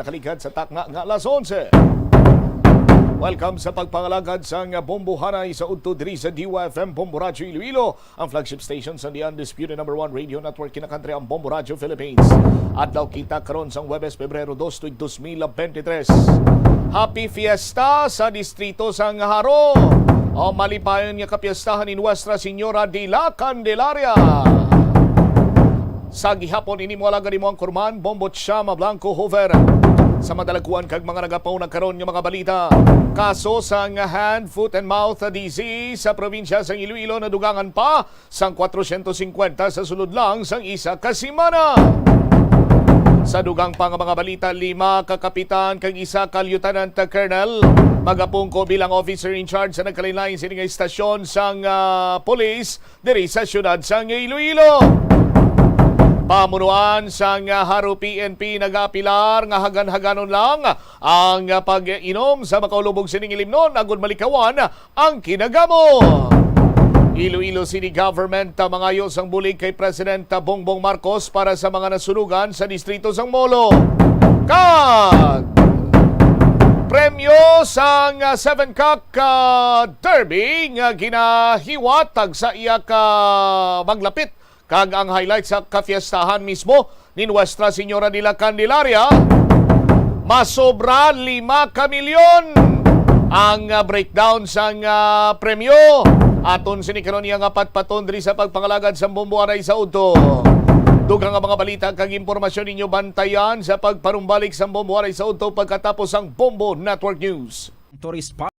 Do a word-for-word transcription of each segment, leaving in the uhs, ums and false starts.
Nakaligad sa takna nga alas onse. Welcome sa pagpangalagad sang Bombo Hanay sa udto diri sa D Y F M Bombo Radyo Iloilo, ang flagship station sa the undisputed number one radio network kinakantri ang Bombo Radyo Philippines. Adlaw kita karon sang Huwebes, Pebrero dos, tuig dos mil bente tres. Happy Fiesta sa distrito sang Jaro. O malipayon nga kapiestahan ni Nuestra Señora de la Candelaria. Sa gihapon ini mo alagad imo ang kurman, Bombo Chama Blanco Hoover. Sa madalaguan kag mga nagapauna karon nga mga balita, kaso sang hand, foot and mouth disease sa probinsya sang Iloilo nadugangan pa sang kwatrosyentos singkwenta sa sulod lang sang isa ka semana. Sa dugang pa nga mga balita, lima ka kapitan kag isa ka lieutenant colonel magapungko bilang officer in charge sa nagkalain-lain sini nga istasyon sang ah, pulis diri sa siyudad sang Iloilo. Pamunuan sang Jaro P N P nagaapilar nga hagan-haganon lang ang pag-inom sa makaulubog sining ilimnon agud malikawan ang kinagamo. Iloilo City Government, ah, mangayo sang bulig kay President, ah, Bongbong Marcos para sa mga nasunugan sa distrito sang Molo. Kag premyo sang, ah, Seven Cock, ah, Derby nga ginahiwat tag sa iya ka maglapit kag ang highlight sa kafiestahan mismo ni Nuestra Señora de la Candelaria, masobra lima ka milyon ang, ah, breakdown sang, ah, premyo. Aton sini karon iya nga patpaton diri sa pagpangalagad sang Bombo Hanay sa udto. Dugang nga mga balita kag impormasyon ninyo bantayan sa pagpanumbalik sang Bombo Hanay sa udto pagkatapos sang Bombo Network News. Tourist spot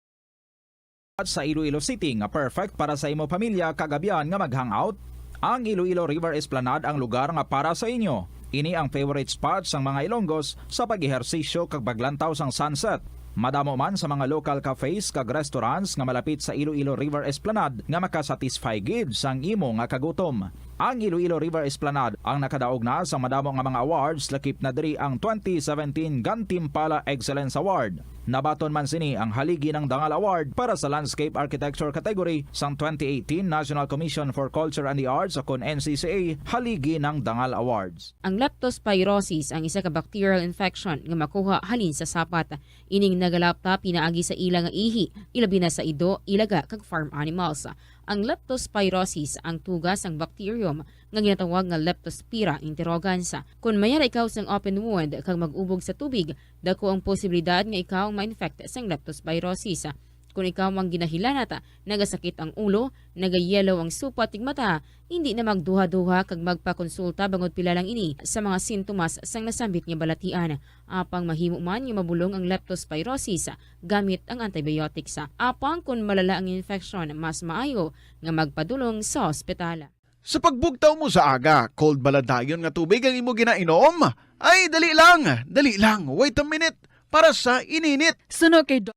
sa Iloilo City nga perfect para sa imo pamilya kag abyan nga mag-hangout? Ang Iloilo River Esplanade ang lugar nga para sa inyo. Ini ang favorite spot sang mga Ilonggos sa pag-ehersisyo kag paglantaw sang sunset. Madamo man sa mga local cafes kag restaurants nga malapit sa Iloilo River Esplanade nga makasatisfy gid sang imo nga kagutom. Ang Iloilo River Esplanade ang nakadaog na sa madamo nga mga awards, lakip na diri ang twenty seventeen Gantimpala Excellence Award. Nabaton man sini ang Haligi ng Dangal Award para sa Landscape Architecture category sang twenty eighteen National Commission for Culture and the Arts, o kon N C C A Haligi ng Dangal Awards. Ang leptospirosis ang isa ka bacterial infection nga makuha halin sa sapat. Ining nagalapta pinaagi sa ila nga ihi, ilabi na sa ido, ilaga, kag farm animals. Ang leptospirosis ang tuga sang bacterium nga ginatawag nga Leptospira interrogans. Kon mayara ikaw sang open wound kag mag-ubog sa tubig, dako ang posibilidad nga ikaw ma-infect sang leptospirosis. Kon ikaw ang ginahilanat, nagasakit ang ulo, nagayellow ang supat kag mata, hindi na magduha-duha kag magpakonsulta bangod pila lang ini sa mga sintomas sang nasambit nga balatian. Apang mahimo man nga mabulong ang leptospirosis gamit ang antibiotics. Apang kon malala ang infeksyon, mas maayo nga magpadulong sa ospital. Sa pagbugtaw mo sa aga, cold bala dayon nga tubig ang imo ginainom? Ay, dali lang, dali lang, wait a minute, para sa ininit. Suno kay Doc.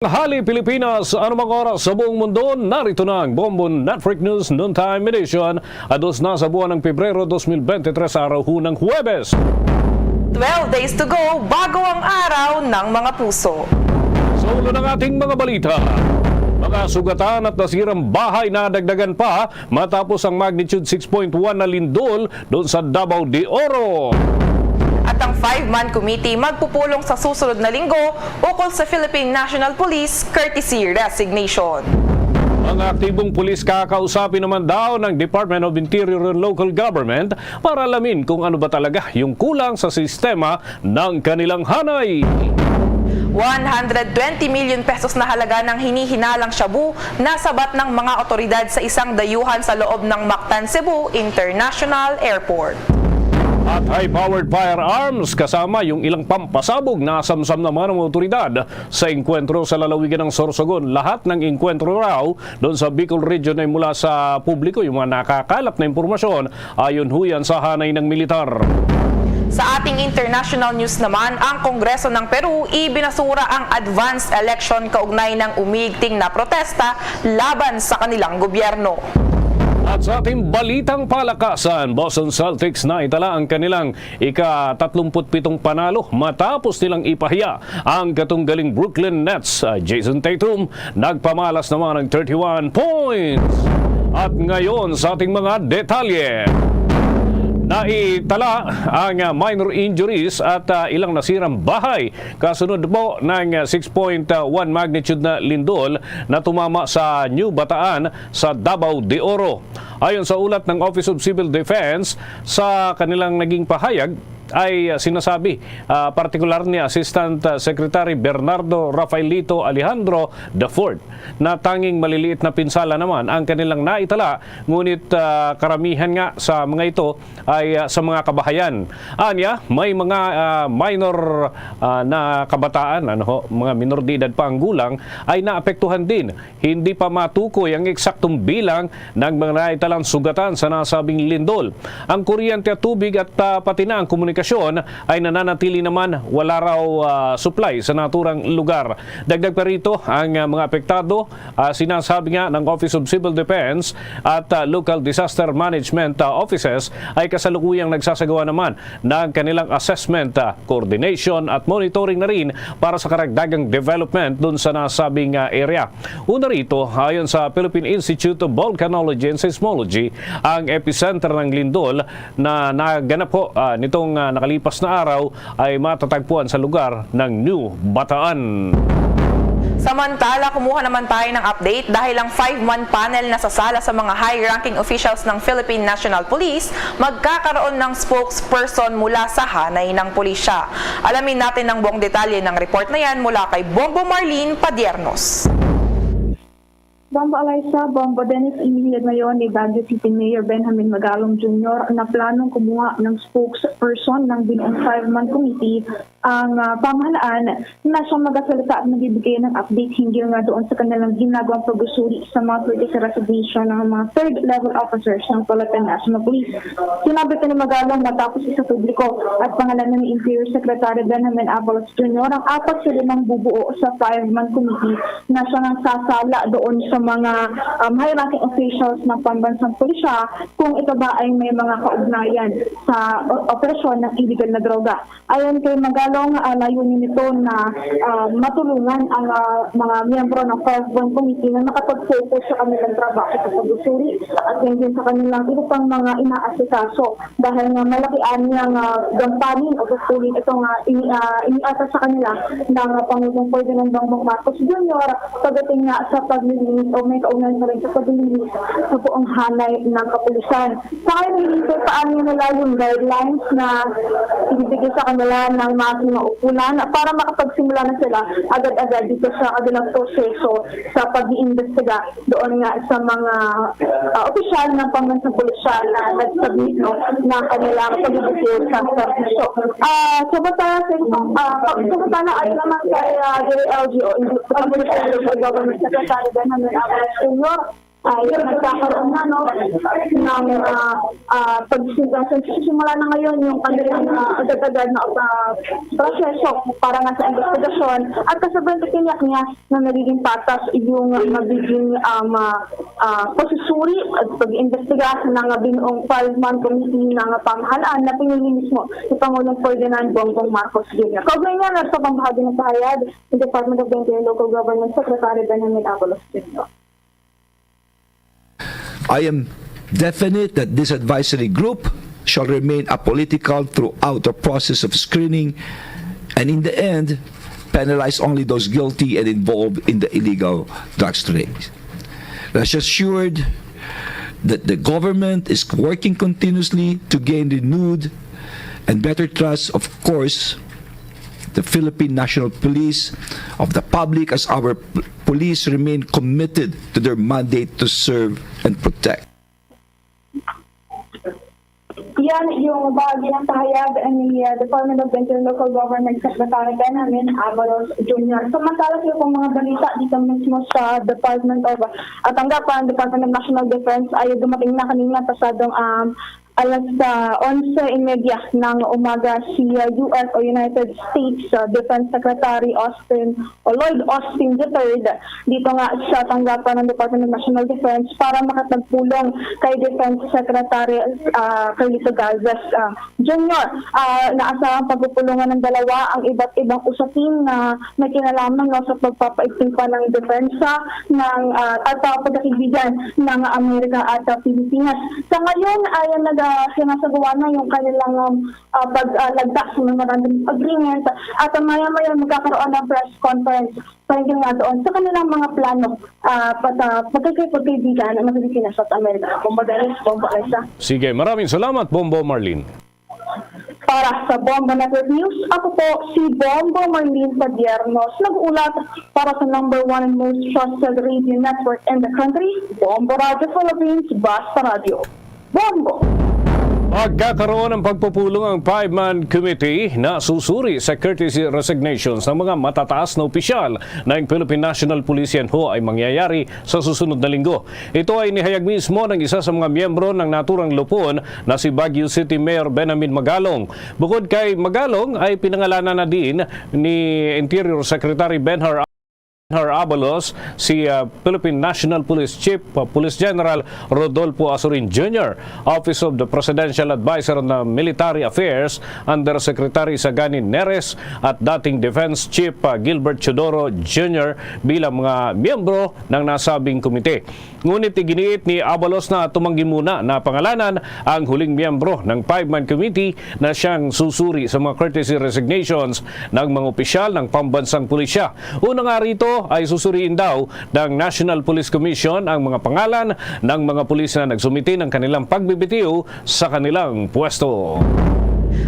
Hali Pilipinas, anumang oras sa buong mundo, narito na ang Bombo Network News Noontime Edition. Ados na sa buwan ng Pebrero dos mil bente tres, araw hunang Huwebes. Twelve days to go bago ang araw ng mga puso. Sa ulo ng ating mga balita, mga sugatan at nasirang bahay nadagdagan pa matapos ang magnitude six point one na lindol doon sa Davao de Oro. At ang five-man committee magpupulong sa susunod na linggo ukol sa Philippine National Police courtesy resignation. Mga aktibong pulis kakausapin naman daw ng Department of Interior and Local Government para alamin kung ano ba talaga yung kulang sa sistema ng kanilang hanay. One hundred twenty million pesos na halaga ng hinihinalang shabu nasabat ng mga otoridad sa isang dayuhan sa loob ng Mactan Cebu International Airport. At high-powered firearms kasama yung ilang pampasabog nasamsam naman ng otoridad sa engkwentro sa lalawigan ng Sorsogon. Lahat ng engkwentro raw doon sa Bicol Region ay mula sa publiko, yung mga nakakalap na impormasyon ayon huyan sa hanay ng militar. Sa ating international news naman, ang Kongreso ng Peru ibinasura ang advanced election kaugnay ng umiigting na protesta laban sa kanilang gobyerno. At sa ating balitang palakasan, Boston Celtics na itala ang kanilang ika-tatlumpu't pitong panalo matapos nilang ipahiya ang katunggaling Brooklyn Nets, ah, Jayson Tatum, nagpamalas naman ng thirty-one points. At ngayon sa ating mga detalye. Naitala ang, ah, minor injuries at, ah, ilang nasirang bahay kasunod po ng, ah, six point one magnitude na lindol na tumama sa New Bataan sa Davao de Oro. Ayon sa ulat ng Office of Civil Defense, sa kanilang naging pahayag ay, ah, sinasabi, ah, partikular ni Assistant, ah, Secretary Bernardo Rafaelito Alejandro the fourth na tanging maliliit na pinsala naman ang kanilang naitala, ngunit, ah, karamihan nga sa mga ito ay, ah, sa mga kabahayan. Anya, may mga, ah, minor, ah, na kabataan, ano ho, mga minor de edad pa ang gulang, ay naapektuhan din. Hindi pa matukoy ang eksaktong bilang ng mga naitalang sugatan sa nasabing lindol. Ang kuryente at tubig at, ah, pati na ang komunikasyon ay nananatili naman, wala raw, ah, supply sa naturang lugar. Dagdag pa rito, ang, ah, mga apektado, ah, sinasabi nga ng Office of Civil Defense at, ah, Local Disaster Management, ah, Offices ay kasalukuyang nagsasagawa naman ng kanilang assessment, ah, coordination at monitoring na rin para sa karagdagang development dun sa nasabing, ah, area. Una rito, ayon sa Philippine Institute of Volcanology and Seismology, ang epicenter ng lindol na naganap ho, ah, nitong, ah, nakalipas na araw ay matatagpuan sa lugar ng New Bataan. Samantala, kumuha naman tayo ng update dahil ang five-man panel na sasala sa mga high-ranking officials ng Philippine National Police magkakaroon ng spokesperson mula sa hanay ng pulisya. Alamin natin ang buong detalye ng report na yan mula kay Bombo Marlene Padiernos. Bombo Alaysa, Bombo Dennis, inihayag ngayon ni Baguio City Mayor Benjamin Magalong Junior na planong kumuha ng spokesperson ng binuong five-man committee ang, ah, pamahalaan na siyang magasalita at magbibigay ng update hinggil nga doon sa kanilang ginagawang pag-usuri sa mga critical resignation ng mga third level officers ng Philippine National Police. Sinabi pa ni Magalong matapos isapubliko at pangalanan ni Interior Secretary Benjamin Abalos Junior ang apat sa limang bubuo sa five-man committee na siya nang sasala doon sa mga, um, high-ranking officials ng pambansang pulisya kung ito ba ay may mga kaugnayan sa o-, operasyon ng illegal na droga. Ayon kay Magalong, ah, layunin nito na, ah, matulungan ang, ah, mga miyembro ng five-man committee na makapag-focus sa kanilang trabaho sa pag-usuri at yun din sa kanilang iba pang mga inaasikaso. Dahil nga malaki anya nga gampanin o gastuhin ito nga ini-, ah, iniatas sa kanila ng Pangulong Ferdinand Bongbong Marcos Junior pagdating nga sa paglilinis o may kaugnayan pa rin sa paglilinis sa buong hanay ng kapulisan. Sa ngayon, hinihintay pa anya nila yung guidelines na ibibigay sa kanila ng mga kinaukulan para makapagsimula na sila agad-agad dito sa kanilang proseso sa pag-iimbestiga doon nga sa mga, ah, opisyal ng pambansang pulisya na nag-submit, no, ng kanilang pagbubutil sa serbisyo. Ah, samantala, sa isang, ah, pag-, samantala, ayon naman kay, ah, J L G o Government Secretary Benjamin Abalos Junior, ay nagkakaroon na, no, ng, ah, ah, pagsisimula na ngayon yung kanilang, ah, agad-agad na, ah, proseso para nga sa investigasyon at kasabayan tiniyak niya na nagiging patas yung magiging, um, ah, ah, pagsusuri at pag-iimbestiga ng binuong five-man committee ng pamahalaan na pinili mismo si Pangulong Ferdinand Bongbong Marcos Junior. Kaugnay niya, nagpapamahagi ng pahayag ang Department of the Interior Local Government Secretary Benjamin Abalos Junior. I am definite that this advisory group shall remain apolitical throughout the process of screening and in the end penalize only those guilty and involved in the illegal drugs trade. Rest assured that the government is working continuously to gain renewed and better trust, of course, the Philippine National Police, of the public as our p- police remain committed to their mandate to serve and protect. Yan yung bahagi ng pahayag ni uh, Department of Interior Local Government Secretary Benjamin Abalos Junior. Samantala sa pang mga balita dito mismo sa Department of uh, Tanggapan, Department of National Defense ay dumating na kanina pasadong um, alas uh, onse y media ng umaga si uh, U S o United States uh, Defense Secretary Austin o Lloyd Austin the third dito nga sa tanggapan ng Department of National Defense para makapagpulong kay Defense Secretary uh, Carlito Galvez uh, Junior. Uh, naasahan pagpupulungan ng dalawa ang iba't ibang usapin na may kinalaman no, sa pagpapaigting pa ng depensa ng uh, at uh, pagkakaibigan ng Amerika at uh, Pilipinas. Sa ngayon ay nag ah, sinasagawa na yung kanilang, um, ah, pag, ah, lagda sa memorandum of agreement at maya-maya magkakaroon ng press conference tungkol nga doon sa kanilang mga plano, ah, pa-, sa pagkikipagkaibigan ng Pilipinas at Amerika. Bombo Dennis, Bombo Alexa. Sige, maraming salamat, Bombo Marlene. Para sa Bombo Network News, ako po si Bombo Marlene Padiernos, nag-uulat para sa number one and most trusted radio network in the country, Bombo Radio Philippines, Basta Radio. Bombo! Magkakaroon ng pagpupulong ang five-man committee na susuri sa courtesy resignations ng mga matataas na opisyal ng Philippine National Police. Yan ho ay mangyayari sa susunod na linggo. Ito ay nihayag mismo ng isa sa mga miyembro ng naturang lupon na si Baguio City Mayor Benjamin Magalong. Bukod kay Magalong ay pinangalanan na din ni Interior Secretary Benhur Abalos, si, ah, Philippine National Police Chief, ah, Police General Rodolfo Azurin Junior, Office of the Presidential Advisor on the Military Affairs, Undersecretary Sagani Neres, at dating Defense Chief, ah, Gilbert Teodoro Junior bilang mga miyembro ng nasabing komite. Ngunit iginiit ni Abalos na tumanggi muna na pangalanan ang huling miyembro ng five-man committee na siyang susuri sa mga courtesy resignations ng mga opisyal ng pambansang pulisya. Una nga rito ay susuriin daw ng National Police Commission ang mga pangalan ng mga pulis na nagsumite ng kanilang pagbibitiw sa kanilang pwesto.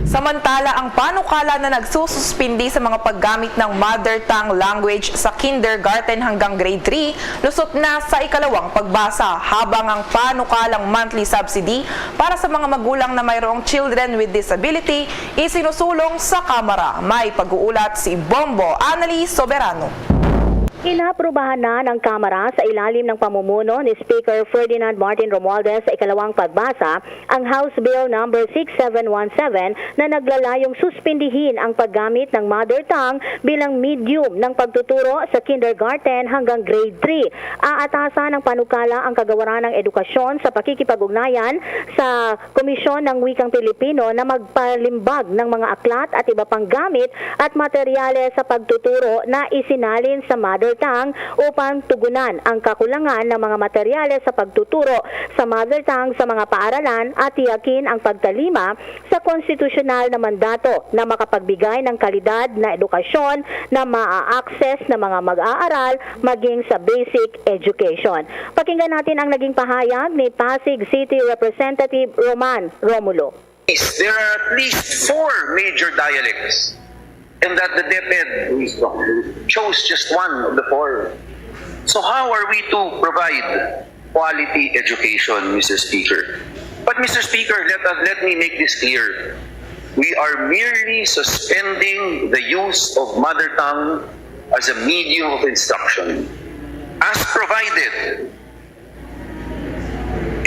Samantala, ang panukala na nagsususpindi sa mga paggamit ng mother tongue language sa kindergarten hanggang grade three, lusot na sa ikalawang pagbasa, habang ang panukalang monthly subsidy para sa mga magulang na mayroong children with disability isinusulong sa Kamara. May pag-uulat si Bombo Annalise Soberano. Inaprubahan na ng Kamara sa ilalim ng pamumuno ni Speaker Ferdinand Martin Romualdez sa ikalawang pagbasa ang House Bill number six seven one seven na naglalayong suspindihin ang paggamit ng mother tongue bilang medium ng pagtuturo sa kindergarten hanggang grade three. Aatasan ng panukala ang kagawaran ng edukasyon sa pakikipag-ugnayan sa Komisyon ng Wikang Pilipino na magpalimbag ng mga aklat at iba pang gamit at materyales sa pagtuturo na isinalin sa mother tongue upang tugunan ang kakulangan ng mga materyales sa pagtuturo sa mother tongue sa mga paaralan at tiyakin ang pagtalima sa konstitusyonal na mandato na makapagbigay ng kalidad na edukasyon na maa-access ng mga mag-aaral maging sa basic education. Pakinggan natin ang naging pahayag ni Pasig City Representative Roman Romulo. There are at least four major dialects, and that the DepEd chose just one of the four. So how are we to provide quality education, Mister Speaker? But, Mister Speaker, let us, let me make this clear. We are merely suspending the use of mother tongue as a medium of instruction, as provided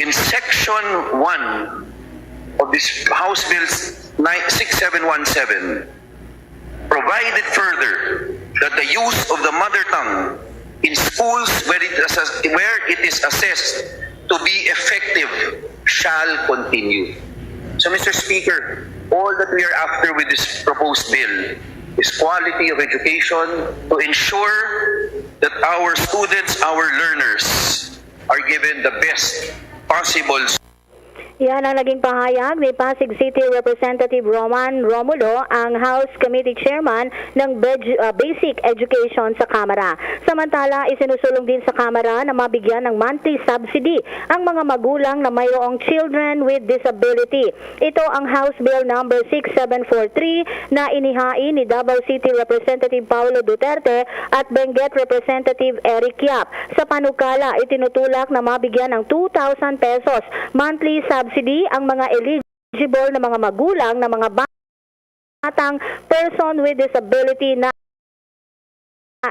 in Section one of this House Bill nine, six seven one seven, provided further that the use of the mother tongue in schools where it is, where it is assessed to be effective shall continue. So, Mister Speaker, all that we are after with this proposed bill is quality of education to ensure that our students, our learners, are given the best possible. Yan ang naging pahayag ni Pasig City Representative Roman Romulo, ang House Committee Chairman ng Bej-, ah, Basic Education sa Kamara. Samantala, isinusulong din sa Kamara na mabigyan ng monthly subsidy ang mga magulang na mayroong children with disability. Ito ang House Bill number six seven four three na inihain ni Davao City Representative Paolo Duterte at Benguet Representative Eric Yap. Sa panukala, itinutulak na mabigyan ng two thousand pesos monthly subsidy ang mga eligible na mga magulang na mga batang person with disability na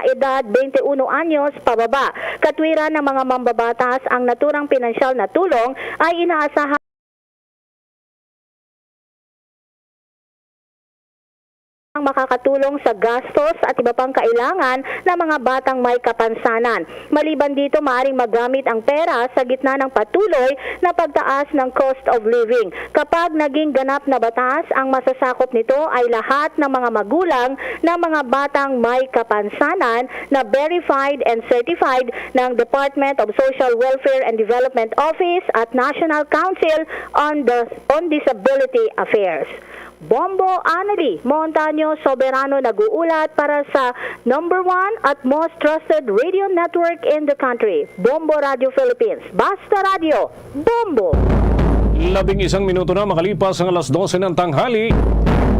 edad twenty-one anyos pababa. Katwiran ng mga mambabatas, ang naturang pinansyal na tulong ay inaasahan makakatulong sa gastos at iba pang kailangan ng mga batang may kapansanan. Maliban dito, maaring magamit ang pera sa gitna ng patuloy na pagtaas ng cost of living. Kapag naging ganap na batas, ang masasakop nito ay lahat ng mga magulang ng mga batang may kapansanan na verified and certified ng Department of Social Welfare and Development Office at National Council on the, on Disability Affairs. Bombo Anali Montaño Soberano nag-uulat para sa number one at most trusted radio network in the country, Bombo Radio Philippines. Basta Radio, Bombo! Labing isang minuto na makalipas ang alas dose ng tanghali.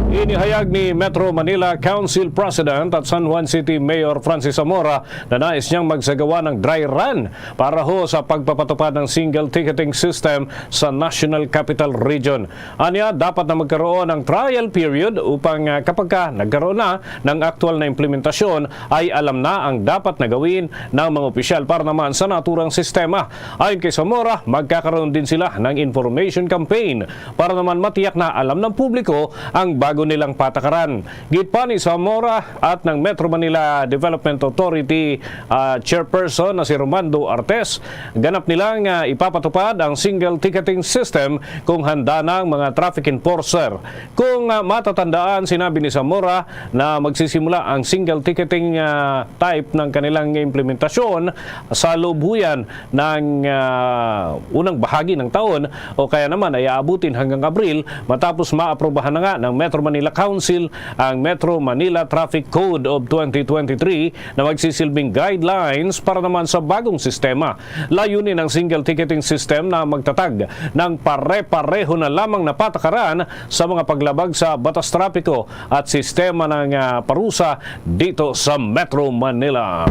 Inihayag ni Metro Manila Council President at San Juan City Mayor Francis Zamora na nais niyang magsagawa ng dry run para ho sa pagpapatupad ng single ticketing system sa National Capital Region. Anya, dapat na magkaroon ng trial period upang, ah, kapag ka nagkaroon na ng aktual na implementasyon, ay alam na ang dapat na gawin ng mga opisyal para naman sa naturang sistema. Ayon kay Zamora, magkakaroon din sila ng information campaign para naman matiyak na alam ng publiko ang bago nilang patakaran. Gid pa ni Zamora at ng Metro Manila Development Authority, ah, Chairperson na si Romando Artes, ganap nilang, ah, ipapatupad ang single ticketing system kung handa na ang mga traffic enforcer. Kung, ah, matatandaan, sinabi ni Zamora na magsisimula ang single ticketing, ah, type ng kanilang implementasyon sa loob ho yan ng, ah, unang bahagi ng taon o kaya naman ay aabutin hanggang Abril matapos maaprobahan na nga ng Metro Manila Council ang Metro Manila Traffic Code of twenty twenty-three na magsisilbing guidelines para naman sa bagong sistema. Layunin ng single ticketing system na magtatag ng pare-pareho na lamang na patakaran sa mga paglabag sa batas trapiko at sistema ng, ah, parusa dito sa Metro Manila.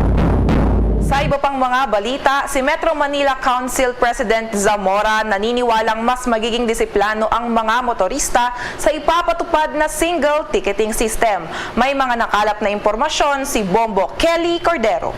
Sa iba pang mga balita, si Metro Manila Council President Zamora naniniwalang mas magiging disiplano ang mga motorista sa ipapatupad na single ticketing system. May mga nakalap na impormasyon si Bombo Kelly Cordero.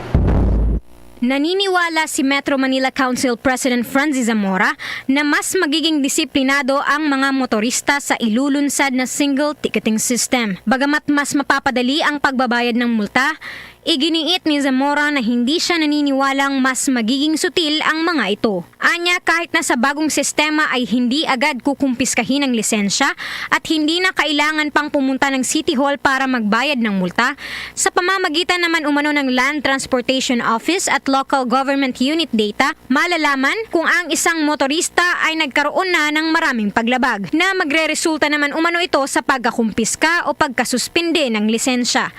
Naniniwala si Metro Manila Council President Francis Zamora na mas magiging disiplinado ang mga motorista sa ilulunsad na single ticketing system. Bagamat mas mapapadali ang pagbabayad ng multa, iginiit ni Zamora na hindi siya naniniwalang mas magiging sutil ang mga ito. Anya, kahit na sa bagong sistema ay hindi agad kukumpiskahin ang lisensya at hindi na kailangan pang pumunta ng City Hall para magbayad ng multa, sa pamamagitan naman umano ng Land Transportation Office at Local Government Unit data, malalaman kung ang isang motorista ay nagkaroon na ng maraming paglabag, na magreresulta naman umano ito sa pagkakumpiska o pagkasuspinde ng lisensya.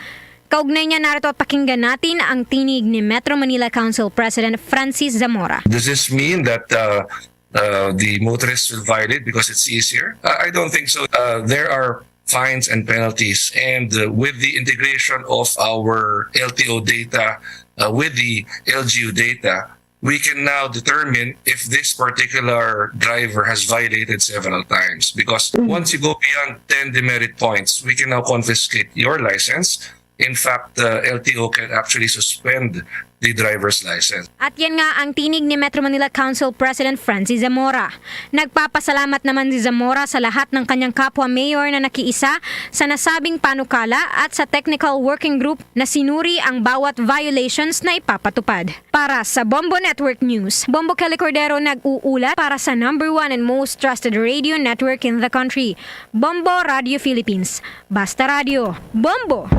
Kaugnay niya, narito at pakinggan natin ang tinig ni Metro Manila Council President Francis Zamora. Does this mean that, uh, uh, the motorists will violate because it's easier? I, I don't think so. Uh, there are fines and penalties, and, uh, with the integration of our L T O data, uh, with the L G U data, we can now determine if this particular driver has violated several times. Because Mm. once you go beyond ten demerit points, we can now confiscate your license. In fact, the L T O can actually suspend the driver's license. At yan nga ang tinig ni Metro Manila Council President Francis Zamora. Nagpapasalamat naman si Zamora sa lahat ng kanyang kapwa mayor na nakiisa sa nasabing panukala at sa technical working group na sinuri ang bawat violations na ipapatupad. Para sa Bombo Network News, Bombo Kelly Cordero nag-uulat para sa number one and most trusted radio network in the country, Bombo Radio Philippines. Basta Radyo, Bombo!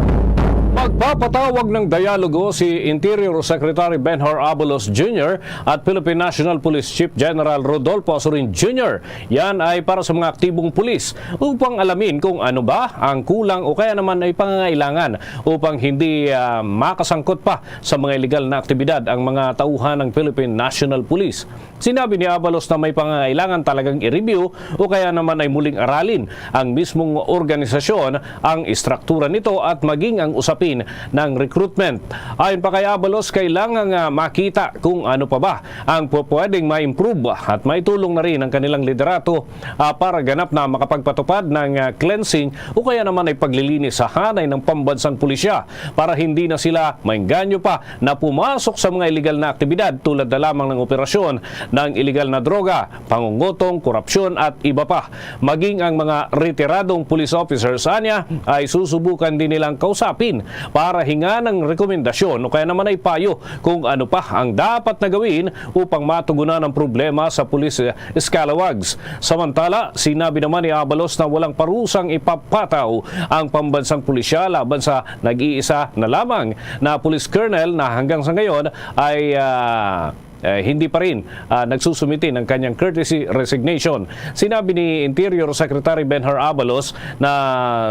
Magpapatawag ng dialogo si Interior Secretary Benhur Abalos Junior at Philippine National Police Chief General Rodolfo Azurin Junior. Yan ay para sa mga aktibong pulis upang alamin kung ano ba ang kulang o kaya naman ay pangangailangan upang hindi, ah, makasangkot pa sa mga iligal na aktibidad ang mga tauhan ng Philippine National Police. Sinabi ni Abalos na may pangangailangan talagang i-review o kaya naman ay muling aralin ang mismong organisasyon, ang istruktura nito at maging ang usap pin ng recruitment. Ayon pa kay Abalos, kailangan nga makita kung ano pa ba ang pupwedeng ma-improve at maitulong na rin ang kanilang liderato, ah, para ganap na makapagpatupad ng, ah, cleansing o kaya naman ay paglilinis sa hanay ng pambansang pulisya para hindi na sila maengganyo pa na pumasok sa mga iligal na aktibidad tulad na lamang ng operasyon ng iligal na droga, pangungutong, korupsyon at iba pa. Maging ang mga retiradong police officers, anya, ay susubukan din nilang kausapin para hingan ng rekomendasyon o kaya naman ay payo kung ano pa ang dapat na gawin upang matugunan ang problema sa police scalawags. Samantala, sinabi naman ni Abalos na walang parusang ipapataw ang pambansang pulisya laban sa nag-iisa na lamang na police colonel na hanggang sa ngayon ay, ah, eh, hindi pa rin, ah, nagsusumite ng kanyang courtesy resignation. Sinabi ni Interior Secretary Benhur Abalos na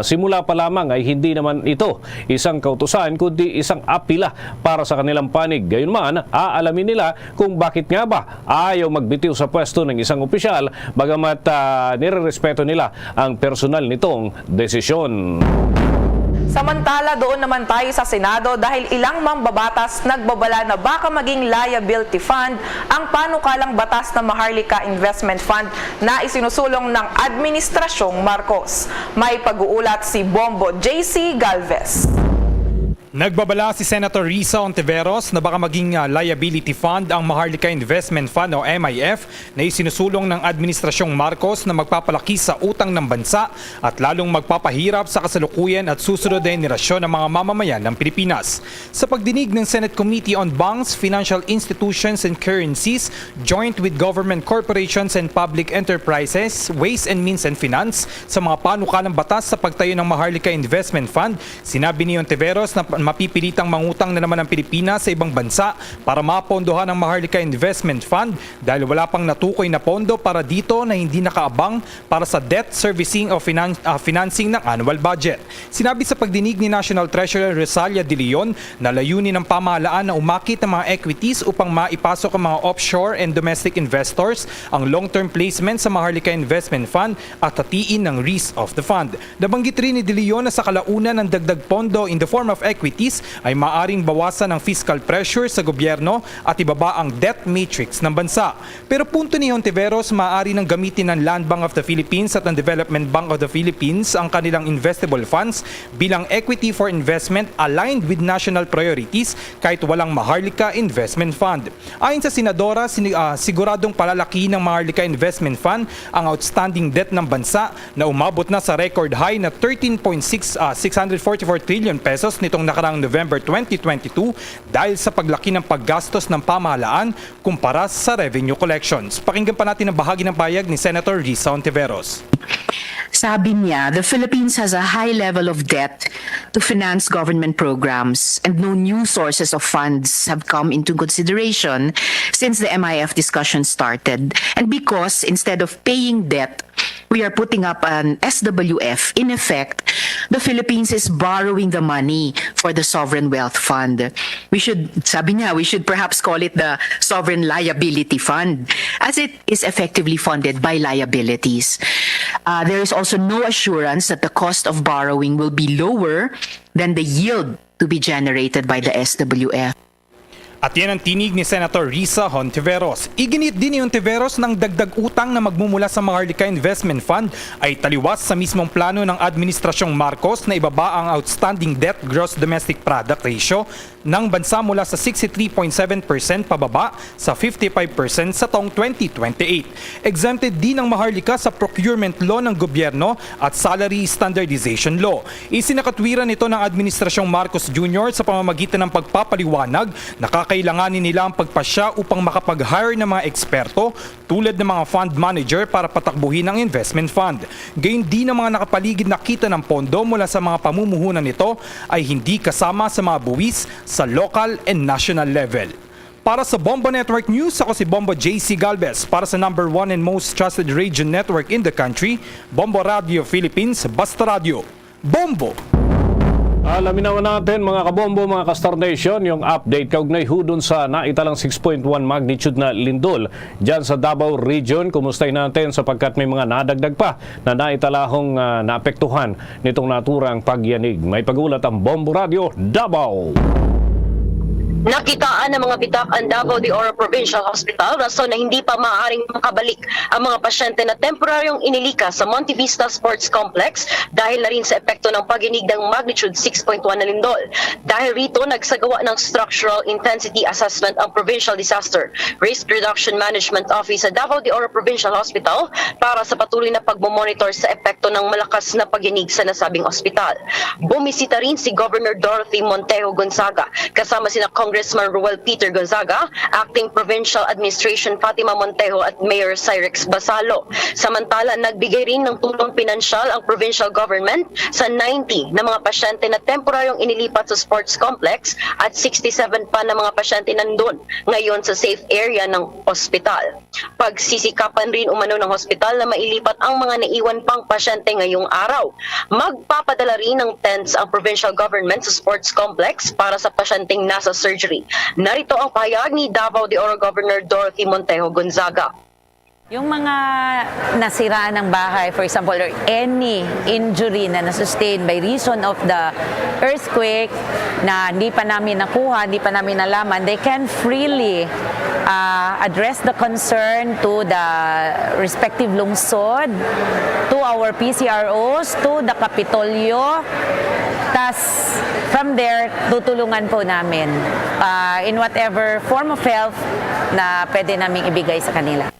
simula pa lamang ay hindi naman ito isang kautusan kundi isang apila para sa kanilang panig. Gayunman, aalamin nila kung bakit nga ba ayaw magbitiw sa pwesto ng isang opisyal, bagamat, ah, nirerespeto nila ang personal nitong desisyon. Samantala, doon naman tayo sa Senado dahil ilang mambabatas nagbabala na baka maging liability fund ang panukalang batas na Maharlika Investment Fund na isinusulong ng Administrasyong Marcos. May pag-uulat si Bombo J C Galvez. Nagbabala si Senator Risa Ontiveros na baka maging, ah, liability fund ang Maharlika Investment Fund o M I F na isinusulong ng Administrasyong Marcos na magpapalaki sa utang ng bansa at lalong magpapahirap sa kasalukuyan at susunod na henerasyon ng mga mamamayan ng Pilipinas. Sa pagdinig ng Senate Committee on Banks, Financial Institutions and Currencies, Joint with Government Corporations and Public Enterprises, Ways and Means and Finance, sa mga panukalang batas sa pagtayo ng Maharlika Investment Fund, sinabi ni Ontiveros na mapipilitang mangutang na naman ang Pilipinas sa ibang bansa para mapondohan ang Maharlika Investment Fund dahil wala pang natukoy na pondo para dito na hindi nakaabang para sa debt servicing o finan- ah, financing ng annual budget. Sinabi sa pagdinig ni National Treasurer Rosalia De Leon na layunin ng pamahalaan na umakit ang mga equities upang maipasok ang mga offshore and domestic investors ang long-term placement sa Maharlika Investment Fund at hatiin ang risk of the fund. Nabanggit rin ni De Leon na sa kalaunan ng dagdag pondo in the form of equities ay maaring bawasan ang fiscal pressure sa gobyerno at ibaba ang debt matrix ng bansa. Pero punto ni Ontiveros, maaari nang gamitin ng Land Bank of the Philippines at ng Development Bank of the Philippines ang kanilang investable funds bilang equity for investment aligned with national priorities kahit walang Maharlika Investment Fund. Ayon sa senadora, sini- ah, siguradong palalaki ng Maharlika Investment Fund ang outstanding debt ng bansa na umabot na sa record high na thirteen point six, ah, six hundred forty-four trillion pesos nitong nakaraang November twenty twenty-two dahil sa paglaki ng paggastos ng pamahalaan kumpara sa revenue collections. Pakinggan pa natin ang bahagi ng pahayag ni Senator Risa Ontiveros. Sabi niya, the Philippines has a high level of debt to finance government programs and no new sources of funds have come into consideration since the M I F discussion started. And because instead of paying debt, we are putting up an S W F. In effect, the Philippines is borrowing the money for the Sovereign Wealth Fund. We should, sabi niya, we should perhaps call it the Sovereign Liability Fund, as it is effectively funded by liabilities. Uh, there is also no assurance that the cost of borrowing will be lower than the yield to be generated by the S W F. At yan ang tinig ni Senator Risa Hontiveros. Iginit din ni Hontiveros na ang dagdag utang na magmumula sa Maharlika Investment Fund ay taliwas sa mismong plano ng Administrasyong Marcos na ibaba ang outstanding debt gross domestic product ratio ng bansa mula sa sixty-three point seven percent pababa sa fifty-five percent sa taong twenty twenty-eight. Exempted din ang Maharlika sa procurement law ng gobyerno at salary standardization law. Isinakatwiran ito ng Administrasyong Marcos Junior sa pamamagitan ng pagpapaliwanag na kakailanganin nila ang pagpasya upang makapag-hire ng mga eksperto tulad ng mga fund manager para patakbuhin ang investment fund. Gayon din, ang mga nakapaligid na kita ng pondo mula sa mga pamumuhunan nito ay hindi kasama sa mga buwis sa local and national level. Para sa Bombo Network News, ako si Bombo J C Galvez. Para sa number one and most trusted radio network in the country, Bombo Radio Philippines, Basta Radio, Bombo! Alamin naman natin, mga kabombo, mga ka-Star Nation, yung update kaugnay hudon sa naitalang six point one magnitude na lindol dyan sa Davao Region. Kumustahin natin sapagkat may mga nadagdag pa na naitalahong, ah, naapektuhan nitong naturang pagyanig. May pag-ulat ang Bombo Radio Davao. Nakitaan ng mga bitak ang Davao de Oro Provincial Hospital, rason na hindi pa maaaring makabalik ang mga pasyente na temporaryong inilikas sa Monte Vista Sports Complex dahil na rin sa epekto ng pagyanig ng magnitude six point one na lindol. Dahil rito, nagsagawa ng structural intensity assessment ang Provincial Disaster Risk Reduction Management Office sa Davao de Oro Provincial Hospital para sa patuloy na pagmomonitor sa epekto ng malakas na pagyanig sa nasabing ospital. Bumisita rin si Governor Dorothy Montejo Gonzaga kasama sina Congressman Roel Peter Gonzaga, Acting Provincial Administration Fatima Montejo at Mayor Cyrex Basalo. Samantala, nagbigay rin ng tulong pinansyal ang provincial government sa ninety na mga pasyente na temporaryong inilipat sa sports complex at sixty-seven pa na mga pasyente nandun ngayon sa safe area ng ospital. Pagsisikapan rin umano ng hospital na mailipat ang mga naiwan pang pasyente ngayong araw. Magpapadala rin ng tents ang provincial government sa sports complex para sa pasyenteng nasa surgery. Narito ang pahayag ni Davao de Oro Governor Dorothy Montejo Gonzaga. Yung mga nasiraan ng bahay, for example, or any injury na na-sustain by reason of the earthquake na hindi pa namin nakuha, hindi pa namin nalaman, they can freely uh, address the concern to the respective lungsod, to our P C R Os, to the Kapitolyo. Tas from there, tutulungan po namin uh, in whatever form of help na pwede naming ibigay sa kanila.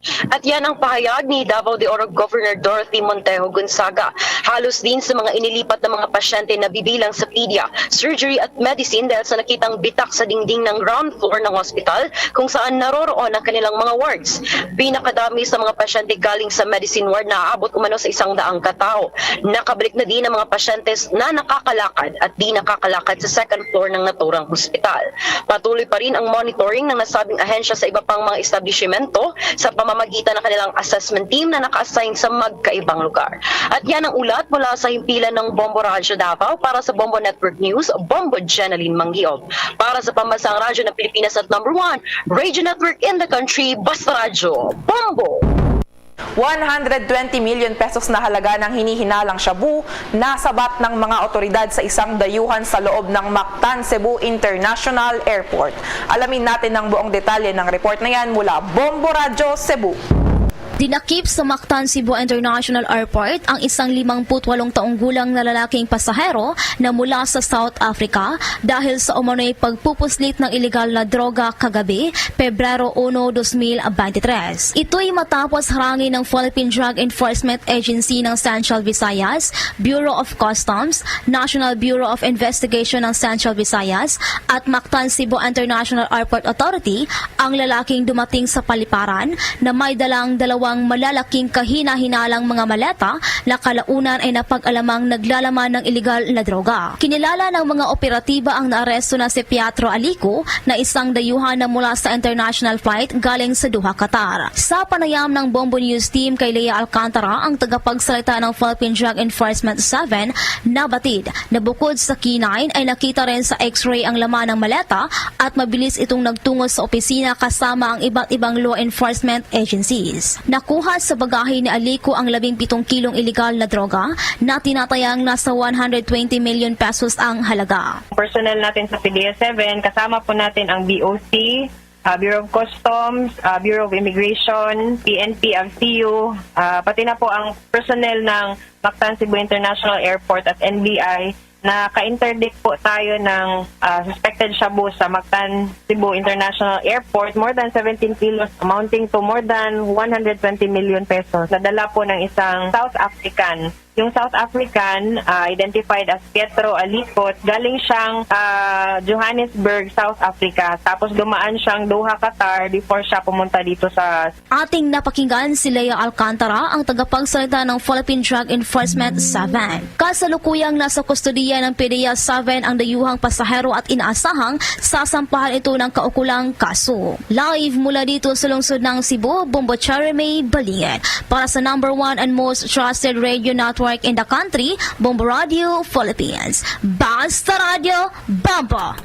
At yan ang pahayag ni Davao de Oro Governor Dorothy Montejo Gonzaga. Halos din sa mga inilipat na mga pasyente na bibilang sa pedia, surgery at medicine dahil sa nakitang bitak sa dingding ng ground floor ng hospital kung saan naroroon ang kanilang mga wards. Pinakadami sa mga pasyente galing sa medicine ward na aabot umano sa isang daang katao. Nakabalik na din ang mga pasyente na nakakalakad at di nakakalakad sa second floor ng naturang hospital. Patuloy pa rin ang monitoring ng nasabing ahensya sa iba pang mga establishmento sa pamamagitan ng kanilang assessment team na naka-assign sa magkaibang lugar. At yan ang ulat mula sa himpilan ng Bombo Radyo Davao. Para sa Bombo Network News, Bombo Jeneline Manggiog. Para sa Pambansang Radyo ng Pilipinas at number one Radio Network in the country, Basta Radyo, Bombo! One hundred twenty million pesos na halaga ng hinihinalang shabu nasabat ng mga otoridad sa isang dayuhan sa loob ng Mactan Cebu International Airport. Alamin natin ang buong detalye ng report na yan mula Bombo Radyo Cebu. Dinakip sa Mactan Cebu International Airport ang isang limangput walong taong gulang na lalaking pasahero na mula sa South Africa dahil sa umano'y pagpupuslit ng iligal na droga kagabi, Pebrero uno, dos mil bente tres. Ito'y matapos harangin ng Philippine Drug Enforcement Agency ng Central Visayas, Bureau of Customs, National Bureau of Investigation ng Central Visayas at Mactan Cebu International Airport Authority ang lalaking dumating sa paliparan na may dalang dalawang malalaking kahina-hinalang mga maleta na kalaunan ay napag-alamang naglalaman ng iligal na droga. Kinilala ng mga operatiba ang naaresto na si Pietro Alico na isang dayuhan na mula sa international flight galing sa Doha, Qatar. Sa panayam ng Bombo News Team kay Lea Alcantara, ang tagapagsalita ng Philippine Drug Enforcement seven, nabatid na bukod sa K nine ay nakita rin sa X-ray ang laman ng maleta at mabilis itong nagtungo sa opisina kasama ang iba't ibang law enforcement agencies. Nakuha sa bagahe ni Alico ang labing pitong kilong iligal na droga na tinatayang nasa one hundred twenty million pesos ang halaga. Personnel natin sa P D S seven, kasama po natin ang B O C, ah, Bureau of Customs, ah, Bureau of Immigration, P N P, AFCU, ah, pati na po ang personnel ng Mactan Cebu International Airport at N B I. Naka-interdict po tayo ng, ah, suspected shabu sa Mactan Cebu International Airport, more than seventeen kilos, amounting to more than one hundred twenty million pesos. Nadala po ng isang South African. Yung South African, ah, identified as Pietro Alicot, galing siyang, ah, Johannesburg, South Africa. Tapos dumaan siyang Doha, Qatar before siya pumunta dito sa Ating napakinggan si Lea Alcantara, ang tagapagsalita ng Philippine Drug Enforcement seven. Kasalukuyang nasa kustodiya ng PDEA seven ang dayuhang pasahero at inaasahang sasampahan ito ng kaukulang kaso. Live mula dito sa lungsod ng Cebu, Bombo Cherry May Balingit. Para sa number one and most trusted radio network, Network in the country, Bombo Radio Philippines. Basta Radio, Bombo!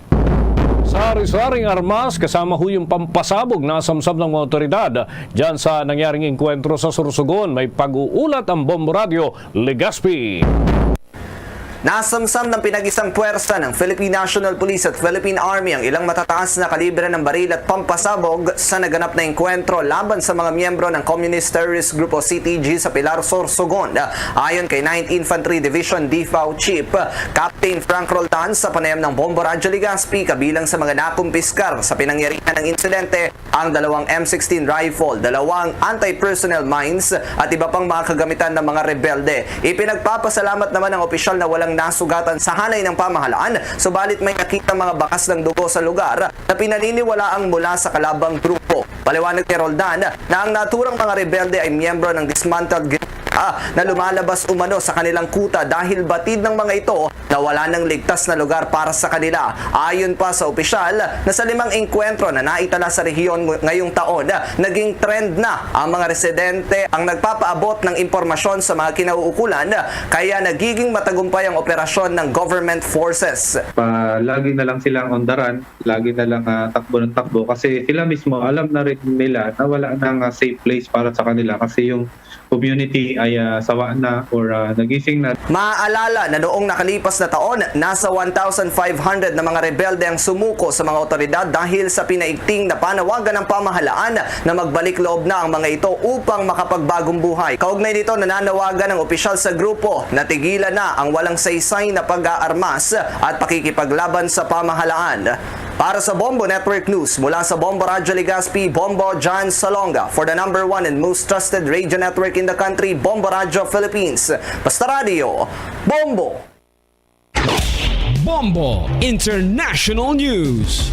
Sari-saring armas kasama huyong pampasabog nasamsam ng mga otoridad dyan sa nangyaring engkwentro sa Sorsogon. May pag-uulat ang Bombo Radio Legazpi. Nasamsam ng pinag-isang puwersa ng Philippine National Police at Philippine Army ang ilang matataas na kalibre ng baril at pampasabog sa naganap na engkwentro laban sa mga miyembro ng Communist Terrorist Group o C T G sa Pilar, Sorsogon. Ayon kay Ninth Infantry Division D F A O Chief Captain Frank Roldan, sa panayam ng Bombo Radyo Legazpi, kabilang sa mga nakumpiskar sa pinangyarihan ng insidente ang dalawang M sixteen rifle, dalawang anti-personnel mines, at iba pang mga kagamitan ng mga rebelde. Ipinagpapasalamat naman ng opisyal na walang nasugatan sa hanay ng pamahalaan, subalit may nakitang mga bakas ng dugo sa lugar na pinaniniwalaang mula sa kalabang grupo. Paliwanag ni Roldan na ang naturang mga rebelde ay miyembro ng dismantled guerrilla na lumalabas umano sa kanilang kuta dahil batid ng mga ito na wala nang ligtas na lugar para sa kanila. Ayon pa sa opisyal, na sa limang engkwentro na naitala sa rehiyon ng ngayong taon, naging trend na ang mga residente ang nagpapaabot ng impormasyon sa mga kinauukulan, kaya nagiging matagumpay ang operasyon ng government forces. Palagi na lang silang on the run, lagi na lang, ah, takbo ng takbo kasi sila mismo alam na rin nila na wala nang, ah, safe place para sa kanila kasi yung community ay, ah, sawa na or, ah, nagising na. Maaalala na noong nakalipas na taon, nasa one thousand five hundred na mga rebelde ang sumuko sa mga otoridad dahil sa pinaigting na panawagan ng pamahalaan na magbalik loob na ang mga ito upang makapagbagong buhay. Kaugnay nito, nananawagan ang opisyal sa grupo na tigilan na ang walang saysay na pag-aarmas at pakikipaglaban sa pamahalaan. Para sa Bombo Network News, mula sa Bombo Radyo Legazpi, Bombo John Salonga. For the number one and most trusted radio network in the country, Bombo Radyo Philippines. Basta Radio, Bombo! Bombo International News.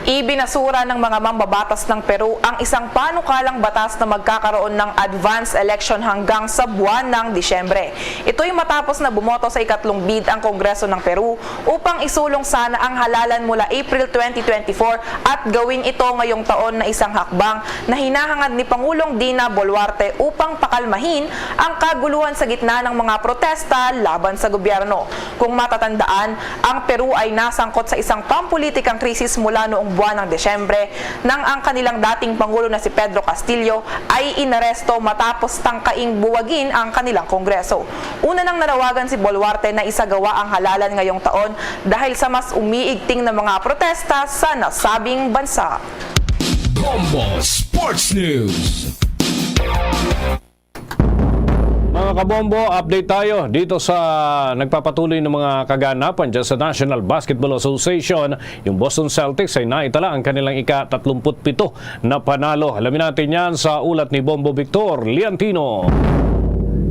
Ibinasura ng mga mambabatas ng Peru ang isang panukalang batas na magkakaroon ng advance election hanggang sa buwan ng Disyembre. Ito'y matapos na bumoto sa ikatlong bid ang Kongreso ng Peru upang isulong sana ang halalan mula April twenty twenty-four at gawin ito ngayong taon na isang hakbang na hinahangad ni Pangulong Dina Boluarte upang pakalmahin ang kaguluhan sa gitna ng mga protesta laban sa gobyerno. Kung matatandaan, ang Peru ay nasangkot sa isang pampulitikang krisis mula noong buwan ng Desyembre, nang ang kanilang dating pangulo na si Pedro Castillo ay inaresto matapos tangkaing buwagin ang kanilang Kongreso. Una nang nanawagan si Boluarte na isagawa ang halalan ngayong taon dahil sa mas umiigting na mga protesta sa nasabing bansa. Bombo Sports News. Mga kabombo, update tayo dito sa nagpapatuloy ng mga kaganapan dyan sa National Basketball Association. Yung Boston Celtics ay naitala ang kanilang ika-tatlumput pito na panalo. Alamin natin yan sa ulat ni Bombo Victor Liantino.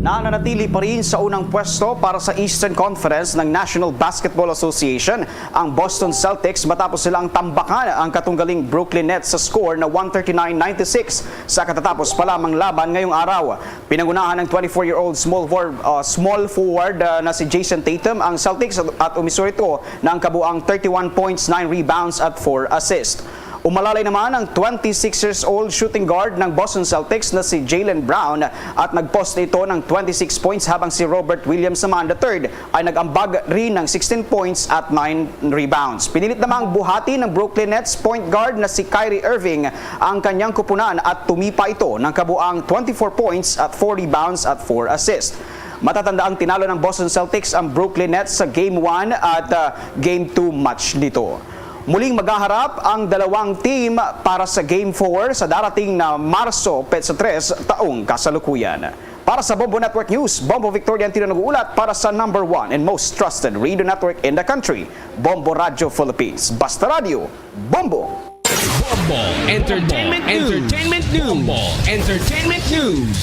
Nananatili pa rin sa unang pwesto para sa Eastern Conference ng National Basketball Association ang Boston Celtics matapos silang tambakan ang katunggaling Brooklyn Nets sa score na one thirty-nine ninety-six sa katatapos pa lamang laban ngayong araw. Pinangunahan ng twenty-four-year-old small forward, uh, small forward, uh, na si Jayson Tatum ang Celtics at, at umisura ito ng kabuang thirty-one points, nine rebounds at four assists. Umalalay naman ang twenty-six years old shooting guard ng Boston Celtics na si Jaylen Brown at nagposte ito ng twenty-six points, habang si Robert Williams naman the third ay nag-ambag rin ng sixteen points at nine rebounds. Pinilit namang buhati ng Brooklyn Nets point guard na si Kyrie Irving ang kanyang kupunan at tumipa ito ng kabuang twenty-four points at four rebounds at four assists. Matatanda ang tinalo ng Boston Celtics ang Brooklyn Nets sa Game one at, ah, Game two match nito. Muling maghaharap ang dalawang team para sa Game four sa darating na Marso, petsa tres, taong kasalukuyan. Para sa Bombo Network News, Bombo Victor Liantino nag-uulat para sa number one and most trusted radio network in the country, Bombo Radyo Philippines. Basta Radyo, Bombo! Bombo Entertainment News. Entertainment News. Bombo Entertainment News.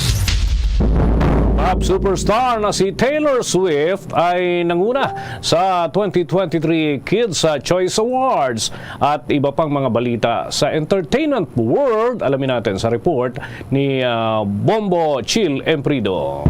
Pop superstar na si Taylor Swift ay nanguna sa twenty twenty-three Kids, uh, Choice Awards at iba pang mga balita sa entertainment world. Alamin natin sa report ni, uh, Bombo Chill Emprido.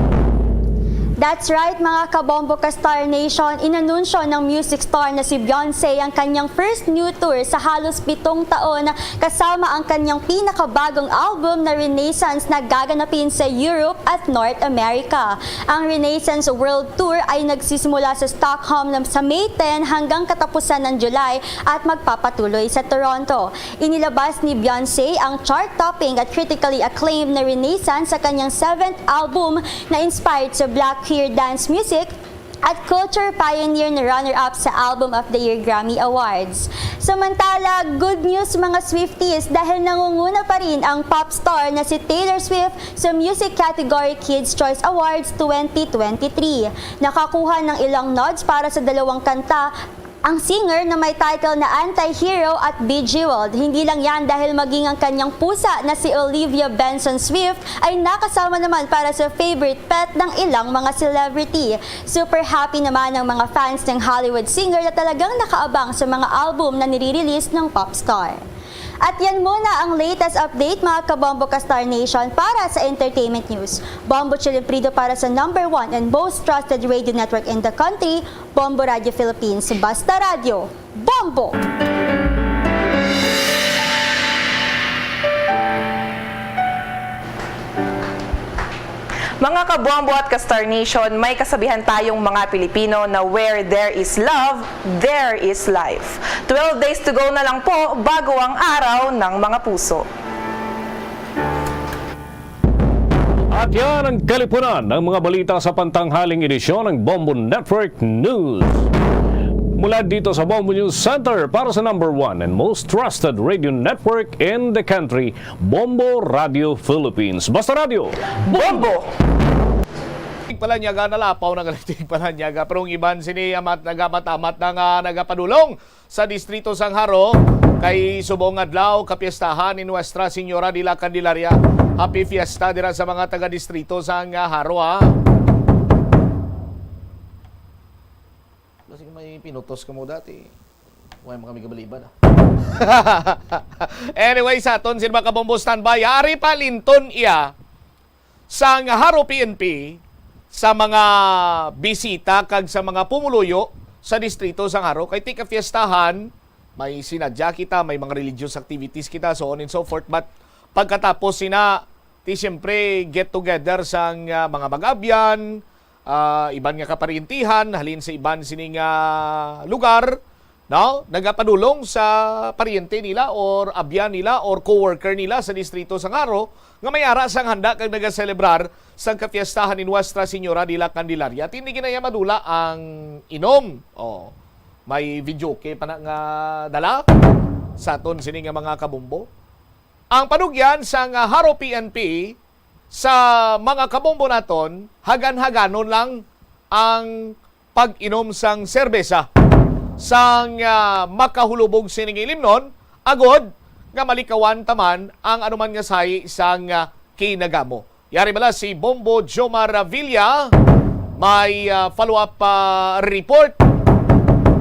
That's right, mga kabombo ka Star Nation, inanunsyo ng music star na si Beyonce ang kanyang first new tour sa halos pitong taon, kasama ang kanyang pinakabagong album na Renaissance na gaganapin sa Europe at North America. Ang Renaissance World Tour ay nagsisimula sa Stockholm na sa May ten hanggang katapusan ng July at magpapatuloy sa Toronto. Inilabas ni Beyonce ang chart-topping at critically acclaimed na Renaissance sa kanyang seventh album na inspired sa black queer dance music at culture pioneer na runner-up sa Album of the Year Grammy Awards. Samantala, good news, mga Swifties, dahil nangunguna pa rin ang pop star na si Taylor Swift sa music category Kids Choice Awards twenty twenty-three. Nakakuha ng ilang nods para sa dalawang kanta ang singer na may title na Anti-Hero at Bejeweled. Hindi lang yan, dahil maging ang kanyang pusa na si Olivia Benson Swift ay nakasama naman para sa favorite pet ng ilang mga celebrity. Super happy naman ang mga fans ng Hollywood singer na talagang nakaabang sa mga album na nire-release ng pop star. At yan muna ang latest update, mga kabombo ka Star Nation, para sa entertainment news. Bombo Chilimprido para sa number one and most trusted radio network in the country, Bombo Radio Philippines. Basta Radyo, Bombo! Mga kabombo at ka Star Nation, may kasabihan tayong mga Pilipino na where there is love, there is life. Twelve days to go na lang po bago ang araw ng mga puso. At yan ang kalipunan ng mga balita sa pantanghaling edisyon ng Bombo Network News. Mula dito sa Bombo News Center para sa number one and most trusted radio network in the country, Bombo Radio Philippines. Basta Radio, Bombo! Tigpalanyaga, nalapaw na gali tigpalanyaga. Pero ang iban sini amat, nagamat-amat na nga nagapadulong sa distrito sang Jaro kay subong adlaw kapiestahan ni Nuestra Señora de la Candelaria. Happy Fiesta dira sa mga taga-distrito sang Jaro, ha. Kasi may pinutos ka mo dati. Wala mo kami kabaliban, ah. Anyway, sa aton, sino ba kabombo standby? Ari pa linton iya sang Jaro P N P sa mga bisita kag sa mga pumuluyo sa distrito sang Jaro. Kay ti kapiestahan, may sinadya kita, may mga religious activities kita, so on and so forth. But pagkatapos sina, ti siyempre get together sang, ah, mga mag-abyan, ah, iban nga kaparyentihan, halin sa iban sini nga lugar, no? Nagapadulong sa paryente nila or abyan nila or co-worker nila sa distrito sang Jaro nga may ara sang handa kag nagaselebrar sang kapiestahan ni Nuestra Señora de la Candelaria. Hindi ginaya madula ang inom. Oh, may videoke pa na nga dala sa aton sini nga mga kabombo. Ang panugyan sang Jaro P N P sa mga kabombo naton, hagan-haganon lang ang pag-inom sang serbesa, sang, ah, makahulubog sining ilimnon, agod nga malikawan ta man ang anuman nga sahi sang, ah, kinagamo. Yari bala si Bombo Jomar Villa, may, ah, follow-up, ah, report.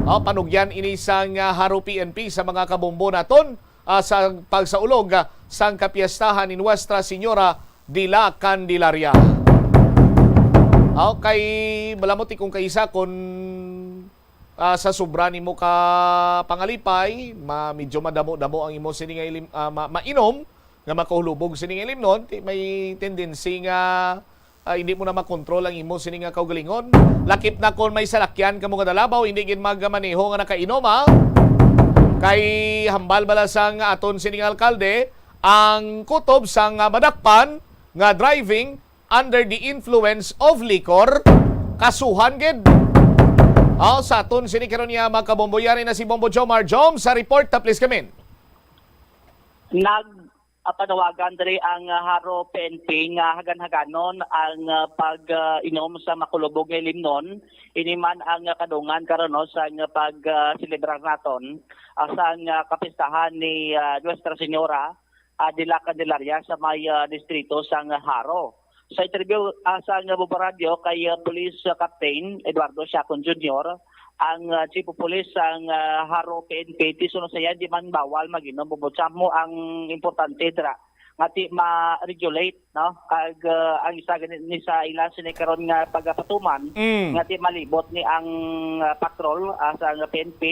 Oh, panugyan ini sang, ah, Jaro P N P sa mga kabombo naton, ah, sa pagsaulog, ah, sang kapiestahan ni Nuestra Señora de la Candelaria. Okay, malamot kung kaisa kung, ah, sa sobra nimo ka pangalipay, ma-, medyo madamo-damo ang imo sini nga ilim-, ah, ma-, mainom nga makahulubog sini nga ilimnon, ti-, may tendency nga, ah, hindi mo na makontrol ang imo sini nga kaugalingon. Lakip na kon may salakyan kamo nga dalabaw, hindi gid magmaneho nga nakainom, ha? Kay hambal bala sang aton sini nga alkalde, ang kutob sang, ah, madakpan nga driving under the influence of liquor, kasuhan gid. Ah, sa aton sini karon niya, mga kabombo, yari na si Bombo Jomar Jom sa report. Ta, please come in. Nag, ah, panawagan diri ang, ah, Jaro P N P nga hagan-haganon ang, ah, pag, ah, inom sa makulubog nga ilimnon. Ini man ang, ah, kadungan karon, no, sa, ah, pag, ah, selebrar naton, ah, sa, ah, kapistahan ni, ah, Nuestra Señora, ah, de la Candelaria sa may, ah, distrito sang Jaro. Sa interview, ah, sang Bombo Radyo kay, ah, Police, ah, Captain Eduardo Siacon Junior, ang, ah, Chief of Police sang, ah, Jaro P N P, ti suno sa iya, di man bawal mag-inom, Bombo Chamo, ang importante dira nga ti ma-regulate, no? Kag, ah, ang isa gani ni sa ila sini karon nga pagapatuman, Mm. nga ti malibot ni ang, ah, patrol, ah, sa P N P,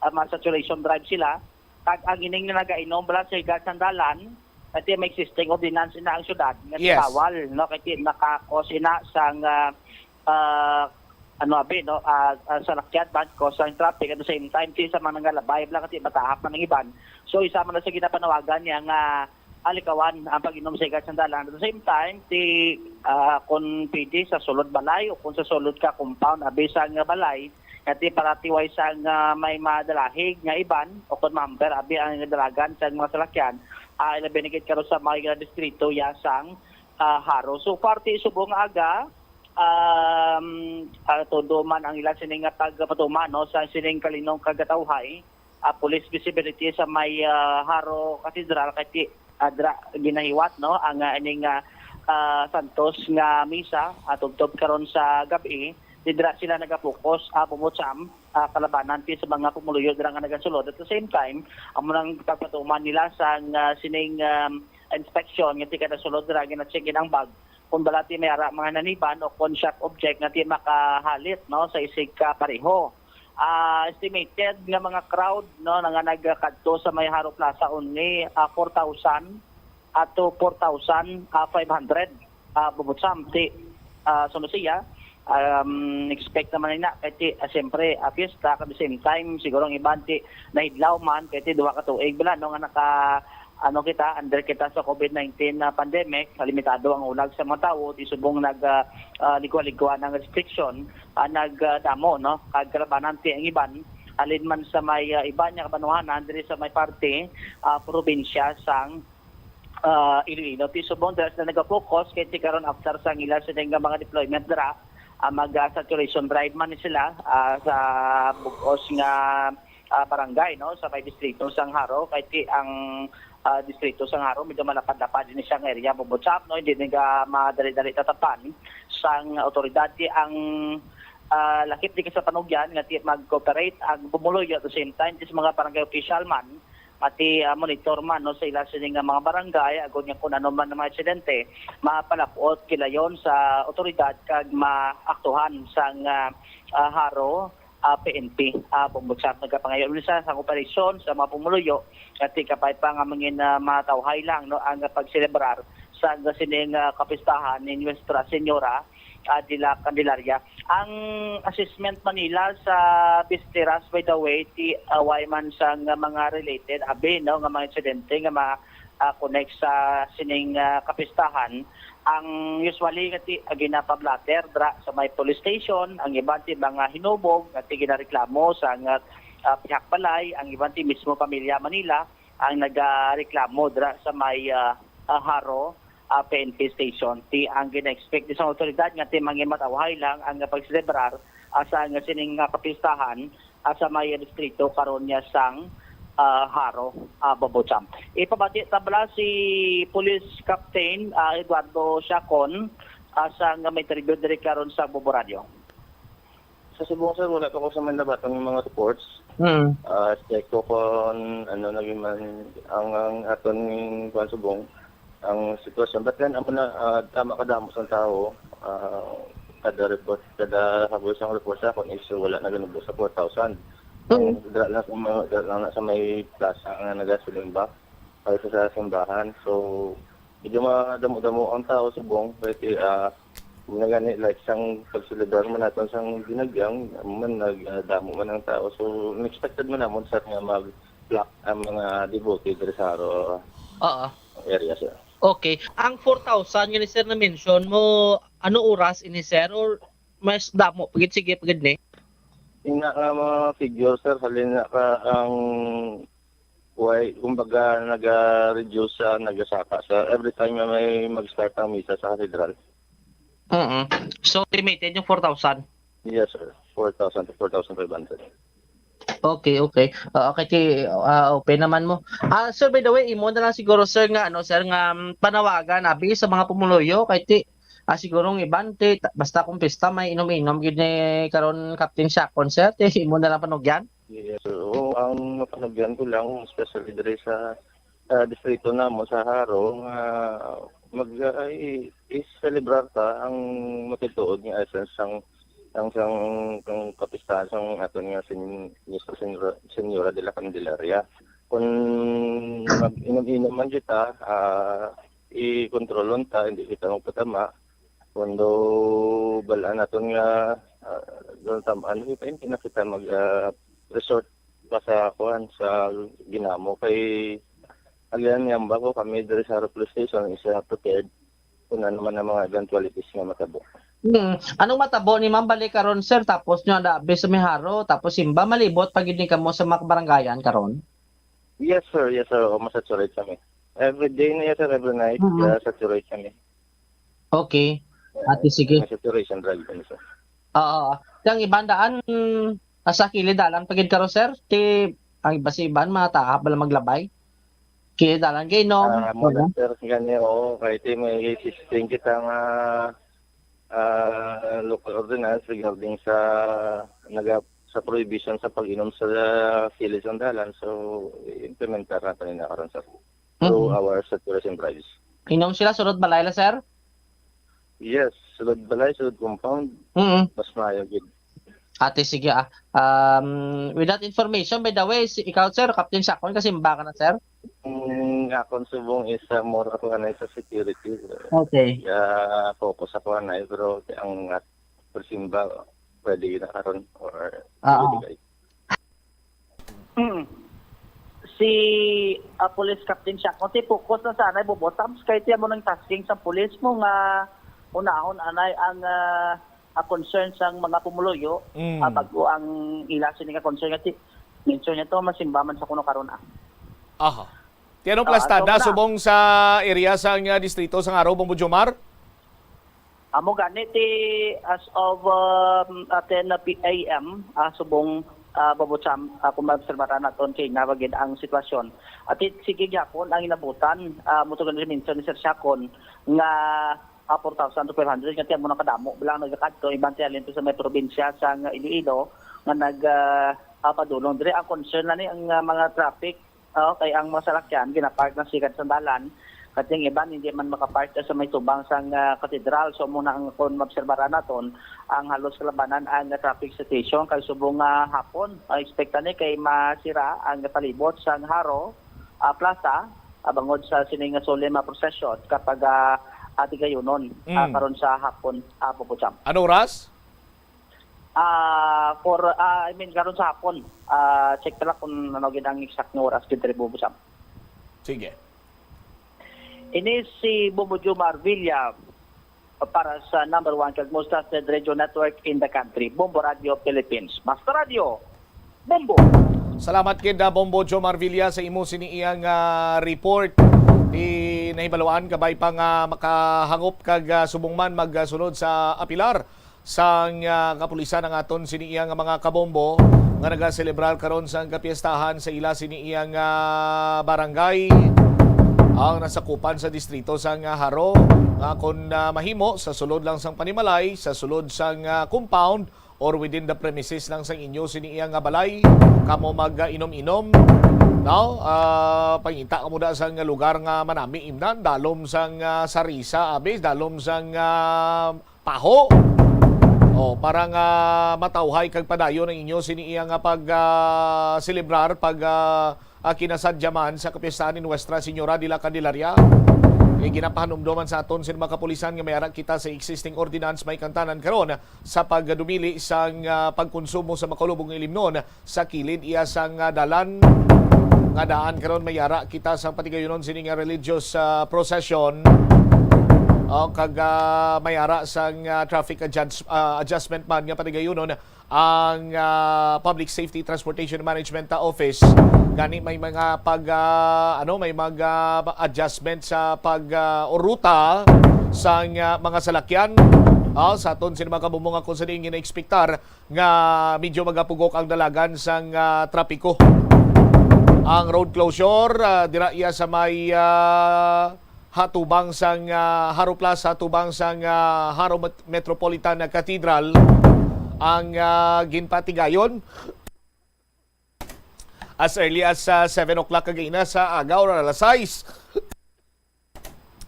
ah, ma-saturation drive sila. Kag ang ining nga nagainom bala sa higa sang dalan, nga ti may existing ordinance na ang syudad, nga ti Yes. bawal, no? Kay ti nakakos ina sang, ah, ah, ano, abi, no? Ah, ah, salakyan man, cause ang traffic, at the same time, ti sa mga nangalabay, bala, kay ti matahak man ang iban. So, isa man na sa ginapanawagan niya nga alikawan ang pag-inom sa higa sang dalan. At the same time, ti, ah, kung pwede sa sulod balay o kung sa sulod ka compound, abi sa nga balay, nga ti paratiway sa nga may madalahig nga iban o kung mamper, abi ang dalagan sa mga salakyan, ah, ilabi na gid karon sa mga distrito ya sang, ah, Jaro. So, parte subong aga, um, ah, todo man ang ila sining nga pagpatuman, no, sa sining kalinong kagatawhay, ah, police visibility sa may, ah, Jaro Cathedral, kay ti-, ah, dra-, ginahiwat, no, ang, ah, ining, ah, ah, Santos nga misa, ah, tubtob karon sa gab-i, didra sila nagapokus, ah, bumutsam, ah, kalabanan ti sa mga pumuluyo dira nga nagasulod. At the same time, amo nang pagpatuman nila sa, ah, sining, um, inspection nga ti kada sulod dira gina-check in ang bag kung bala ti may ara mga naniban o kung sharp object nga ti makahalit, no, sa isig ka pareho. Ah, estimated nga mga crowd, no, na nga nagkadto sa may Jaro Plaza only, ah, four thousand ato four thousand five hundred, ah, bubot samti, ah, sa Lucia. Um, expect naman na kay ti, ah, siyempre, ah, fiesta, at the same time, siguro ang iban ti nahidlaw man kay ti duha ka tuig bala, no, nga naka, ano kita, under kita sa COVID nineteen na pandemic, limitado ang ulag sa mga tawo, ti subong nag, ah, ah, ligwa-ligwa ng restriction, ah, nagdamo, no, kag kalabanan ti ang iban, halin man sa may, ah, iban nga kabanuhanan diri sa may parte, ah, probinsya sang, ah, Iloilo. Ti subong dira sila nagapokus kay ti karon after sang ila sila nga mga deployment dira, ah, mag, ah, saturation drive man ni sila, ah, sa bug-os nga, ah, barangay, no, sa may distrito sang Jaro, kay ti ang, ah, distrito sang Jaro medyo malapad-lapad din siya nga area, bubot sab, no, hindi ni ga madali-dali tatapan sang otoridad. Ti ang, ah, lakip di sa panugyan nga ti mag-cooperate ang pumuluyo at the same time ti sa mga barangay official man, pati, ah, monitor man, no, sa ila sini nga mga barangay, agod nga kung ano man ang mga insidente, mapalapot gilayon sa otoridad kag maaktuhan sang, ah, ah, Jaro, ah, P N P, ah, Bumbog South. Nagkapangayo ulit sa, sa operasyon sa mga pumuluyo, at ikapay pa nga mangin, ah, matawhay lang, no, ang pagselebrar sa, sa sining, ah, kapistahan ni Nuestra Señora, ah, de la Candelaria. Ang assessment man nila sa Pisteras, by the way, ti, ah, way man sa nga mga related, abi, no, nga mga insidente nga ma-, ah, connect sa sining, ah, kapistahan. Ang usually nga ti, ah, ginapablatter dra sa may police station, ang iban ti mga hinubog nga ti ginareklamo sa nga, ah, pihak balay, ang iban ti mismo pamilya Manila ang nagareklamo dra sa may, ah, ah, Jaro, ah, P N P station. Ti ang gina-expect di sa otoridad nga ti mangimatawhay lang ang pagselebrar, ah, sa nga sining nga kapistahan, ah, sa may distrito karon niya sang, ah, Jaro, ah, Babucham. Ipabati ta bala si Police Captain, ah, Eduardo Siacon, ah, sa nga may interview diri karon sa Bobo Radio. Sa subong, sir, wala pa ko sa manlabatong mga reports. Mm. Ah, check ko kung ano naging man ang, ang aton kuwan subong, ang sitwasyon. But then, amo na, ah, tama kadamo sa tao, ah, kada report, kada haboy sang report sa akon is wala na ganun sa four thousand. Ang Mm. dala lang sa mga, dala lang na sa may plaza nga nagasiling ba, ay sa, sa simbahan. So, medyo madamo-damo ang tao subong, kay, ah, ginagani, like, sang pagselebrar man naton sang ginagyang, man, nagdamo man ang tao. So, expected man namon, sir, nga mag-block ang mga devotee diri sa Jaro Oo. area, sir. Okay. Ang four thousand nga ni sir na-mention mo, ano oras ini, sir? Or mas damo pa gid, sige pa gid ni? Ina nga mga figure, sir, halin na ka ang way, kumbaga, naga-reduce sa, nagasaka, sir. Every time nga may mag-start ang misa sa katedral. Mm. So, limited yung four thousand? Yes, sir. Four thousand to four thousand five hundred. Okay, okay. Ah, okay ti, ah, open naman mo. Ah, sir, by the way, imo na lang siguro, sir, nga, ano, sir, nga, um, panawagan, abi, sa mga pumuluyo, kay ti, ah, siguro ang iban, ti, ta-, basta kung pista, may inom-inom, gid ni karon, Captain Siacon, sir, ti, imo na lang panugyan? Yes, sir. Oo, ang mapanugyan ko lang, especially diri sa Sa distrito namo sa Jaro nga mag, ah, i-, i-celebrar ta ang matutuod nga essence sang, sang, sang, sang kapistahan sang aton nga sin-, Nuestra Senra-, Señora de la Candelaria. Kung mag-inom-inom man kita, ah, i-kontrolon ta, hindi kita magpatama. Kung do balaan naton nga, ah, doon tam-, ano, hindi na kita mag, ah, resort pa sa kuan, sa ginamo. Kay again, nga bago kami diri sa Jaro Police Station is, ah, prepared kung ano man ang mga eventualities nga matabo. Hmm. Anong matabo ni Ma'am Bali karon, sir? Tapos nyo ada sa may Jaro, tapos simba, malibot pa gid ni kamo sa mga kabarangayan karon? Yes, sir. Yes, sir. O, masaturate kami. Every day na yan, sir. Every night, Mm. ah, saturate kami. Okay. Ate, sige. May saturation drive kami, sir. Oo. Ang iban daan, ah, sa kilid dalan pa gid karon, sir? Ti, ang iba sa iban, mga taap bala maglabay? Kilid dalan kay inom, Ah, muna, wala? Sir, gani, oo. Kay ti may existing kita nga, ah, local ordinance regarding sa naga-, sa prohibition sa pag-inom sa kilid sang dalan. So, i-implementar naton na karon, sir. Through Mm. our saturation drives. Inom sila sulod balay la, sir? Yes, sulod balay, sulod compound. Mm. Mas maayo gid. Ate, sige, ah. Um, with that information, by the way, si, ikaw, sir, Captain Sakon, kasimba ka na, sir? Mm, akon subong is, ah, more ako anay sa security. Okay. Kaya focus ako anay, pero ang at-, persimba, pwede na karon or Ah. pwede kayo. Mm. Si, ah, Police Captain Siak, kung ti focus na sa anay bubotams, kay ti amo nang tasking sa pulis mo nga unahon anay ang, ah, ah, concern sang mga pumuluyo, Mm. ah, bago ang ila sini nga concern nga ti, mention niya to, masimba man sa kuno karon, ah. Aha. Ti anong Ah, plasta so na na. Subong sa area sang, ah, distrito sang Jaro, Bombo Jomar? Amo gani ti as of, um, ah, ten p.m., ah, subong, ah, Bombo Jam, ah, kung maobserbaran naton kay nga gid ang sitwasyon. At it-, sige gyapon ang inabutan, ah, mo to gani mention ni Sir Siakon nga, ah, four thousand to five hundred nga ti amo nang kadamo lang nagakadto, iban ti halin to sa may probinsya sang Iloilo nga nag, ah, ah, padulong diri. Ang concern na ni ang, ah, mga traffic, ah, kay ang mga salakyan ginapark na sigad sa dalan, kat ang iban hindi man makapark sa may tubang sang, ah, katedral. So, muna ang kung maobserbaran naton, ang halos kalabanan ang traffic situation kay subong nga hapon, ah, expect ni kay masira ang palibot sang Jaro, ah, Plaza, ah, bangod sa sining nga solemn, ah, procession kapag, ah, ah, tigayunon, ah, Mm. karon sa hapon, ah, Popo Cham. Ano oras? Ah, for, ah, I mean, karon sa hapon. Ah, check ta lang kung ano gid ang exact nga oras gid diri, Bobo Cham. Sige. Ini si Bombo Jomar Villa para sa number one kag most trusted radio network in the country, Bombo Radio Philippines. Basta Radio, Bombo! Salamat gid, ah, Bombo Jomar Villa, sa imo sini iyang, ah, report. Ti nahibaluan, kabay pa nga makahangop kag, ah, subong man magsunod sa apilar sang, ah, kapulisan ang aton sini iyang mga kabombo nga nagaselebrar karon sang kapiestahan sa ila sini iyang, ah, barangay ang nasakupan sa distrito sang, ah, Jaro, nga kon, ah, mahimo sa sulod lang sang panimalay, sa sulod sang, ah, compound, or within the premises lang sang inyo sini iya nga balay, kamo mag, ah, inom-inom. Now, ah, pangita kamo da sang lugar nga manami imnan, dalom sang, ah, sarisa, abi, dalom sang, ah, paho. O, para nga matawhay kag padayon ang inyo sini iya nga pag, ah, selebrar, pag, ah, ah, kinasadyaman sa kapistahan ni Nuestra Señora de la Candelaria. Kay ginapahanumdoman sa aton sin mga kapulisan nga may ara kita sa existing ordinance may kantanan karon sa pagdumili sang, ah, pagkonsumo sa makalubong nga ilimnon sa kilid iya sang, ah, dalan. Nga daan karon may ara kita sa patigayunon sini nga religious, ah, procession. O, kag, ah, may ara sang, ah, traffic adjust-, ah, adjustment man nga patigayunon ang, ah, Public Safety Transportation Management, ah, Office. Gani may mga pag, ah, ano, may mga adjustment sa pag, ah, o ruta sang, ah, mga salakyan. Ah, sa aton sin mga kabumbo nga kung sa diin gina-expectar nga medyo magapugok ang dalagan sang, ah, trapiko. Ang road closure, ah, dira iya sa may, ah, hatubang sang, ah, Jaro Plaza, hatubang sang, ah, Jaro Met-, Metropolitan Cathedral ang, ah, ginpatigayon. as early as ah, seven o'clock kagaina sa aga or alas sais.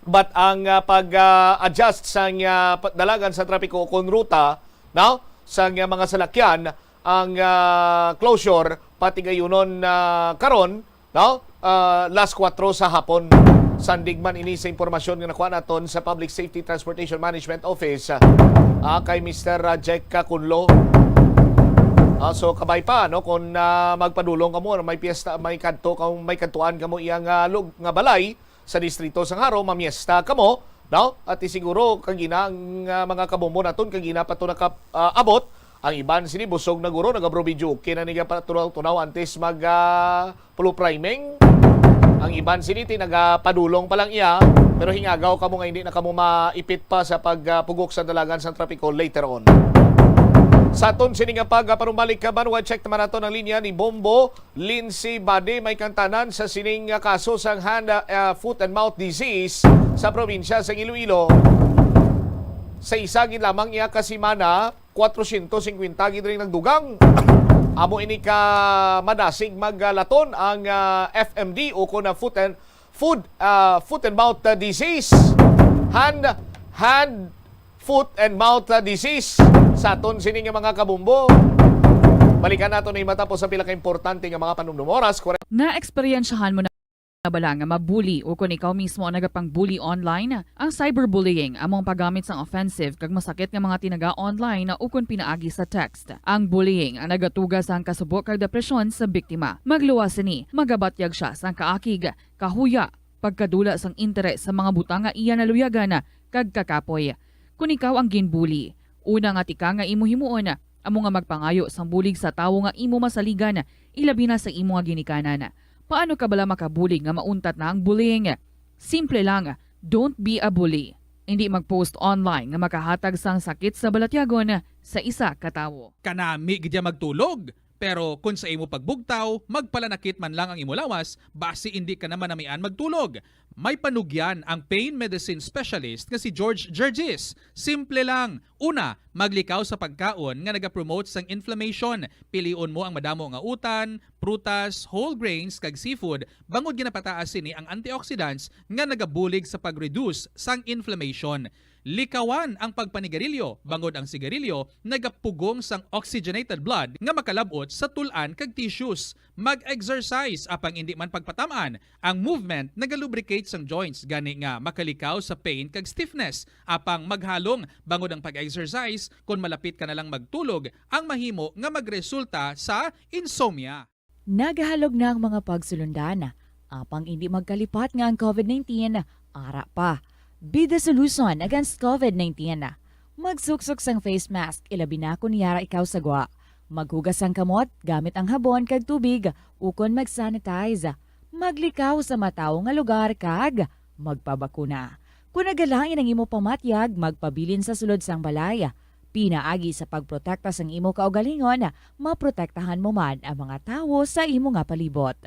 But ang ah, pag-adjust sang ah, pa- dalagan sa trapiko kon ruta, no, sang ah, mga salakyan, ang ah, closure patigayunon na karon, no, ah, las kuwatro sa hapon. Sandig man ini sa impormasyon nga nakuha naton sa Public Safety Transportation Management Office, ah, kay Mister Jack Cacunlo. Ah, so kabay pa, no, kung ah, magpadulong kamo, may piyesta, may kadto, kamo, may kadtuan kamo iyang ah, lug-, nga balay sa distrito sang Jaro, mamiesta kamo, no? At siguro kagina ang ah, mga kabombo naton kagina pa to naka ah, abot. Ang iban sini busog na guro, nagabrobidyo. Okay na niya pa tunaw-tunaw antes mag ah, pulo priming. Ang iban sini ti nagapadulong pa lang iya, pero hingagaw kamo nga hindi na kamo maipit pa sa pagpugok sa dalagan sang trapiko later on. Sa aton sini nga pagpanumbalik ka, Banwa, check naman nato ang linya ni Bombo Lindsay Bade, may kantanan sa sining nga kaso sang hand, ah, foot and mouth disease sa probinsya sa Iloilo. Sa isa gid lamang iya ka semana, kwatrosyentos singkwenta gid ring nagdugang. Amo ini ka madasig maglaton ang ah, F M D o kon na foot and food ah, foot and mouth ah, disease. Hand hand foot and mouth ah, disease sa aton sini nga mga kabumbo. Balikan nato ni matapos sa pila ka importante nga mga panumdum oras. Kore- Naeksperyensyahan mo na bala nga mabuli o kon ikaw mismo ang nagapang-bully online? Ang cyberbullying amo ang paggamit sang offensive kag masakit nga mga tinaga online o kon pinaagi sa text. Ang bullying ang nagatuga sang kasubo kag depresyon sa biktima. Magluwas sini, magabatyag siya sang kaakig, kahuya, pagkadula sang interes sa mga butang nga iya naluyagan kag kakapoy. Kon ikaw ang ginbuli, una nga tika nga imo himuon amo nga magpangayo sang bulig sa tawo nga imo masaligan, ilabi na sa imo nga ginikanan. Paano ka bala makabulig nga mauntat na ang bullying? Simple lang, don't be a bully. Hindi mag-post online nga makahatag sang sakit sa balatyagon sa isa ka tawo. Kanami gid ya magtulog. Pero kon sa imo pagbugtaw, magpalanakit man lang ang imo lawas, basi indi ka na manamian magtulog. May panugyan ang pain medicine specialist nga si George Gergis. Simple lang. Una, maglikaw sa pagkaon nga nagapromote sang inflammation. Pilion mo ang madamo nga utan, prutas, whole grains, kag seafood, bangod ginapataas sini ang antioxidants nga nagabulig sa pag-reduce sang inflammation. Likawan ang pagpanigarilyo, bangod ang sigarilyo nagapugong sang oxygenated blood nga makalab-ot sa tul-an kag tissues. Mag-exercise, apang indi man pagpatam-an. Ang movement nagalubricate sang joints, gani nga makalikaw sa pain kag stiffness. Apang maghalong, bangod ang pag-exercise, kon malapit ka na lang magtulog, ang mahimo nga magresulta sa insomnia. Nagahalog na ang mga pagsulundan, apang indi magkalipat nga ang COVID nineteen ara pa. Be the solution against COVID nineteen. Magsuksok sang face mask, ilabi na kon yara ikaw sa gwa. Maghugas sang kamot gamit ang habon kag tubig, ukon mag-sanitize. Maglikaw sa matawo nga lugar kag magpabakuna. Kon nagalain ang imo pamatyag, magpabilin sa sulod sang balay. Pinaagi sa pagprotekta sang imo kaugalingon, maprotektahan mo man ang mga tawo sa imo nga palibot.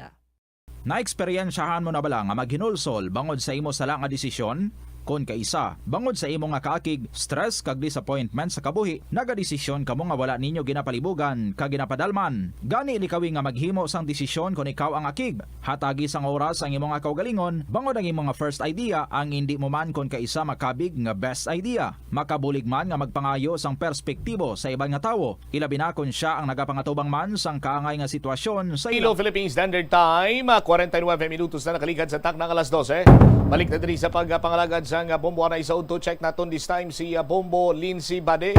Naeksperyensyahan mo na bala nga maghinulsol bangod sa imo sala nga desisyon? Kon kaisa, bangod sa imo nga kaakig, stress kag disappointment sa kabuhi, nagadesisyon kamo nga wala ninyo ginapalibugan kag ginapadalman. Gani likawi nga maghimo sang desisyon kon ikaw ang akig. Hatagi sang oras ang imo nga kaugalingon, bangod ang imo nga first idea ang indi mo man kon kaisa makabig nga best idea. Makabulig man nga magpangayo sang perspektibo sa iban nga tawo, ilabi na kon sia ang nagapangatubang man sang kaangay nga sitwasyon sa Ilo ila. Philippine Standard Time, ah, kwarenta y nuebe minutos na nakaligad sa takna nga alas dose. Balik na diri sa pagpangalagad sang ah, Bombo Anay sa Udto. Check naton this time si ah, Bombo Lindsay Bade.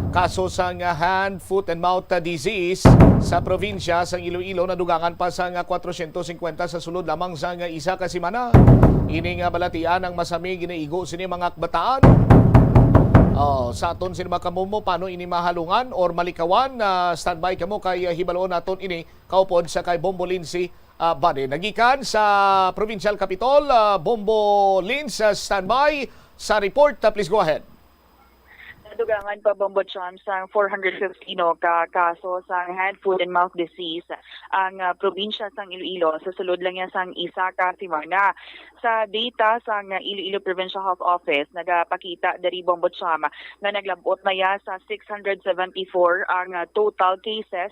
Kaso sang ah, hand, foot and mouth ah, disease sa probinsya sang Iloilo nadugangan pa sang ah, kwatrosyentos singkwenta sa sulod lamang sang ah, isa ka semana. Ini nga balatian ang masami ginaigo sini mga kabataan. Oh, sa aton sini mga kabombo, paano ini mahalungan or malikawan? Ah, standby kamo kay ah, hibaloon naton ini kaupod sa kay Bombo Lindsay ah, Bade. Nagikan sa Provincial Capitol, ah, Bombo Lindsay, ah, standby sa report. Ah, please go ahead. Nadugangan pa, Bombo Cham, sang four hundred fifty, no, ka kaso sang hand, foot and mouth disease ang ah, probinsya sang Iloilo sa sulod lang niya sang isa ka semana. Sa data sang Iloilo Provincial Health Office, nagapakita diri, Bombo Cham, nga naglabot na ya sa six hundred seventy-four ang ah, total cases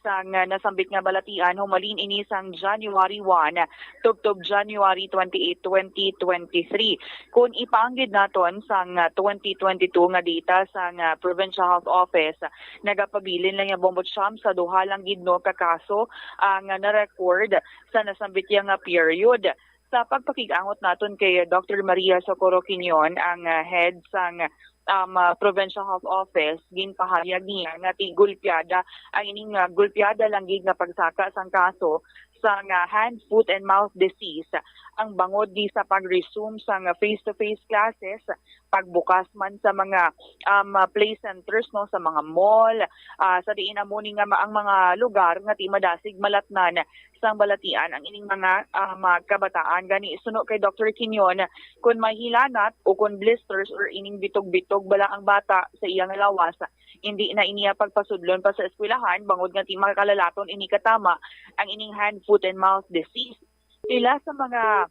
sang, ah, nasambit nga balatian, humalin ini sang January one tubtob January twenty-eight, twenty twenty-three. Kung ipaanggid naton sang, ah, twenty twenty-two nga data sang, ah, Provincial Health Office, nagapabilin lang nga bumbo siyam sa duha lang gid, no, ka kaso ang, ah, na-record sa nasambit ya nga period. Sa pagpakig-angot naton kay Doctor Maria Socorro Quinion, ang, ah, head sang, um, ah, Provincial Health Office, ginpahayag niya nga ti gulpiada ang ining, ah, gulpiada lang gid nga pagsaka sang kaso sang, ah, hand, foot, and mouth disease ang bangod di sa pag-resume sang face-to-face classes, pagbukas man sa mga, um, ah, play centers, no, sa mga mall, ah, sa diin amo ni nga ma-, ang mga lugar nga ti madasig malatnan sang balatian ang ining mga, ah, mga kabataan. Gani, suno kay Doctor Quinion, kun may hilanat o kun blisters or ining bitog-bitog bala ang bata sa iya nga lawas, hindi na iniya pagpasudlon pa sa eskwelahan bangod nga ti makalalaton ini katama ang ining hand, foot, and mouth disease. Pila sa mga,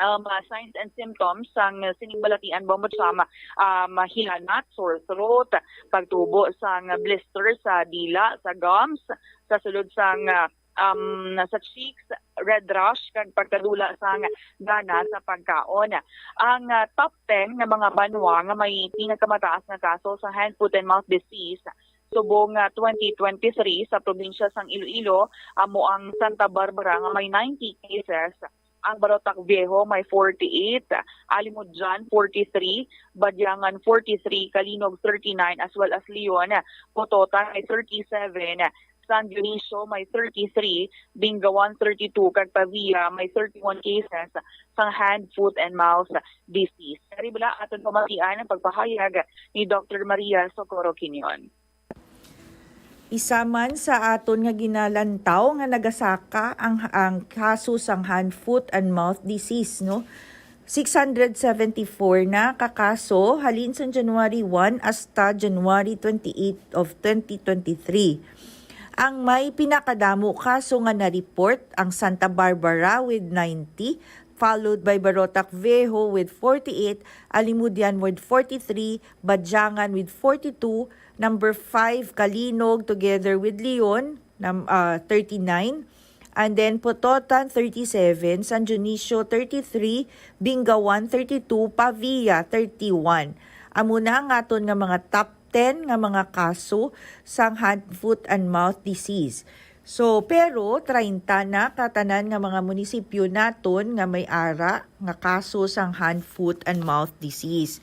um, ah, signs and symptoms sang sining balatian, bumbo siyam, um, hilanat, sore throat, pagtubo sang blister sa dila, sa gums, sa sulod sang, ah, um, sa cheeks, red rash, kag pagkadula sang gana sa pagkaon. Ang, ah, top ten nga mga banwa nga may pinagkamataas nga kaso sa hand, foot, and mouth disease subong, ah, twenty twenty-three sa probinsya sang Iloilo amo ang Santa Barbara nga may ninety cases, ang Barotac Viejo may forty-eight, Alimodian forty-three, Badiangan forty-three, Calinog thirty-nine, as well as Leon, Pototan may thirty-seven, San Dionisio may thirty-three, Bingawan thirty-two, kag Pavia may thirty-one cases sang hand, foot, and mouth disease. Kari bala aton pamatian ang pagpahayag ni Doctor Maria Socorro Quinion. Isa man sa aton nga ginalantaw nga nagasaka ang, ang kaso sang hand, foot, and mouth disease, no? Six hundred seventy-four na ka kaso halin sang January one hasta January twenty-eight of twenty twenty-three. Ang may pinakadamo kaso nga na-report ang Santa Barbara with ninety, followed by Barotac Viejo with forty-eight, Alimodian with forty-three, Badiangan with forty-two, number five, Calinog together with Leon, nam-, ah, thirty-nine, and then Pototan, thirty-seven, San Dionisio, thirty-three, Bingawan, thirty-two, Pavia, thirty-one. Amo na ang aton nga mga top ten nga mga kaso sang hand, foot, and mouth disease. So, pero treinta na ka tanan nga mga munisipyo naton nga may ara nga kaso sang hand, foot, and mouth disease.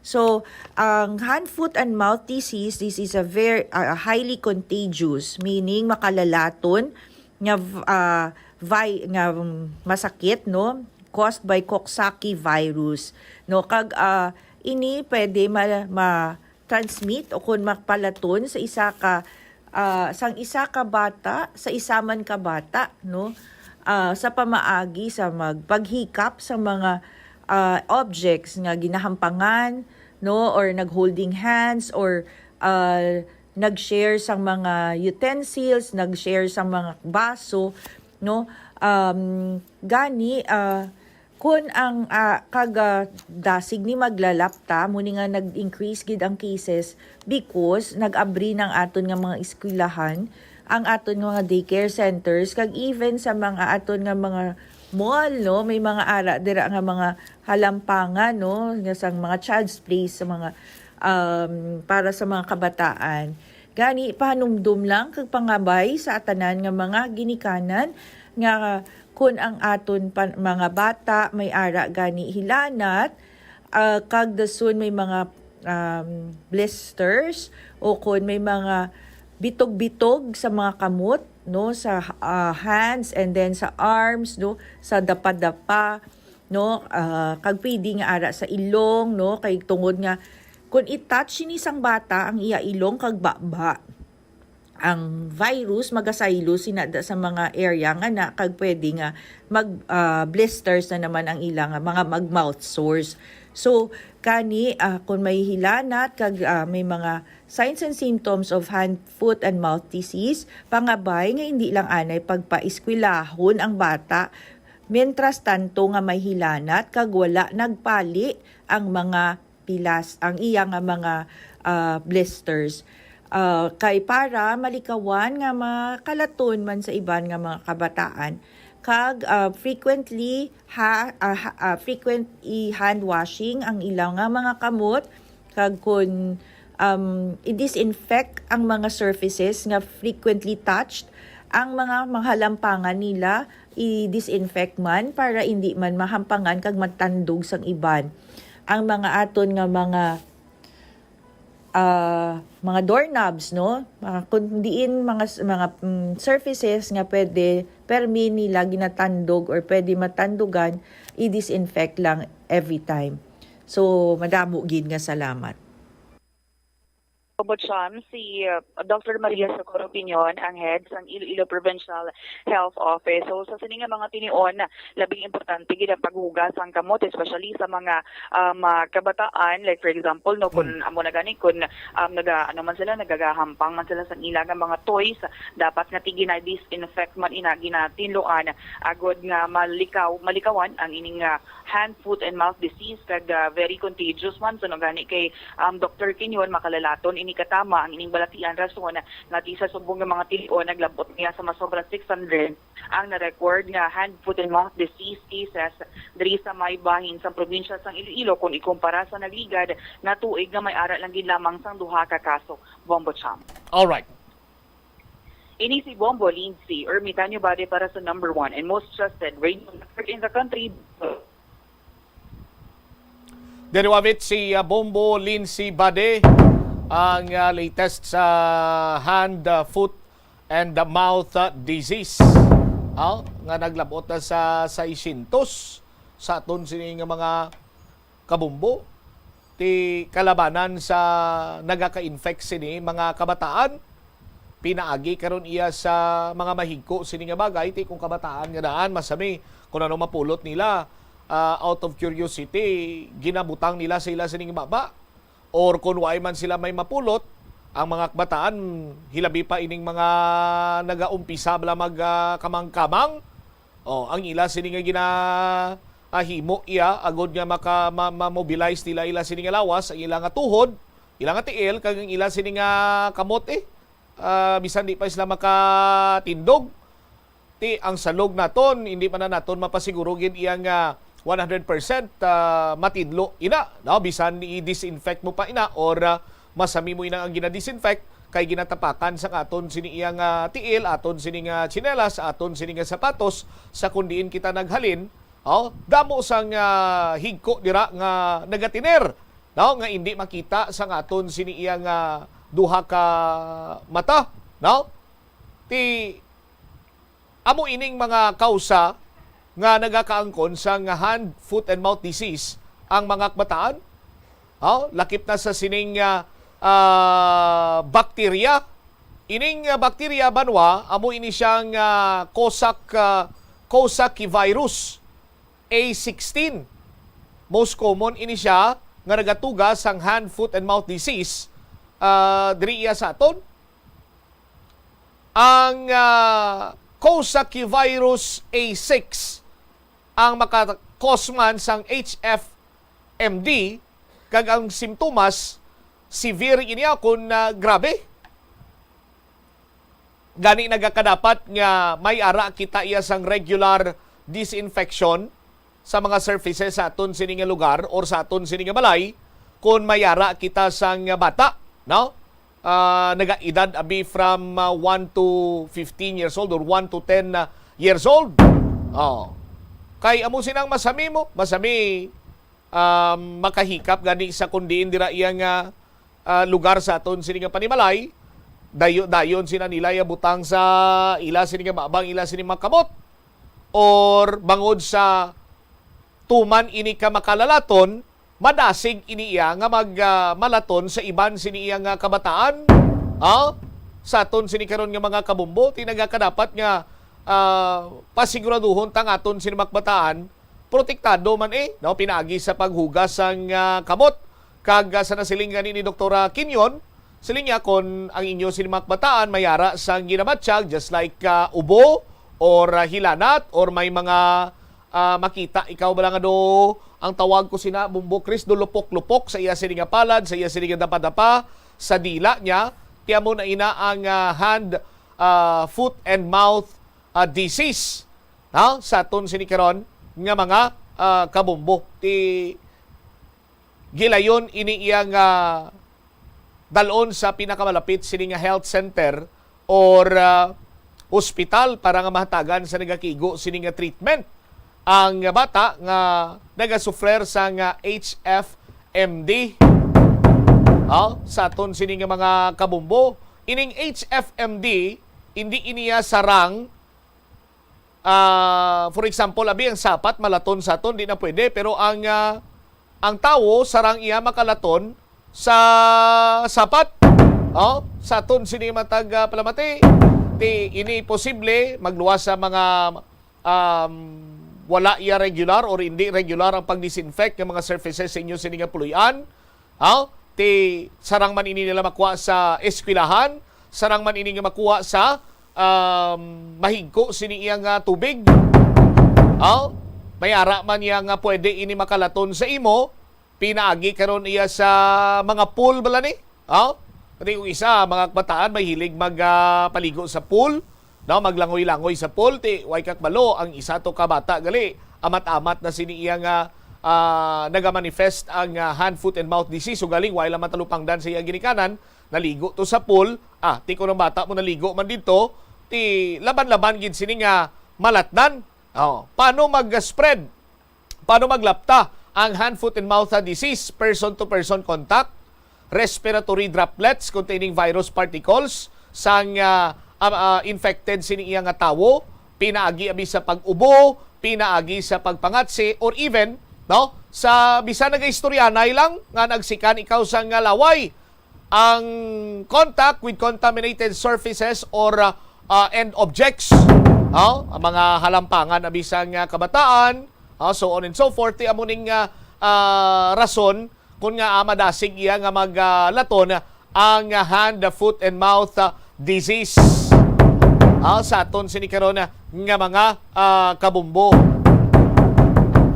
So, ang hand, foot, and mouth disease, this is a very, a highly contagious, meaning makalalaton nga v-, ah, vi-, nga, mm, masakit, no? Caused by Coxsackie virus, no? Kag, ah, ini pwede ma-, ma-, transmit o kon mapalaton sa isa ka, ah, sang isa ka bata sa isa man ka bata, no? Ah, sa pamaagi sa mag-, paghikap sa mga, ah, objects nga ginahampangan, no, or nag-holding hands, or, ah, nag-share sang mga utensils, nag-share sang mga baso, no? Um, gani, ah, Kun ang, ah, kag, ah, dasig ni maglalapta, mo ni nga nag-increase gid ang cases because nag-abri ng aton nga mga eskwelahan, ang aton nga mga daycare centers, kag even sa mga aton nga mga mall, no, may mga ara dira nga mga halampangan, no, nga sang mga child's place sa mga, um, para sa mga kabataan. Gani, pahanumdom lang kag pangabay sa atanan nga mga ginikanan nga kun ang aton pan-, mga bata may ara gani hilanat, ah, kag dason may mga, um, blisters o kun may mga bitog-bitog sa mga kamot, no, sa, ah, hands and then sa arms, no, sa dapa-dapa, no, ah, kag pwede nga ara sa ilong, no, kay tungod nga kun i-touch ni sang bata ang iya ilong kag baba, ang virus magasaylo sina da sa mga area nga na, kag pwede nga mag, ah, blisters na naman ang ila nga mga mag mouth sores. So, kani, ah, kung may hilanat kag, ah, may mga signs and symptoms of hand, foot, and mouth disease, pangabay nga hindi lang anay pagpaeskwelahon ang bata. Mientras tanto nga may hilanat kag wala nagpali ang mga pilas, ang iya nga mga, ah, blisters. Ah, kay para malikawan nga makalaton man sa iban nga mga kabataan, kag, ah, frequently ha, ah, ha- ah, frequent i hand washing ang ilang nga mga kamot, kag kun, um, i-disinfect ang mga surfaces nga frequently touched, ang mga mahalampangan nila i-disinfect man para hindi man mahampangan kag magtandog sang iban. Ang mga aton nga mga ah, mga doorknobs, no? Mga, kung diin mga s- mga, mm, surfaces nga pwede permi nila ginatandog or pwede matandugan, i-disinfect lang every time. So, madamo gid nga salamat. Ombudsman, si uh, Doctor Maria Socorro Piñon, ang head sang Iloilo Provincial Health Office. So, sa sini nga mga tinion, labing importante gid ang paghugas sang kamot, especially sa mga um, uh, kabataan, like, for example, no, kung amo na gani, kung um, naga, ano man sila, nagagahampang man sila sa ila nga mga toys, dapat nga tigina-disinfect man ina ginatinluan agod nga malikaw malikawan ang ining uh, hand, foot, and mouth disease, kag uh, very contagious man. So, no gani kay um, Doctor Quinyon, makalalaton ini katama ang ining balatian, rason nga ti sa subong nga mga tilion, naglabot niya sa masobra six hundred ang na-record nga hand, foot, and mouth disease cases diri sa may bahin sang probinsya sang Iloilo, kung ikumpara sa nagligad nga tuig nga may ara lang gid lamang sang duha ka kaso. Bombo Cham. Alright. Ini si Bombo Lindsay Ermitanyo Bade para sa number one and most trusted radio network in the country. Diriwavit si uh, Bombo Lindsay Bade ang uh, latest sa hand, uh, foot, and the mouth uh, disease. Oh, nga naglabot na sa six hundred sa aton sini nga mga kabumbo. Ti kalabanan sa nagaka-infect sini mga kabataan. Pinaagi karon iya sa mga mahigko sini nga bagay, ti kung kabataan nga daan, masami kung ano mapulot nila, ah, out of curiosity, ginabutang nila sa ila sining baba. Or kung waay man sila may mapulot, ang mga kabataan, hilabi pa ining mga nagaumpisa bala mag, ah, kamang-kamang, oh, ang ila sini nga gina ah, himo iya agod nga maka ma, ma-mobilize nila ila sini nga lawas, ang ila nga tuhod, ila nga tiil, kag ang ila sini nga kamot, eh. Ah, bisan di pa sila makatindog. Ti ang salog naton, hindi pa na naton mapasiguro gid iya nga one hundred percent, ah, matinlo ina, no? Bisan i-disinfect mo pa ina or, ah, masami mo ina ang gina-disinfect kay ginatapakan sa aton sini iya nga tiil, aton sini nga tsinelas, aton sini nga sapatos sa kun diin kita naghalin. Oh, damo sang, ah, higko dira nga nagatiner, no, nga indi makita sang aton sini iya nga duha ka mata, no? Ti amo ining mga kausa nga nagakaangkon sang hand, foot, and mouth disease ang mga kabataan. Oh, lakip na sa sining, ah, ah, bakterya. Ining, ah, bakterya, banwa, amo ini siyang, ah, Cosac, ah, Coxsackie virus A sixteen. Most common ini siya nga nagatuga sang hand, foot, and mouth disease, ah, diri iya sa aton. Ang, ah, Coxsackie virus A six ang maka-cause man sang H F M D, kag ang simptomas severe ini, ah, kun, ah, grabe. Gani nagakadapat nga may ara kita iya sang regular disinfection sa mga surfaces sa aton sini nga lugar or sa aton sini nga balay, kun may ara kita sang bata, no? Ah, nagaedad abi from, ah, one to fifteen years old or one to ten, ah, years old. Oh. Kay amo sinang masami mo, masami, um, makahikap gani sa kun diin dira iya nga, ah, lugar sa aton sini nga panimalay, dayo dayon sina nila iya butang sa ila sini nga babang ila sini mga kamot, or bangod sa tuman ini ka makalalaton, madasig ini iya nga mag, ah, malaton sa iban sini iya nga kabataan, ah, sa aton sini karon nga mga kabumbo. Ti nagakadapat nga, ah, pasiguraduhon ta nga aton sini mga kabataan protektado man, eh, no, pinaagi sa paghugas sang, ah, kamot. Kag, ah, sa nasiling gani ni Doktora Quinyon, siling niya, kon ang inyo sini mga kabataan may ara sang ginabatyag, just like, ah, ubo or, ah, hilanat, or may mga, ah, makita ikaw bala nga do, ang tawag ko sina, Bumbo Chris, do lupok-lupok sa iya sini nga palad, sa iya sini nga dapa-dapa, sa dila niya, Ti amo na ina ang, ah, hand, ah, foot and mouth, ah, disease, ha? Sa aton sini karon nga mga, ah, kabumbo. Ti gilayon ini iyang, ah, dalon sa pinakamalapit sini nga health center or, ah, ospital para nga mahatagan sa nagakigo sini nga treatment ang bata nga nagasufler sang H F M D. Oh, sa aton sini nga mga kabumbo, ining H F M D, hindi iniya sarang, ah, for example, abi ang sapat malaton sa aton, di na pwede, pero ang, ah, ang tawo sarang iya makalaton sa sapat. Oh, sa aton sini matag, ah, palamati, ti ini posible magluwas sa mga, um, wala iya regular or hindi regular ang pag-disinfect nga mga surfaces sa inyo sini nga puloy-an. Ha? Ti sarang man ini nila makuha sa eskwelahan, sarang man ini nga makuha sa, um, mahigko sini iya nga tubig. Ha? May ara man niya nga pwede ini makalaton sa imo, pinaagi karon iya sa mga pool bala ni. Ha? Pati kung isa, mga kabataan may hilig mag, ah, paligo sa pool, no, maglangoy-langoy sa pool, ti way kakbalo ang isa to ka bata gali, amat-amat na sini iya nga, ah, nagamanifest ang, ah, hand, foot, and mouth disease. Ugaling way lang matalupangdan sa iya ginikanan, naligo to sa pool. Ah, ti kung ang bata mo naligo man dito, ti laban-laban gid sini nga malatnan. Oh, paano mag-spread? Paano maglapta ang hand, foot, and mouth, ah, disease? Person to person contact, respiratory droplets containing virus particles sang, ah, ah, ah, infected sini iya nga tawo, pinaagi abi sa pag-ubo, pinaagi sa pagpangatsi, or even, no, sa bisan nagaistoryanay lang nga nagsikan ikaw sang, ah, laway. Ang contact with contaminated surfaces or, uh, uh, and objects, oh, ang mga halampangan na bisan nga kabataan, oh, so on and so forth, ti amo ning, uh, uh, rason kung nga, ah, madasig iya nga maglaton ang, uh, hand, foot, and mouth, uh, disease. Ah, sa aton sini karon, uh, nga mga, ah, kabumbo.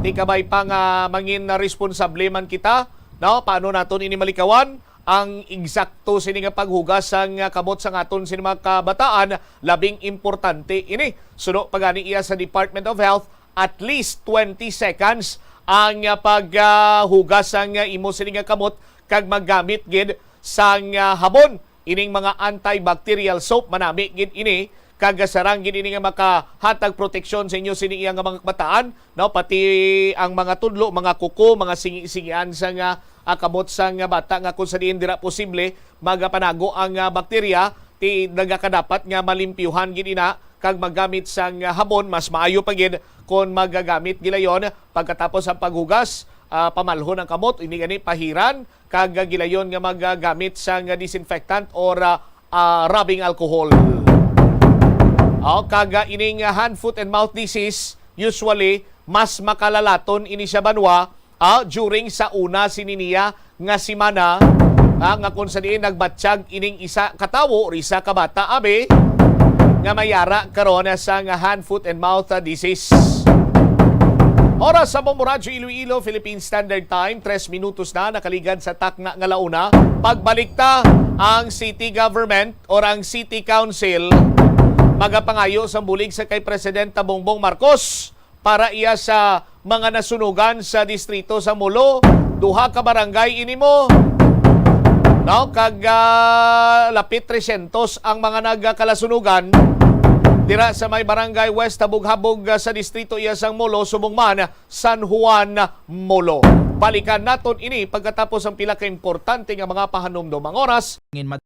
Ti kabay pa nga mangin responsable man kita, no? Paano naton ini malikawan? Ang eksakto sini nga paghugas sang, ah, kamot sang aton sini mga kabataan, labing importante ini. Suno pa gani iya sa Department of Health, at least twenty seconds ang, ah, paghugas sang, ah, imo sini nga kamot kag maggamit gid sang, ah, habon. Ining mga antibacterial soap, manami gid ini kag sarang gid ini nga makahatag proteksyon sa inyo sini iya nga mga kabataan, no? Pati ang mga tudlo, mga kuko, mga singi-singian sa nga, ah, kamot sa nga bata nga kung sa diin dira posible magapanago ang, ah, bakterya, ti nagakadapat nga malimpyuhan gid ina kag maggamit sang, ah, habon. Mas maayo pa gid kon magagamit gilayon pagkatapos ang paghugas, ah, pamalhon ang kamot, ini gani pahiran kag gilayon nga maggamit sang disinfectant or, ah, ah, rubbing alcohol. Oh, kag, ah, ining, ah, hand, foot, and mouth disease, usually, mas makalalaton ini siya banwa, ah, during sa una sini niya nga semana, ah, nga kung sa diin nagbatyag ining isa ka tawo or isa ka bata, abi, nga may ara karon sa nga hand, foot, and mouth, ah, disease. Oras sa Bombo Radyo Iloilo, Philippine Standard Time, tres minutos na nakaligad sa takna nga launa. Pagbalik ta, ang city government or ang city council magapangayo sang bulig sa kay Presidenta Bongbong Marcos para iya sa mga nasunugan sa distrito sa Molo. Duha ka barangay ini mo, no? Kag, ah, lapit tresyentos ang mga nagkalasunugan dira sa may Barangay West Habog-Habog, ah, sa distrito iya sang Molo, subong man San Juan, Molo. Balikan naton ini pagkatapos ang pila ka importante nga mga pahanumdom. Ang oras. Ngin Mad-,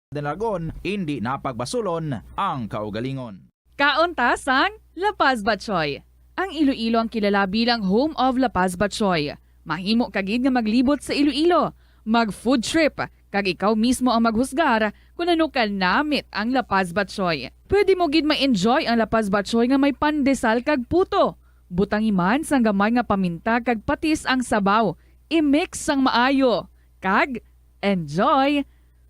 Dragon, hindi na pagbasulon ang kaugalingon. Kaon ta sang La Paz Batchoy. Ang Iloilo ang kilala bilang home of La Paz Batchoy. Mahimo ka gid nga maglibot sa Iloilo, mag food trip, kag ikaw mismo ang maghusgar kon ano ka namit ang La Paz Batchoy. Pwede mo gid ma-enjoy ang La Paz Batchoy nga may pandesal kag puto. Butangi man sang gamay nga paminta kag patis ang sabaw. I-mix sang maayo. Kag enjoy!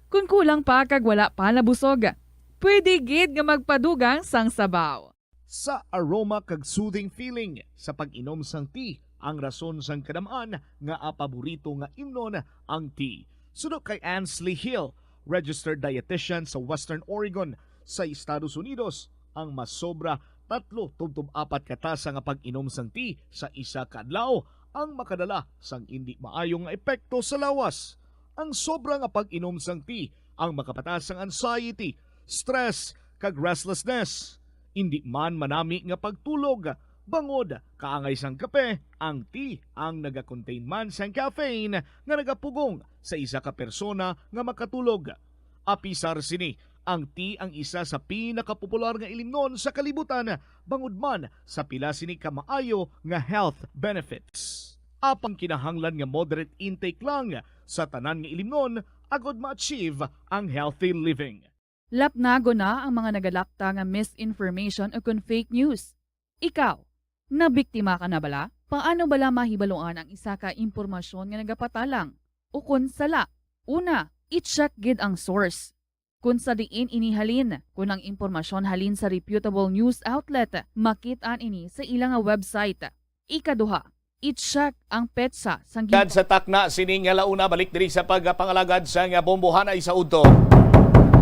Kon kulang pa kag wala pa nabusog, pwede gid nga magpadugang sang sabaw. Sa aroma kag soothing feeling sa pag-inom sang tea, ang rason sang kadam-an nga, ah, paborito nga imnon ang tea. Suno kay Ansley Hill, registered dietitian sa Western Oregon sa Estados Unidos, ang masobra tatlo tubtob apat ka tasa nga pag-inom sang tea sa isa ka adlaw ang makadala sang indi maayo nga epekto sa lawas. Ang sobra nga pag-inom sang tea ang makapataas sang anxiety, stress, kag restlessness. Indi man manami nga pagtulog, bangod kaangay sang kape, ang tea ang nagakontain man sang caffeine nga nagapugong sa isa ka persona nga makatulog. Apisar sini, ang tea ang isa sa pinakapopular nga ilimnon sa kalibutan, bangod man sa pila sini ka maayo nga health benefits. Apang kinahanglan nga moderate intake lang sa tanan nga ilimnon agod ma-achieve ang healthy living. Lapnagon na ang mga nagalapta nga misinformation o kon fake news. Ikaw, nabiktima ka na bala? Paano bala mahibaluan ang isa ka impormasyon nga nagapatalang o kon sala? Una, i-check gid ang source. Kon sa diin ini halin, kon ang impormasyon halin sa reputable news outlet, makit-an ini sa ila nga website. Ikaduha, i-check ang petsa sang Gad sa takna sini nga launa, balik diri sa pagpangalagad sa nga bombohanay sa udto.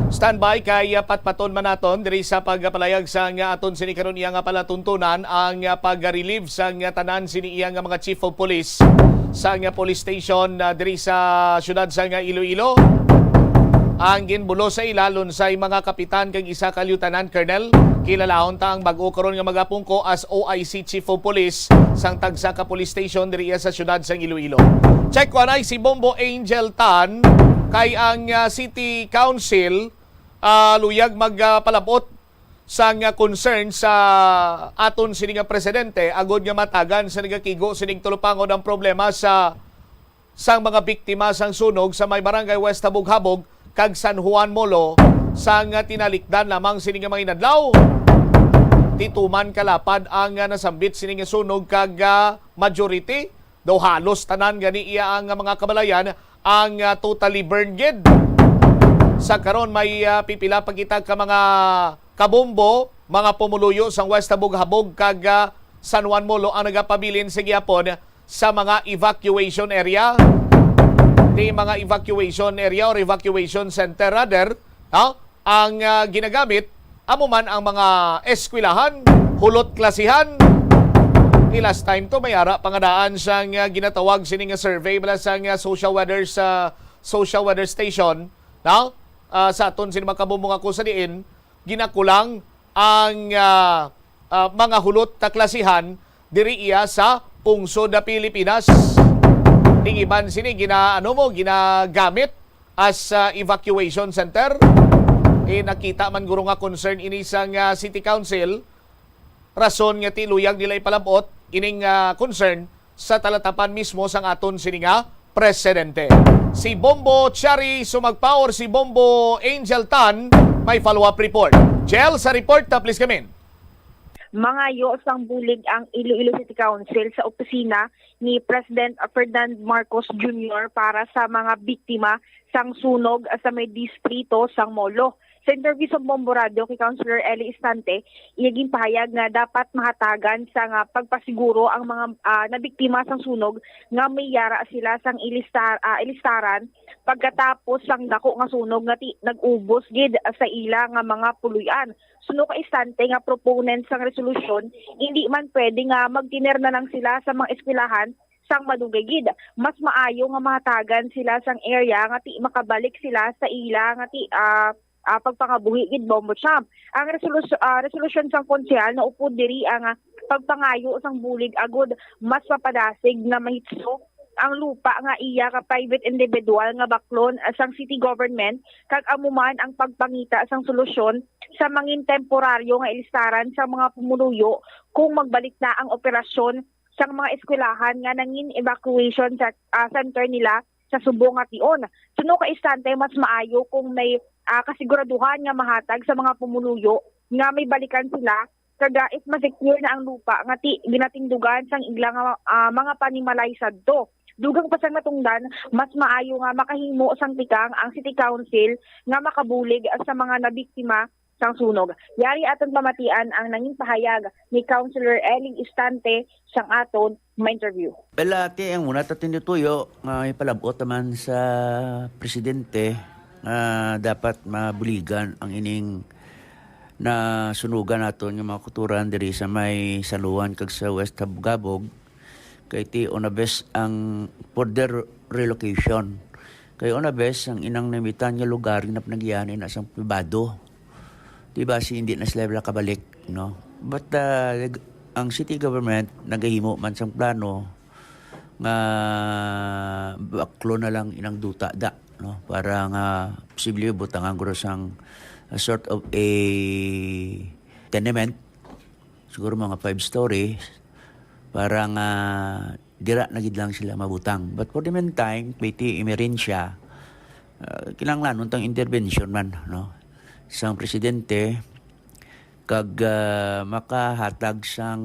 Standby kay patpaton man naton diri sa pagpalayag sa nga aton sini karon iya nga palatuntunan ang pag-relieve sa nga tanan sini iya nga mga chief of police sa nga police station, ah, diri sa siyudad sa nga Iloilo. Ang ginbulo sa ila lunsay mga kapitan kag isa ka lieutenant colonel. Kilalahon ta ang bag-o karon nga magapungko as O I C Chief of Police sang tagsa ka police station diri sa siyudad sang Iloilo. Check ko anay si Bombo Angel Tan kay ang, ah, City Council, ah, luyag magpalabot sang, ah, concern sa aton sini nga presidente agod nga matagan sa nagakigo sining tulupangon ang problema sa sang mga biktima sang sunog sa may Barangay West Habog-Habog kag San Juan Molo sang tinalikdan lamang sini nga mga inadlaw. Tituman kalapad ang, ah, nasambit sini nga sunog kag, ah, majority daw halos tanan gani iya ang mga kabalayan ang, ah, totally burned gid. Sa karon may, ah, pipila pa kita ka mga kabombo, mga pumuluyo sang West Habog-Habog kag, ah, San Juan Molo ang nagapabilin sa gihapon sa mga evacuation area. Di mga evacuation area or evacuation center rather, no? Ang, ah, ginagamit amo man ang mga eskwelahan, hulot klasihan. Di last time to may ara pa nga daan sang, ah, ginatawag sini nga survey bala sang, ah, social weather sa social weather station, no? Ah, sa aton sini mga kabombo nga kung sa diin ginakulang ang, ah, ah, mga hulot ta klasihan diri iya sa pungsod na Pilipinas. Ning iban sini gina ano mo ginagamit as, ah, evacuation center. Eh, nakita man guro nga concern ini sang, ah, City Council, rason nga ti luyag nila ipalabot ining, ah, concern sa talatapan mismo sang aton sini nga presidente. Si Bombo Chari Sumagpa or si Bombo Angel Tan may follow-up report. Jel, sa report ta, please come in. Mangayo sang bulig ang Iloilo City Council sa opisina ni President Ferdinand Marcos Junior para sa mga biktima sang sunog sa may distrito sang Molo. Sa interview sa Bombo Radio kay Councilor Eli Istante, iya ginpahayag nga dapat mahatagan sang, ah, pagpasiguro ang mga, ah, nabiktima sang sunog nga may yara sila sang ilistar, ah, ilistaran pagkatapos sang dako nga sunog nga ti, nag-ubos gid sa ila nga mga puloy-an. Suno ka Istante nga proponent sang resolusyon, indi man pwede nga magtener na lang sila sa mga eskwelahan sang madugay gid. Mas maayo nga mahatagan sila sang area nga ti makabalik sila sa ila nga ti, ah, ah, pagpangabuhi gid, Bombo Champ. Ang resolus-, ah, resolusyon sang konsehal naupod diri ang, ah, pagpangayo sang bulig agud mas mapadasig na mahitso ang lupa nga iya ka private individual nga baklon, ah, sang city government, kag amo man ang pagpangita sang solusyon sa mangin temporaryo nga ilistaran sa mga pumuluyo kung magbalik na ang operasyon sang mga eskwelahan nga nangin evacuation sa, ah, center nila sa subong nga tion. Suno ka Istante, mas maayo kung may, ah, kasiguraduhan nga mahatag sa mga pumuluyo nga may balikan sila, kag, ah, if ma-secure na ang lupa nga ti ginatindugan sang ila nga, ah, mga panimalay sadto. Dugang pa sang natungdan, mas maayo nga makahimo sang tikang ang City Council nga makabulig sa mga nabiktima sang sunog. Yari aton pamatian ang nangin pahayag ni Councilor Ellie Istante sang aton ma-interview. Well, ati, ang una ta tinutuyo nga ipalabot naman sa presidente ah, dapat mabuligan ang ining nasunugan naton nga mga kultura diri sa may San Juan kag sa West Habugabog, kay ti una bes ang for their relocation. Kay una bes ang inang namitan nga lugar nga panagianan na sang pribado. Di ba, si hindi na sila kabalik, no? But, ah, ang city government nagahimo man sang plano nga baklo na lang inang duta da, no? Para nga posible butangan guro sang, ah, sort of a tenement, siguro mga five story, para nga dira na gid lang sila mabutang. But for the meantime, kay ti emerhensya, ah, kinahanglanon tang intervention man, no? Sang presidente, kag, ah, makahatag sang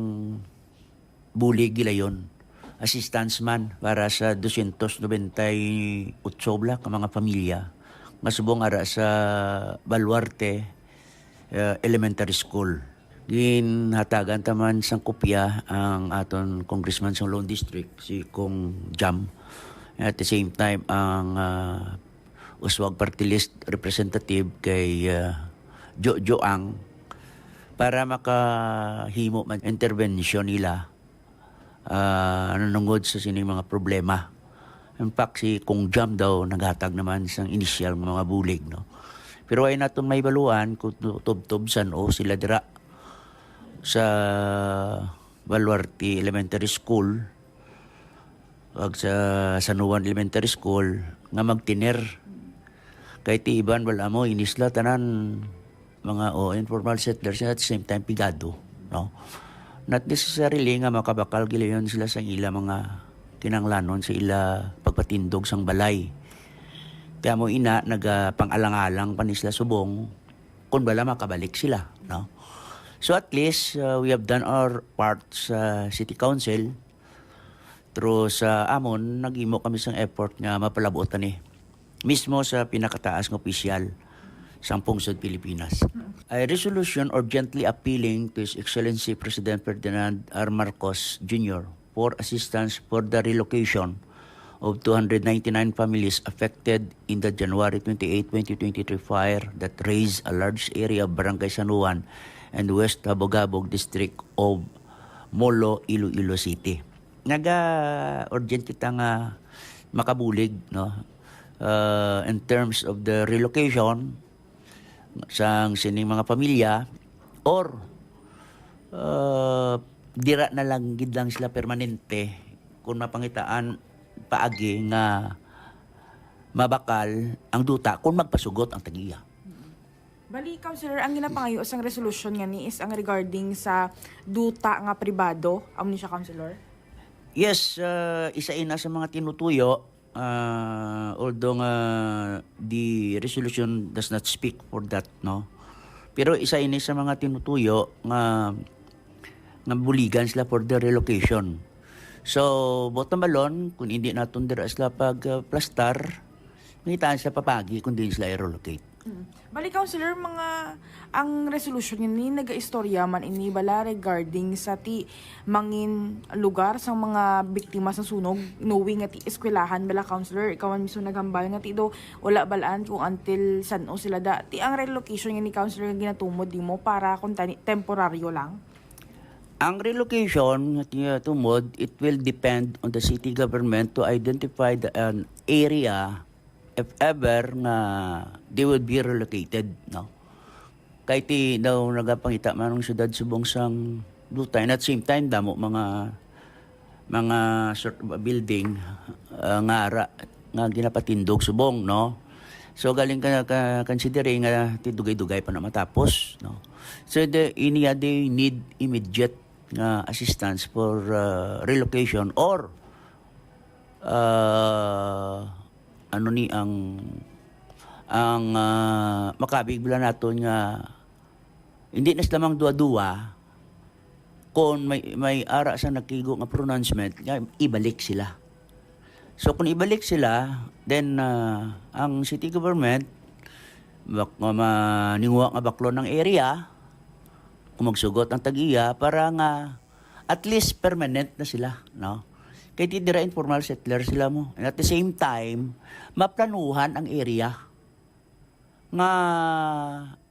bulig gilayon, assistance man para sa dosyentos nobenta y otso bala ka mga pamilya nga subong ara sa Baluarte, ah, Elementary School. Ginhatagan ta man sang kopya ang aton congressman sa Lone District, si Cong Jam. At the same time, ang, ah, Uswag Party List representative kay, ah, Jojo Ang para makahimo man intervention nila, ah, nanungod sa sining mga problema. In fact, si Cong Jam daw naghatag naman sang initial nga mga bulig, no? Pero ay naton mahibaluan kung tu-, tubtob san-o sila dira sa Baluarte Elementary School kag sa San Juan Elementary School nga magtener. Kay ti iban, wala mo, inisla tanan mga, o, informal settlers at the same time pigado, no? Not necessarily nga makabakal gilayon sila sa ila mga kinanglanon sa ila pagpatindog sang balay. Kaya mo ina, nagapang-alang-alang pa ni sila subong kung bala makabalik sila, no? So at least, uh, we have done our part sa City Council through sa amon, naghimo kami sang effort nga mapalab-ot ani mismo sa pinakataas nga opisyal sang pungsod Pilipinas. A resolution urgently appealing to His Excellency President Ferdinand R. Marcos Junior for assistance for the relocation of two hundred ninety-nine families affected in the January twenty-eight, twenty twenty-three fire that razed a large area of Barangay San Juan and West Habog-Habog District of Molo, Iloilo City. Naga-urgent kita nga makabulig, no? Uh, in terms of the relocation sang sining mga pamilya, or, uh, dira na lang gid lang sila permanente kung mapangitaan paagi nga mabakal ang duta kung magpasugot ang tag-iya. Bali, Councilor, ang ginapangayo sang resolution nga ni is ang regarding sa duta nga pribado. Amo ni siya, Councilor? Yes, uh, isa ina sa mga tinutuyo, uh, although nga the resolution does not speak for that, no? Pero isa ini sa mga tinutuyo nga, nga buligan sila for the relocation. So, bottom alone, kung hindi naton dira sila pag, uh, plastar, mangitaan sila paagi kung diin sila i-relocate. Mm. Bali, Councilor, mga, ang resolution ini nagaistorya man ini bala regarding sa ti mangin lugar sang mga biktima sa sunog, knowing nga ti eskwelahan bala, Councilor, ikaw man mismo naghambal nga ti do wala balaan kung until san-o sila da. Ti ang relocation nga ni Councilor nga ginatumod nimo para kung tani temporaryo lang? Ang relocation nga ginatumod, it will depend on the city government to identify the, an area if ever nga they will be relocated, no? Kay ti daw nagapangita man ang siyudad subong sang duta, and at same time, damo mga, mga sort of building, ah, nga ara, nga ginapatindog subong, no? So, galing ka, ka considering nga ti dugay-dugay pa na matapos, no? So, the, iniya, they need immediate nga assistance for, ah, relocation or, ah, ano ni ang, ang, ah, makabig bala naton nga hindi na sila mang duwa-duwa kung may, may ara sa nakigo nga pronouncement nga ibalik sila. So, kung ibalik sila, then, ah, ang city government, bak-, ma-, maninguha nga baklon ang area, kung magsugot ang tag-iya, para nga at least permanent na sila, no? Kay di dira informal settler sila mo. And at the same time, maplanuhan ang area. nga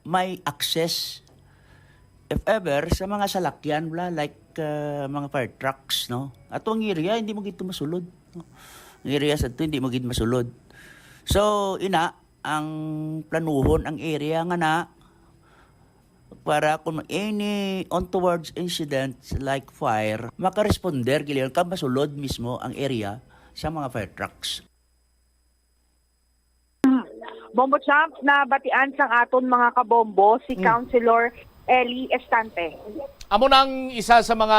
may access, if ever, sa mga salakyan, bla, like, ah, mga fire trucks, no? Ato ang area, hindi mo gid masulod, no? Ang area sa to, hindi mo gid masulod. So, ina, ang planuhon ang area nga na para kung any untowards incidents like fire, makaresponder gid ka masulod mismo ang area sa mga fire trucks. Bombo Champ, nabatian sang aton mga kabombo si Mm. Councilor Eli Estante. Amo nang isa sa mga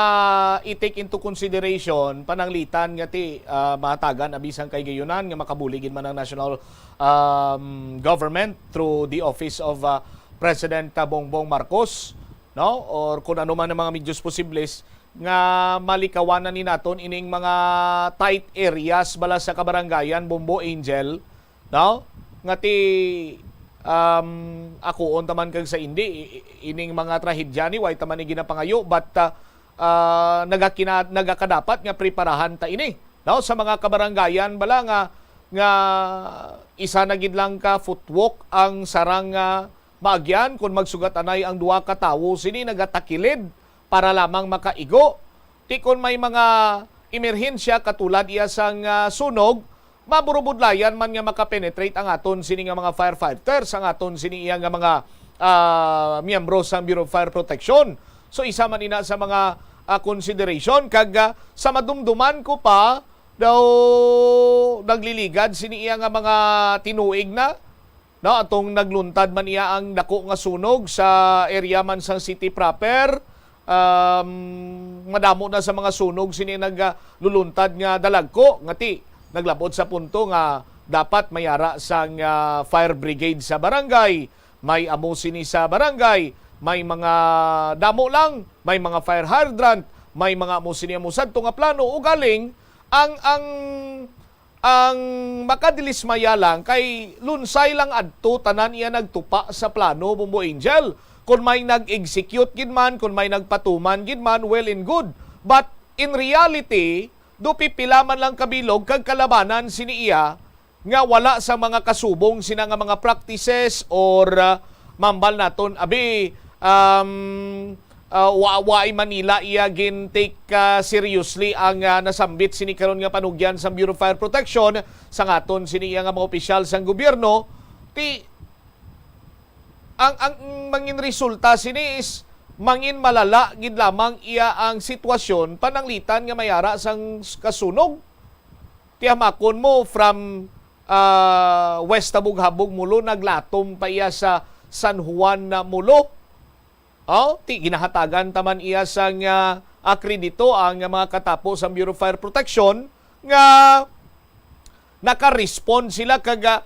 i-take into consideration, pananglitan nga ti ah, mahatagan abi sang kahigayonan nga makabulig gid man ang national um, government through the office of ah, President ah, Bongbong Marcos, no? Or kung ano man ang mga medios posibles nga malikawan na ni naton ining mga tight areas bala sa kabarangayan, Bombo, Angel, no? Nga ti um, akuon taman kag sa indi i- i- ining mga trahedya ni way taman ni ginapangayo, but ah, ah, nagakina, nagakadapat nga preparahan ta ini, no? Sa mga kabarangayan bala nga nga isa na gid lang ka footwalk ang sarang nga maagyan, kung magsugat anay ang duha ka tawo sini nagatakilid para lamang makaigo. Ti kon may mga emerhensya katulad iya sang ah, sunog, maburubudlayan man nga makapenetrate ang aton sini nga mga firefighters, ang aton sini iya nga mga ah, miyembro sang Bureau of Fire Protection. So isa man ina sa mga ah, consideration, kag ah, sa madumduman ko pa daw nagliligad sini iya nga mga tinuig na, no, atong nagluntad man iya ang dako nga sunog sa area man sang city proper. Um, madamo na sa mga sunog sini nagluluntad nga dalagko, nga ti naglabot sa punto nga dapat may ara sang ah, fire brigade sa barangay, may amo sini sa barangay, may mga damo lang, may mga fire hydrant, may mga amo sini, amo sadto nga plano. Ugaling ang ang ang makadilismaya lang kay lunsay lang adto tanan iya nagtupa sa plano, Bombo Angel. Kung may nag-execute gid man, kung may nagpatuman gid man, well and good. But in reality, do pipila man lang kabilog kag kalabanan sini iya nga wala sa mga kasubong sina nga mga practices or ah, mambal naton abi um, ah, wa wa man nila iya gin take ah, seriously ang ah, nasambit sini karon nga panugyan sang Bureau of Fire Protection, sang aton sini iya nga mga opisyal sang gobyerno. Ti ang ang mangin resulta sini is mangin malala gid lamang iya ang sitwasyon pananglitan nga may ara sang kasunog. Ti hamakon mo from ah, West Habog-Habog, Molo, naglatom pa iya sa San Juan na Molo. Oh, ti ginahatagan taman iya sang ah, akredito ang mga katapo sa Bureau of Fire Protection nga naka-respond sila kag ah,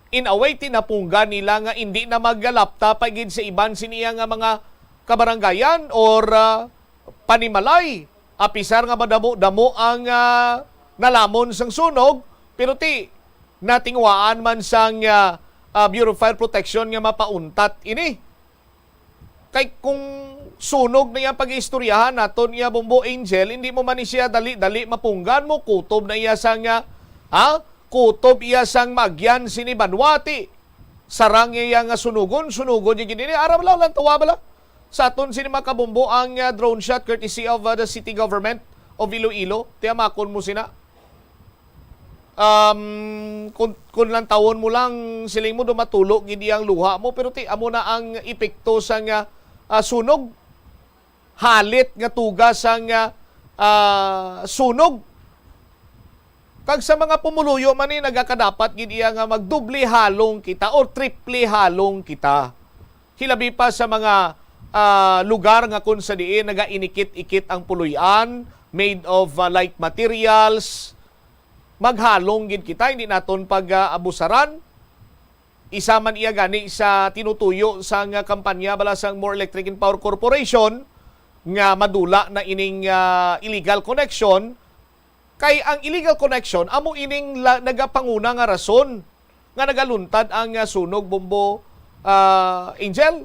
in a way tinapunggan nila nga indi na magalapta pa gid sa iban sini iya nga mga kabarangayan or ah, panimalay. Apisar nga madamo-damo ang ah, nalamon sang sunog, pero ti natinguhaan man sang ah, ah, Bureau of Fire Protection nga mapauntat ini. Kay kung sunog na iya pag-istoryahan naton iya, Bombo Angel, hindi mo man ni siya dali-dali mapunggan mo, kutob na iya sang ah, ha? Kutob iya sang maagyan sini banwa, ti sarang iya nga sunugon, sunugon niya gid ini. Ara bala, lantawa bala. Sa aton sini mga kabombo ang ah, drone shot courtesy of ah, the city government of Iloilo. Ti hamakon mo sina. Um, kung, kung lantawon mo lang, siling mo, dumatulo gid ang luha mo, pero ti amo na ang epekto sang ah, ah, sunog. Halit nga tuga sang ah, ah, sunog. Kag sa mga pumuluyo man ni, nagakadapat gid iya nga magdoble halong kita o triple halong kita. Hilabi pa sa mga ah, lugar nga kung sa diin nagainikit-ikit ang puloy-an, made of ah, light materials, maghalong gid kita, hindi naton pag-abusaran. Isa man iya gani sa tinutuyo sang kampanya bala sang More Electric and Power Corporation nga madula na ining ah, illegal connection, kay ang illegal connection amo ining la, nagapanguna nga rason nga nagaluntad ang ah, sunog, Bombo, ah, Angel.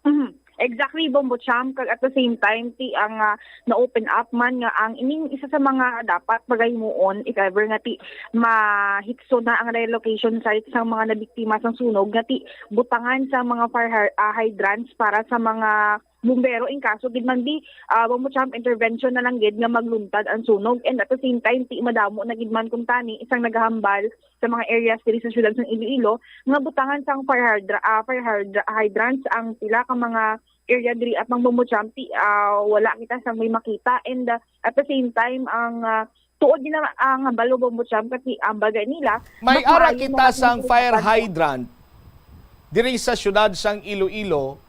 Mhm. Exactly, Bombo Champ. Kag at the same time, ti ang ah, na-open up man nga ang ining isa sa mga dapat pagahimuon if ever nga ti mahitso na ang relocation site sang mga nabiktima sang sunog, nga ti butangan sa mga fire hy- ah, hydrants para sa mga bumbero in kaso gid man di ah, Bombo Champ, intervention na lang gid nga magluntad ang sunog. And at the same time, ti madamo na gid man kuntani isang nagahambal sa mga areas diri sa siyudad sang Iloilo nga butangan sang fire hydra, ah, fire hydra, hydrants ang pila ka mga area diri at ang Bombo Champ, ti ah, wala kita sang may makita. And ah, at the same time, ang ah, tuod gid na ang hambal, Bombo Champ, kasi ang bagay nila, May mas ara maayo na kita lang sang dito fire sa hydrant diri sa siyudad sang Iloilo,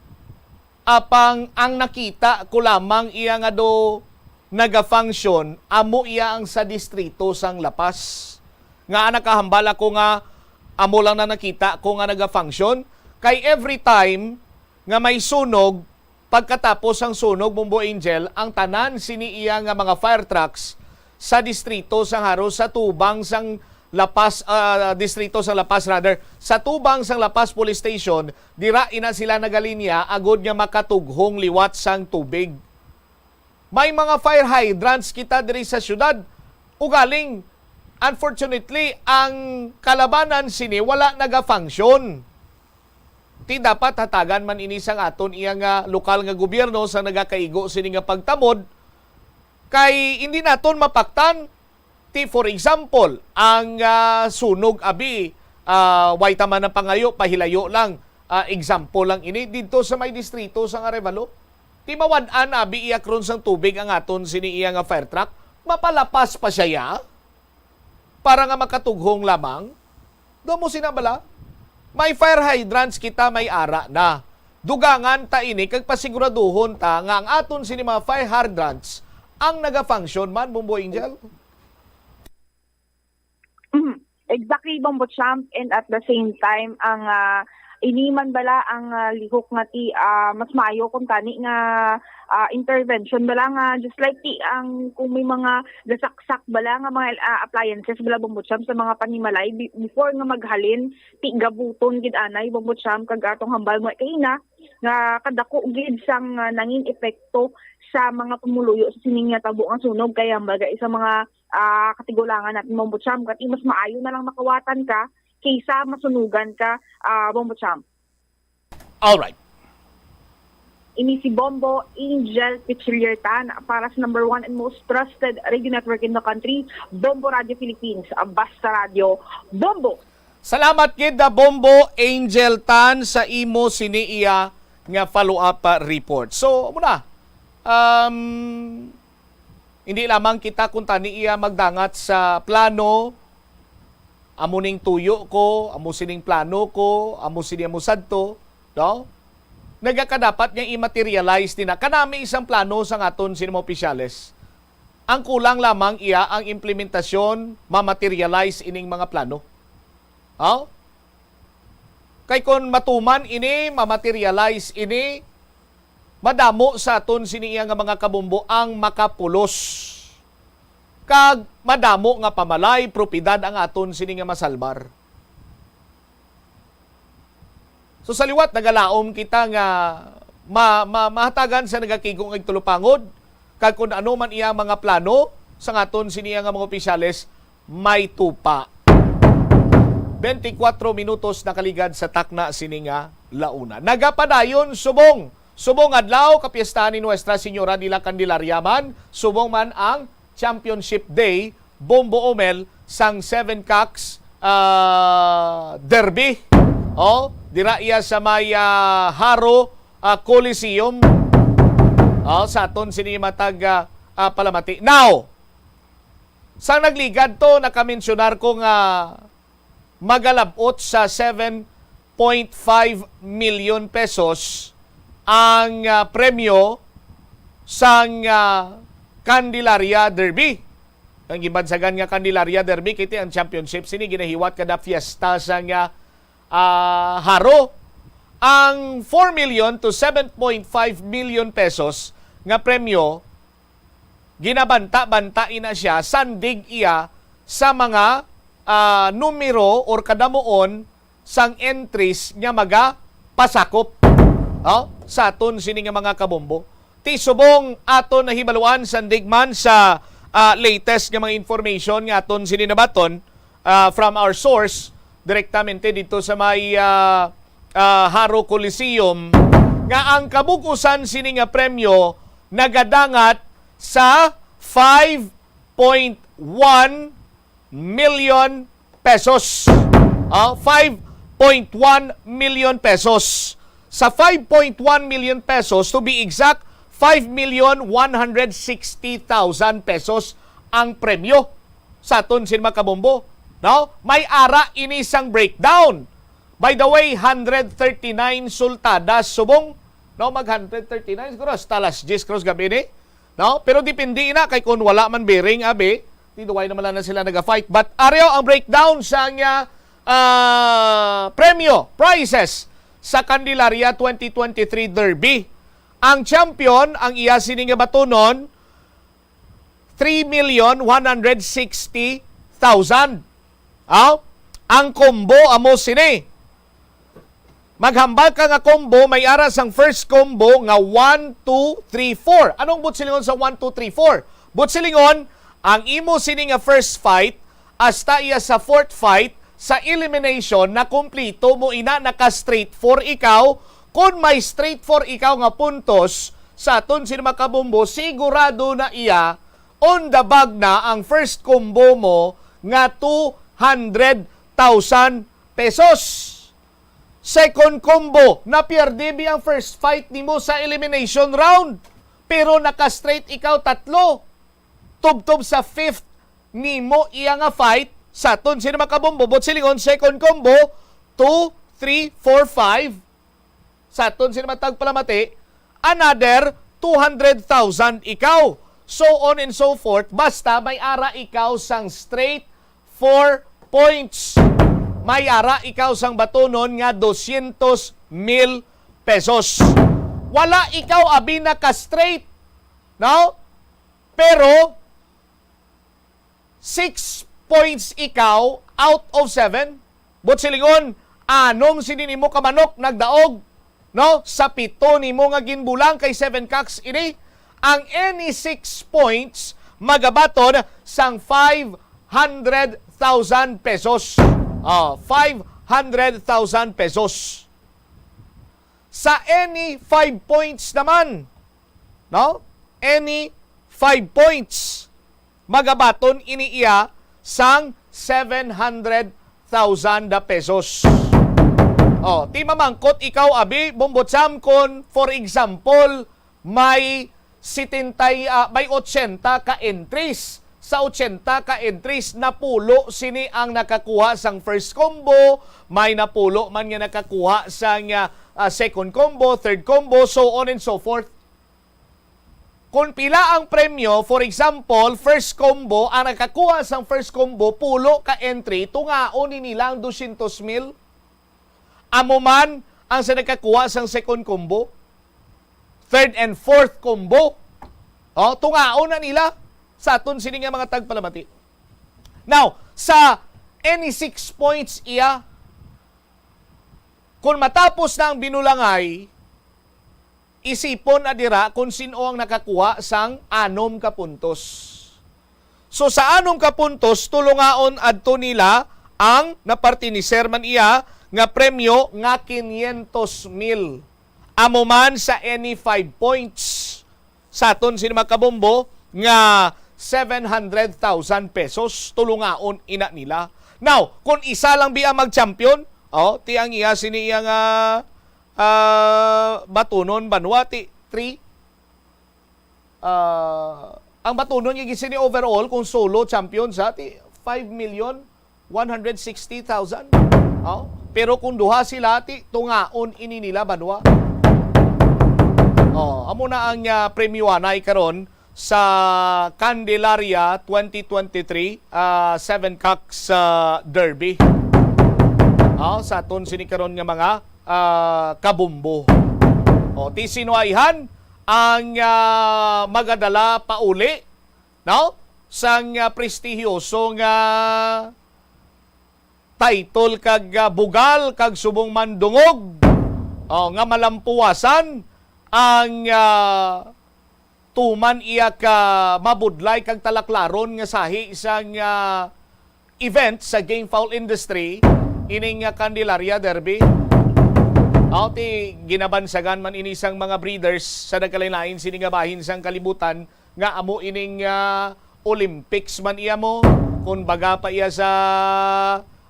apang ang nakita ko lamang iya nga do naga-function, amo iya ang sa distrito sang La Paz. Nga nakahambal ako nga amo lang na nakita ko nga naga-function. Kay every time nga may sunog, pagkatapos sang sunog, Bombo Angel, ang tanan sini iya nga mga fire trucks sa distrito sang Jaro, sa tubang sang La Paz, ah, distrito sang La Paz, rather, sa tubang sang La Paz Police Station, dira ina sila nagalinya agod nga makatughong liwat sang tubig. May mga fire hydrants kita diri sa syudad. Ugaling, unfortunately, ang kalabanan sini wala naga-function. Ti dapat hatagan man ini sang aton iya nga lokal nga gobyerno sa nagakaigo sini nga pagtamod, kay hindi naton mapaktan. Ti, for example, ang ah, sunog abi, ah, way ta man ang pangayo, pahilayo lang. Ah, example lang ini didto sa may distrito sang Arevalo. Ti mawad-an abi iya karon sang tubig ang aton sini iya nga fire truck, mapalapas pa siya ya para nga makatughong lamang. Do mo sina bala? May fire hydrants kita, may ara na. Dugangan ta ini kag pasiguraduhon ta nga ang aton sini mga fire hydrants ang naga-function man, Bombo Angel. Mhm. Exactly, Bombo Champ, and at the same time, ang ah, ini man bala ang ah, lihok nga ti ah, mas maayo kung tani nga ah, intervention bala nga just like ti ang kung may mga gasaksak bala nga mga ah, appliances bala, Bombo Champ, sa mga panimalay bi- before nga maghalin, ti gabuton gid anay, Bombo Champ, kag atong hambal mo kaina nga kadako gid sang ah, nangin epekto sa mga pumuluyo sa sining nga tabo nga sunog, kay ang bagay sa mga ah, katigulangan natin, Bombo Champ, kati mas maayo na lang makawatan ka kaysa masunugan ka, ah, Bombo Champ. Alright. Ini si Bombo Angel Pichiliertan para sa number one and most trusted radio network in the country, Bombo Radio Philippines. Basta Radio, Bombo! Salamat gid, ah, Bombo Angel Tan, sa imo sini iya nga follow-up, ah, report. So, amo na. Um, hindi lamang kita kung tani iya magdangat sa plano, amo ning tuyo ko, amo sining plano ko, amo sini amo sadto, no? Nagakadapat nga i-materialize din na kanami isang plano sa aton sini mga opisyales. Ang kulang lamang iya ang implementasyon, ma-materialize ining mga plano. Oh? Kay kon matuman ini, ma-materialize ini, madamo sa aton sini iya nga mga kabombo ang makapulos. Kag madamo nga pamalay, propiedad ang aton sini nga masalbar. So sa liwat, nagalaom kita nga ma, ma, mahatagan sa nagakigo nga igtulupangod, kag kun ano man iya mga plano sa aton sini nga mga opisyales, may tupa. Twenty-four minutos nakaligad sa takna sini nga launa. Nagapadayon subong, subong adlaw, kapiestahan ni Nuestra Señora de la Candelaria man, subong man ang Championship Day, Bombo Omel, sang Seven Cocks, ah, Derby. Oh, dira iya sa may, ah, Jaro, ah, Coliseum. Oh, sa aton sini matag, ah, ah, palamati. Now, sa nagligad to, nakaminsunar ko nga magalabot sa seven point five million pesos ang, ah, premyo sang, ah, Candelaria Derby. Ang gibansagan nga Candelaria Derby, kay ti ang championship sini ginahiwat kada fiesta sang, ah, ah, Jaro. Ang four million to seven point five million pesos nga premyo, ginabanta-banta ina siya, sandig iya sa mga, ah, numero or kadamuon sang entries nga magapasakop. Oh? sa aton sini nga mga kabombo. Ti subong aton nahibaluan sandig man sa, ah, latest nga mga information nga aton sini nabaton, ah, from our source direktamente dito sa may, ah, ah, Jaro Coliseum, nga ang kabug-usan sini nga premyo nagadangat sa five point one million pesos. Ah, five point one million pesos. Sa five point one million pesos, to be exact, five million one hundred sixty thousand pesos ang premyo sa aton sini mga kabombo, no? May ara ini sang breakdown. By the way, hundred thirty-nine sultadas subong, no? Mag hundred thirty-nine siguro, hasta alas diyes cross gabi ni. No? Pero depende na kay kung wala man bearing, abi, tiduway naman lang na sila nag-fight. But ariyo ang breakdown sa nga, ah, premyo, prizes sa Candelaria twenty twenty-three Derby. Ang champion, ang iya sini nga batunon, three million one hundred sixty thousand. Aw, ang combo amo sini. Maghambal ka nga combo, may ara sang first combo nga one, two, three, four. Anong buot silingon sa one, two, three, four? Buot silingon, ang imo sini nga first fight, hasta iya sa fourth fight, sa elimination, na kumplito mo ina, naka straight four ikaw. Kung may straight four ikaw nga puntos, sa aton sini mga kabombo, sigurado na iya, on the bag na ang first combo mo nga two hundred thousand pesos. Second combo, napierde bi ang first fight nimo sa elimination round. Pero naka-straight ikaw tatlo. Tubtob sa fifth nimo iya nga fight, sa aton sini mga kabombo, buot silingon, second combo, two, three, four, five. Sa aton sini mga tagpalamati, another two hundred thousand ikaw. So on and so forth, basta may ara ikaw sang straight four points. May ara ikaw sang batunon nga dosyentos mil pesos. Wala ikaw abi naka-straight, no? Pero six points ikaw out of seven. Buot silingon, anom sini nimo ka manok nagdaog, no? Sa pito nimo nga ginbulang, kay seven cocks ini. Ang any six points magabaton sang five hundred thousand pesos. Ah, five hundred thousand pesos. Sa any five points naman, no? Any five points, magabaton ini iya sang seven hundred thousand pesos. Oh, ti mamangkot ikaw, abi, Bombo Cham, kon, for example, may setenta, ah, may ochenta ka entries. Sa ochenta ka entries, napulo sini ang nakakuha sang first combo, may napulo man nga nakakuha sang, ah, ah, second combo, third combo, so on and so forth. Kung pila ang premyo, for example, first combo, ang nakakuha sang first combo, pulo ka entry, tungaon ni nila ang dosyentos mil. Amo man ang sa nakakuha sang second combo, third and fourth combo. Oh, tungaon na nila sa aton sini nga mga tagpalamati. Now, sa any six points iya, kung matapos na ang binulangay, isipon na dira kung sin-o ang nakakuha sang anom ka puntos. So, sa anom ka puntos, tulungaon adto nila ang napartiniser man iya nga premyo nga kinyentos mil. Amo man sa any five points, sa aton sini mga kabombo nga seven hundred thousand pesos, tulungaon ina nila. Now, kung isa lang biya mag-champion, oh, ti ang iya sini iya nga, ah, batunon banwa ti three. Ah, ang batunon nga sini overall kung solo champion sa ti five million one hundred sixty thousand. Oh, pero kung duha sila, ti tungaon ini nila banwa. Oh, amo na ang, ah, premyoanay karon sa Candelaria twenty twenty-three, ah, Seven Cocks, ah, Derby. Oh, sa aton sini karon nga mga, ah, kabombo. Oh, ti sinuayhan ang, ah, magadala pauli, no? Sang, ah, prestihiyoso nga title kag, ah, bugal kag subong mandungog, oh, nga malampuwasan ang, ah, tuman iya ka mabudlay kag talaklaron nga sahi sang, ah, event sa game fowl industry, ining, ah, Candelaria Derby. Aw, ti ginabansagan man ini sang mga breeders sa nagkalain-lain sini nga bahin sang kalibutan nga amo ining, ah, Olympics man iya mo, kung baga pa iya sa,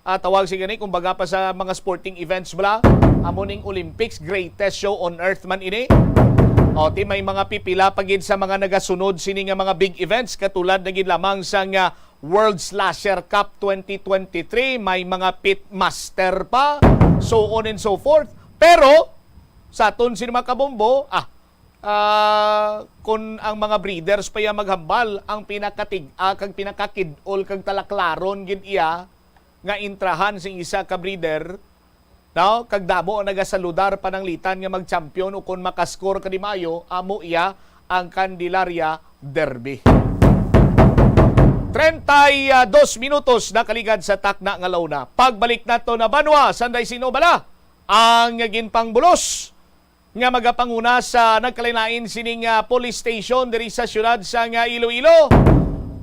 ah, tawag sa gani, kung baga pa sa mga sporting events bala, amo ning Olympics, greatest show on earth man ini. O, ti may mga pipila pa gid sa mga nagasunod sini nga mga big events, katulad na gid lamang sang, ah, World Slasher Cup twenty twenty-three, may mga pit master pa, so on and so forth. Pero sa aton sini mga kabombo, ah, ah, kun ang mga breeders pa iya maghambal, ang pinakatig-a kag pinakakid-ol kag talaklaron gid iya nga intrahan sing isa ka breeder, no? Kag damo ang nagasaludar pananglitan nga mag-champion o kun makascore ka di maayo, amo iya ang Candelaria Derby. Treinta y dos minutos nakaligad sa takna nga launa. Pagbalik nato na banwa, sanday sino bala ang ginpangbulos nga magapanguna sa nagkalain-lain sining, ah, police station diri sa siyudad sang, ah, Iloilo.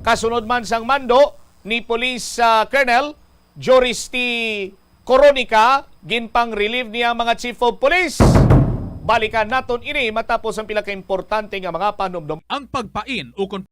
Kasunod man sang mando ni Police, ah, Colonel Joris T. Coronica, ginpang-relieve niya ang mga chief of police. Balikan naton ini matapos ang pila ka importante nga mga panumdom. Ang pagpain ukon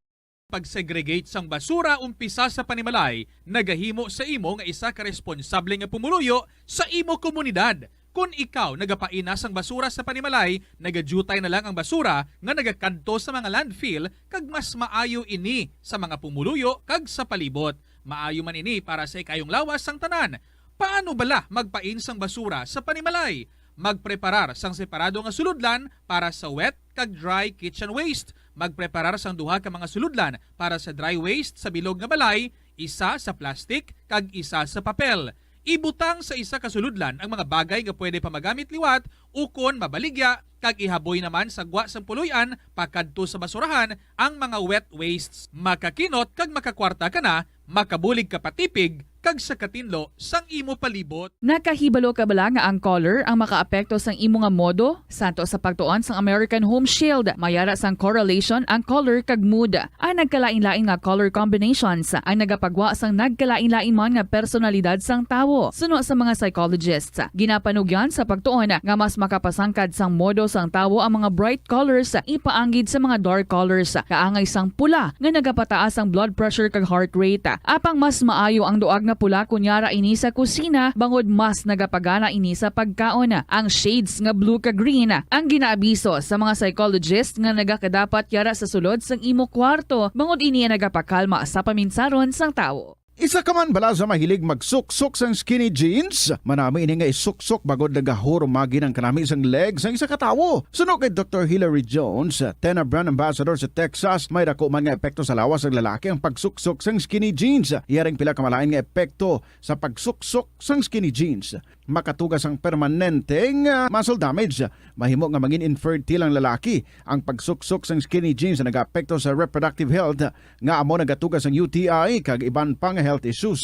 pagsegregate sang basura umpisa sa panimalay nagahimo sa imo nga isa ka responsable nga pumuluyo sa imo komunidad. Kon ikaw nagapain na sang basura sa panimalay, nagadyutay na lang ang basura nga nagakadto sa mga landfill, kag mas maayo ini sa mga pumuluyo kag sa palibot. Maayo man ini para sa ikayong lawas sang tanan. Paano bala magpain sang basura sa panimalay? Magpreparar sang separado nga sulodlan para sa wet kag dry kitchen waste. Magpreparar sang duha ka mga sulodlan para sa dry waste sa bilog nga balay, isa sa plastic kag isa sa papel. Ibutang sa isa ka sulodlan ang mga bagay nga pwede pa magamit liwat ukon mabaligya, kag ihaboy naman sa gwa sang puloy-an pakadto sa basurahan ang mga wet wastes. Makakinot kag makakwarta ka na, makabulig ka pa tipig kag sa katinlo sang imo palibot. Nakahibalo ka bala nga ang color ang makaapekto sang imo nga modo? Santo sa pagtuon sang American Home Shield, may ara sang correlation ang color kag mood. Ang nagkalain-lain nga color combinations ang nagapagwa sang nagkalain-lain man nga personalidad sang tawo. Suno sa mga psychologists, ginapanugyan sa pagtuon nga mas makapasangkad sang modo sang tawo ang mga bright colors ipaanggid sa mga dark colors, kaangay sang pula nga nagapataas ang blood pressure kag heart rate. Apang mas maayo ang duag nga pula kon yara ini sa kusina, bangod mas nagapagana ini sa pagkaon. Ang shades nga blue kag green ang ginaabiso sa mga psychologist nga nagakadapat yara sa sulod sang imo kwarto, bangod ini ang nagapakalma sa paminsaron sang tawo. Isa ka man bala sa mahilig magsuksok sang skinny jeans? Manami ini nga isuksok bangod nagahurumagi ang kanami sang leg sang isa ka tawo. Suno kay Doktor Hilary Jones, Tena brand ambassador sa Texas, may dako man nga epekto sa lawas sang lalaki ang pagsuksok sang skinny jeans. Iya ring pila ka malain nga epekto sa pagsuksok sang skinny jeans. Makatuga sang permanente nga muscle damage. Mahimo nga mangin infertile ang lalaki. Ang pagsuksok sang skinny jeans nagaapekto sa reproductive health, nga amo nagatuga sang U T I kag iban pa nga health issues.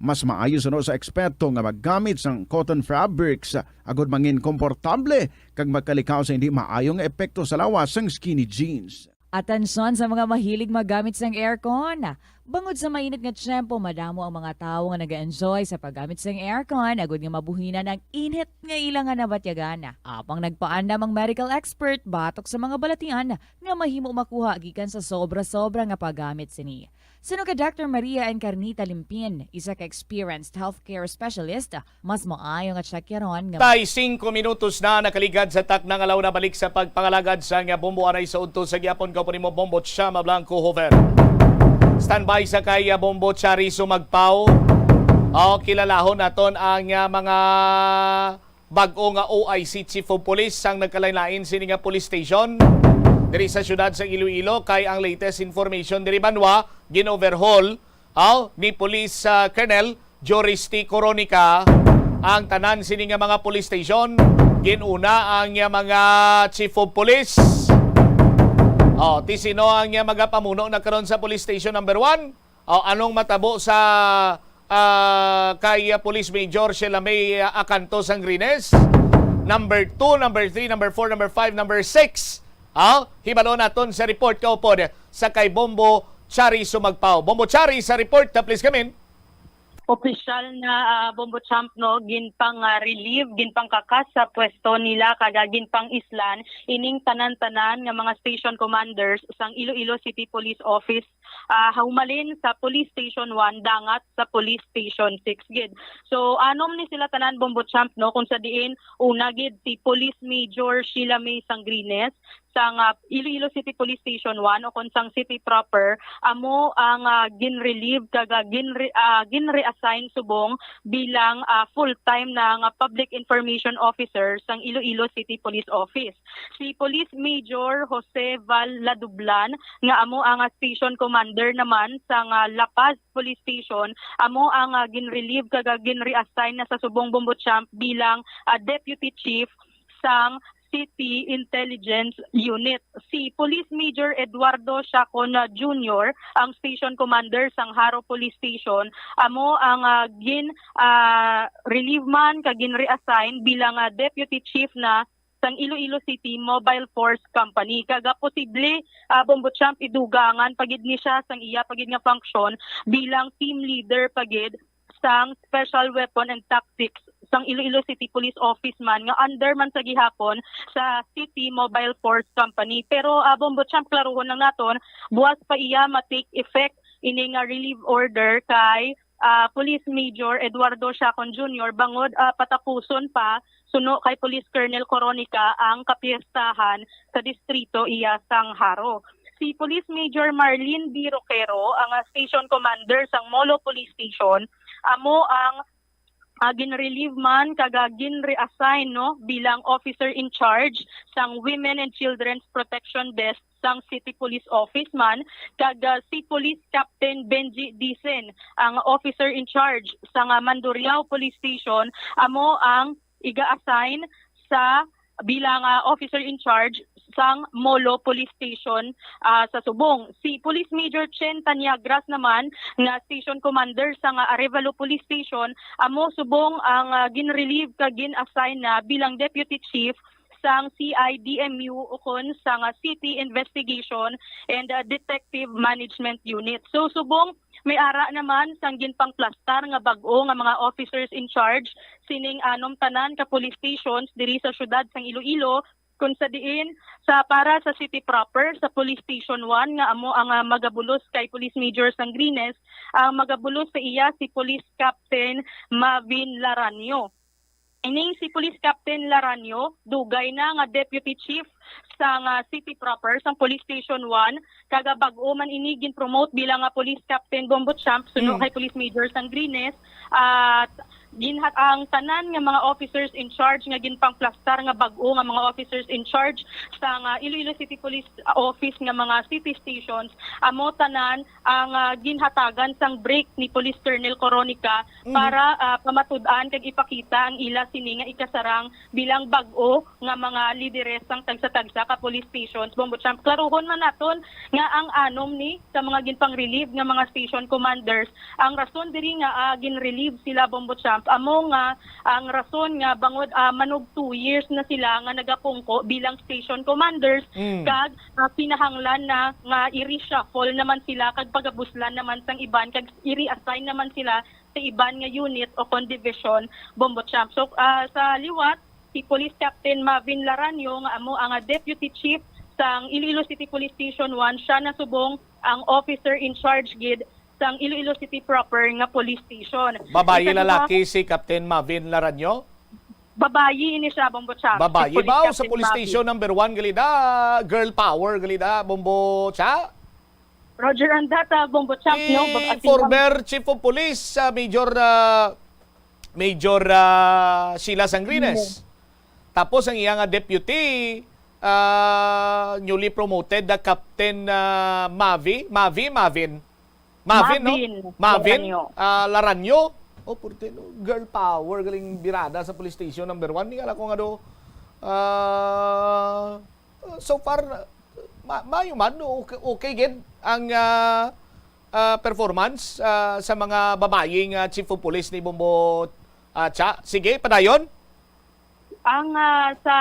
Mas maayo suno sa eksperto nga maggamit sang cotton fabrics agod mangin komportable kag magkalikaw sa hindi maayo nga epekto sa lawas sang skinny jeans. Atensyon sa mga mahilig maggamit sang aircon. Bangod sa mainit nga tiyempo, madamo ang mga tawo nga nag-enjoy sa paggamit sang aircon agud nga mabuhinan ang init nga ila nga nabatyagan. Apang nagpaandam ang medical expert batok sa mga balatian nga mahimo makuha gikan sa sobra-sobra nga paggamit sini. Suno kay Doktor Maria Encarnita Limpin, isa ka experienced healthcare specialist, mas maayo nga tiyakyaron nga Tay, singko minutos na nakaligad sa takna nga launa. Balik sa pagpangalagad sa nga bombo, anay sa udto sa gihapon. Kaupo nimo, Bombo Chama Blanco Hover. Standby sa kay, ah, Bombo Charizo Magpao. O, kilalahon naton ang, ah, mga bag-o nga O I C Chief of Police sang nagkalain-lain sini nga police station diri sa siyudad sa Iloilo, kay ang latest information diri banwa gin-overhaul, aw, ni Police, ah, Colonel Joris T. Coronica ang tanan sini nga mga police station. Gin-una ang, ah, mga chief of police. O, ti sino ang, ah, magapamuno na karon sa police station number one? O, anong matabo sa, ah, kay, ah, Police Major Sheila May, ah, Acanto Sangrines? number two, number three, number four, number five, number six. Ha? Hibalo naton sa report kaupod sa kay Bombo Chari Sumagpaw. Bombo Chari sa report, uh, please come in. Opisyal na, ah, Bombo Champ, no, ginpang, ah, relieve, ginpangkakas sa pwesto nila, kag, ah, ginpang-islan ining tanan-tanan nga mga station commanders sang Iloilo City Police Office, ah, humalin sa Police Station one dangat sa Police Station six gid. So, anom ni sila tanan, Bombo Champ, no, kung sa diin una gid si Police Major Sheila May Sangrines, sang, ah, Iloilo City Police Station one o kon sang city proper, amo ang, ah, ginrelieve kag, ah, ginre-, ah, ginreassign subong bilang, ah, full-time na nga public information officer sang Iloilo City Police Office. Si Police Major Jose Val Ladublan, nga amo ang, ah, station commander naman sang, ah, La Paz Police Station, amo ang, ah, ginrelieve kag, ah, ginreassign na sa subong, Bombo Champ, bilang, ah, deputy chief sang City Intelligence Unit. Si Police Major Eduardo Chacon Junior, ang station commander sang Jaro Police Station, amo ang, ah, gin, ah, relieve man kag gin-reassign bilang, ah, deputy chief na sang Iloilo City Mobile Force Company. Kag, ah, posible, ah, Bombo Champ, idugangan pa gid ni siya sang iya pa gid nga function bilang team leader pa gid sang Special Weapon and Tactics sang Iloilo City Police Office man, nga under man sa gihapon sa City Mobile Force Company. Pero, ah, Bombo Champ, klaruhon lang naton, buwas pa iya ma-take effect ini nga relief order kay, ah, Police Major Eduardo Chacon Junior, bangod, ah, patapuson pa suno kay Police Colonel Coronica ang kapiestahan sa distrito iya sang Jaro. Si Police Major Marlene B. Roquero, ang, ah, station commander sang Molo Police Station, amo ang, ah, ginrelieve man kag, ah, ginreassign, no, bilang officer in charge sang Women and Children's Protection Desk sang City Police Office man, kag, ah, si Police Captain Benji Dicen, ang officer in charge sang, ah, Mandurriao Police Station, amo ang iga-assign sa bilang, ah, officer in charge sang Molo Police Station, ah, sa subong. Si Police Major Chen Tanyagras naman, nga station commander sang, ah, Arevalo Police Station, amo subong ang, ah, ginrelieve kag gin-assign na bilang deputy chief sang C I D M U ukon sang, ah, City Investigation and, ah, Detective Management Unit. So, subong may ara naman sang ginpangplastar nga bag-o nga mga officers in charge sining anom tanan ka police stations diri sa siyudad sang Iloilo, kun sa diin sa para sa city proper, sa Police Station one nga amo ang, ah, magabulos kay Police Major Sangrines, ang magabulos sa iya si Police Captain Mavin Laranio. Ining si Police Captain Laranio, dugay na nga deputy chief sang, ah, city proper, sang Police Station one, kag, ah, bag-o man ini gin-promote bilang, ah, Police Captain Bombo Champ suno Mm. kay Police Major Sangrines, at ginhat ang tanan nga mga officers in charge nga ginpangplastar nga bag-o nga mga officers in charge sang, ah, Iloilo City Police Office nga mga city stations, amo tanan ang, ah, ginhatagan sang break ni Police Colonel Coronica Mhm. para, ah, pamatud-an kag ipakita ang ila sini nga ikasarang bilang bag-o nga mga lideres sang tagsa-tagsa ka police stations. Bombo Champ, klaruhon man naton nga ang anom ni sa mga ginpang-relieve nga mga station commanders, ang rason diri nga, ah, gin-relieve sila, Bombo Champ, amo nga ang rason nga bangod, ah, manog two years na sila nga nagapungko bilang station commanders, Mm. kag, ah, kinahanglan na nga i-reshuffle naman sila kag pagabuslan naman sang iban kag i-reassign naman sila sa iban nga unit o kon division, Bombo Champ. So, ah, sa liwat, si Police Captain Mavin Laranyo, nga amo ang, ah, Deputy Chief sang Iloilo City Police Station one, siya na subong ang officer in charge gid sang Iloilo City proper nga police station. Babayi, Ikaduha, lalaki si Captain Mavin Laranyo? Babayi ini siya, Bombo Champ. Babayi Si Police ba o sa Captain police Mavin. Station number one gali da? Girl power gali da, Bombo Cha? Roger Andata, Bombo Champ, no? Si Bab-, former Chief of Police, ah, Major, ah, Major, ah, Sheila Sangrines. Tapos ang iya nga deputy, ah, newly promoted na Captain, ah, Mavi, Mavi, Mavin. Mavin, no? Mavin Mavin, Laranyo. ah, Laranyo. Oh, purte, no? Girl power, galing birada sa police station number one. Tingala ko nga do, ah, so far, ma maayo man, okay, okay gid ang, ah, ah, performance, ah, sa mga babayi nga chief of police ni Bombo, ah, Cha. Sige, padayon. Ang, ah, sa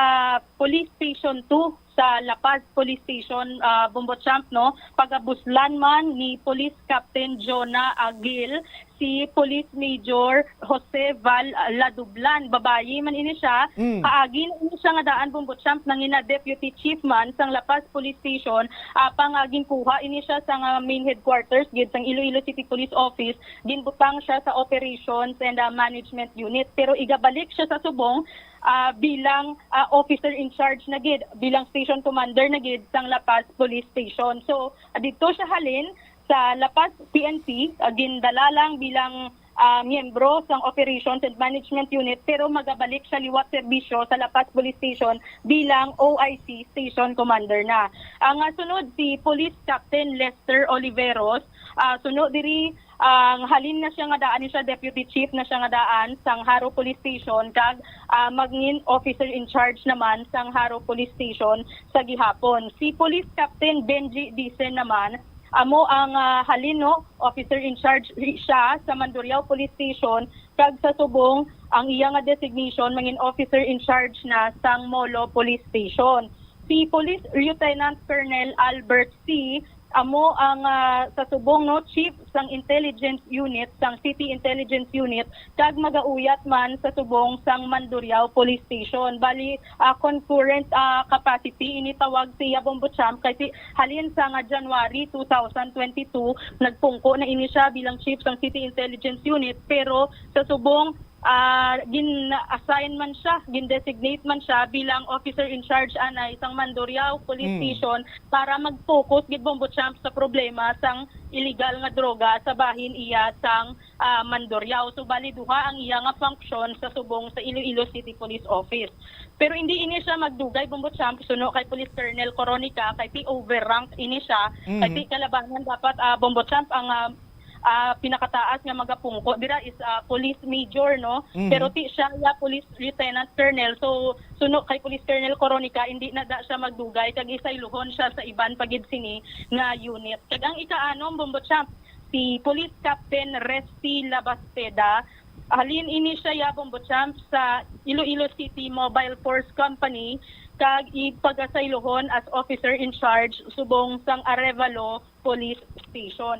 Police Station two, sa La Paz Police Station, ah, Bombo Champ, no, pagabuslan man ni Police Captain Jonah Agil si Police Major Jose Val Ladublan. Babayi man ini siya. Mm. Kaagi na ini siya nga daan, Bombo Champ, nangina Deputy Chief man sang La Paz Police Station, ah, pang, ah, ginkuha ini siya sa nga main headquarters gid sang Iloilo City Police Office. Ginbutang siya sa Operations and, ah, Management Unit, pero igabalik siya sa subong, ah, bilang, ah, officer in charge na gid, bilang station commander na gid sang La Paz Police Station. So, ah, dito siya halin sa La Paz P N C, ah, gindala lang bilang, ah, miyembro sang Operations and Management Unit, pero magabalik siya liwat serbisyo sa La Paz Police Station bilang O I C station commander na. Ang, ah, sunod si Police Captain Lester Oliveros. Ah, suno diri, ang halin na siya nga daan, ni siya deputy chief na siya nga daan sang Jaro Police Station, kag, ah, magngin officer in charge naman sang Jaro Police Station sa gihapon. Si Police Captain Benji Dicen naman, amo ang, ah, halin, no, officer in charge siya sa Mandurriao Police Station, kag sa subong ang iya nga designation, mangin officer in charge na sang Molo Police Station. Si Police Lieutenant Colonel Albert C. amo ang, ah, sa subong, no, chief sang intelligence unit, sang City Intelligence Unit, kag magauyat man sa subong sang Mandurriao Police Station. Bali, ah, concurrent, ah, capacity ini tawag siya, Bombo Champ, kay si, halin sa nga January two thousand twenty-two, nagpungko na ini siya bilang chief sang City Intelligence Unit, pero sa subong, ah, gin-assign man siya, gin-designate man siya bilang officer in charge anay sang Mandurriao Police Mm. Station para mag-focus gid, Bombo Champ, sa problema sang illegal nga droga sa bahin iya sang, ah, Mandurriao. So, bali duha ang iya nga function sa subong sa Iloilo City Police Office. Pero hindi ini siya magdugay, Bombo Champ, suno kay Police Colonel Coronica, kay ti overrank ini siya, kay Mhm. ti kalabanan dapat, ah, Bombo Champ, ang, ah, ah, pinakataas nga magapungko dira is, ah, police major, no? Mhm. Pero ti siya ya police lieutenant colonel. So, suno kay Police Colonel Coronica, hindi na da siya magdugay kag isayluhon siya sa iban pa gid sini nga unit. Kag ang ikaanom, Bombo Champ, si Police Captain Resty Labasteda. Halin ini siya ya, Bombo Champ, sa Iloilo City Mobile Force Company, kag ipag-asayluhon as officer in charge subong sang Arevalo Police Station.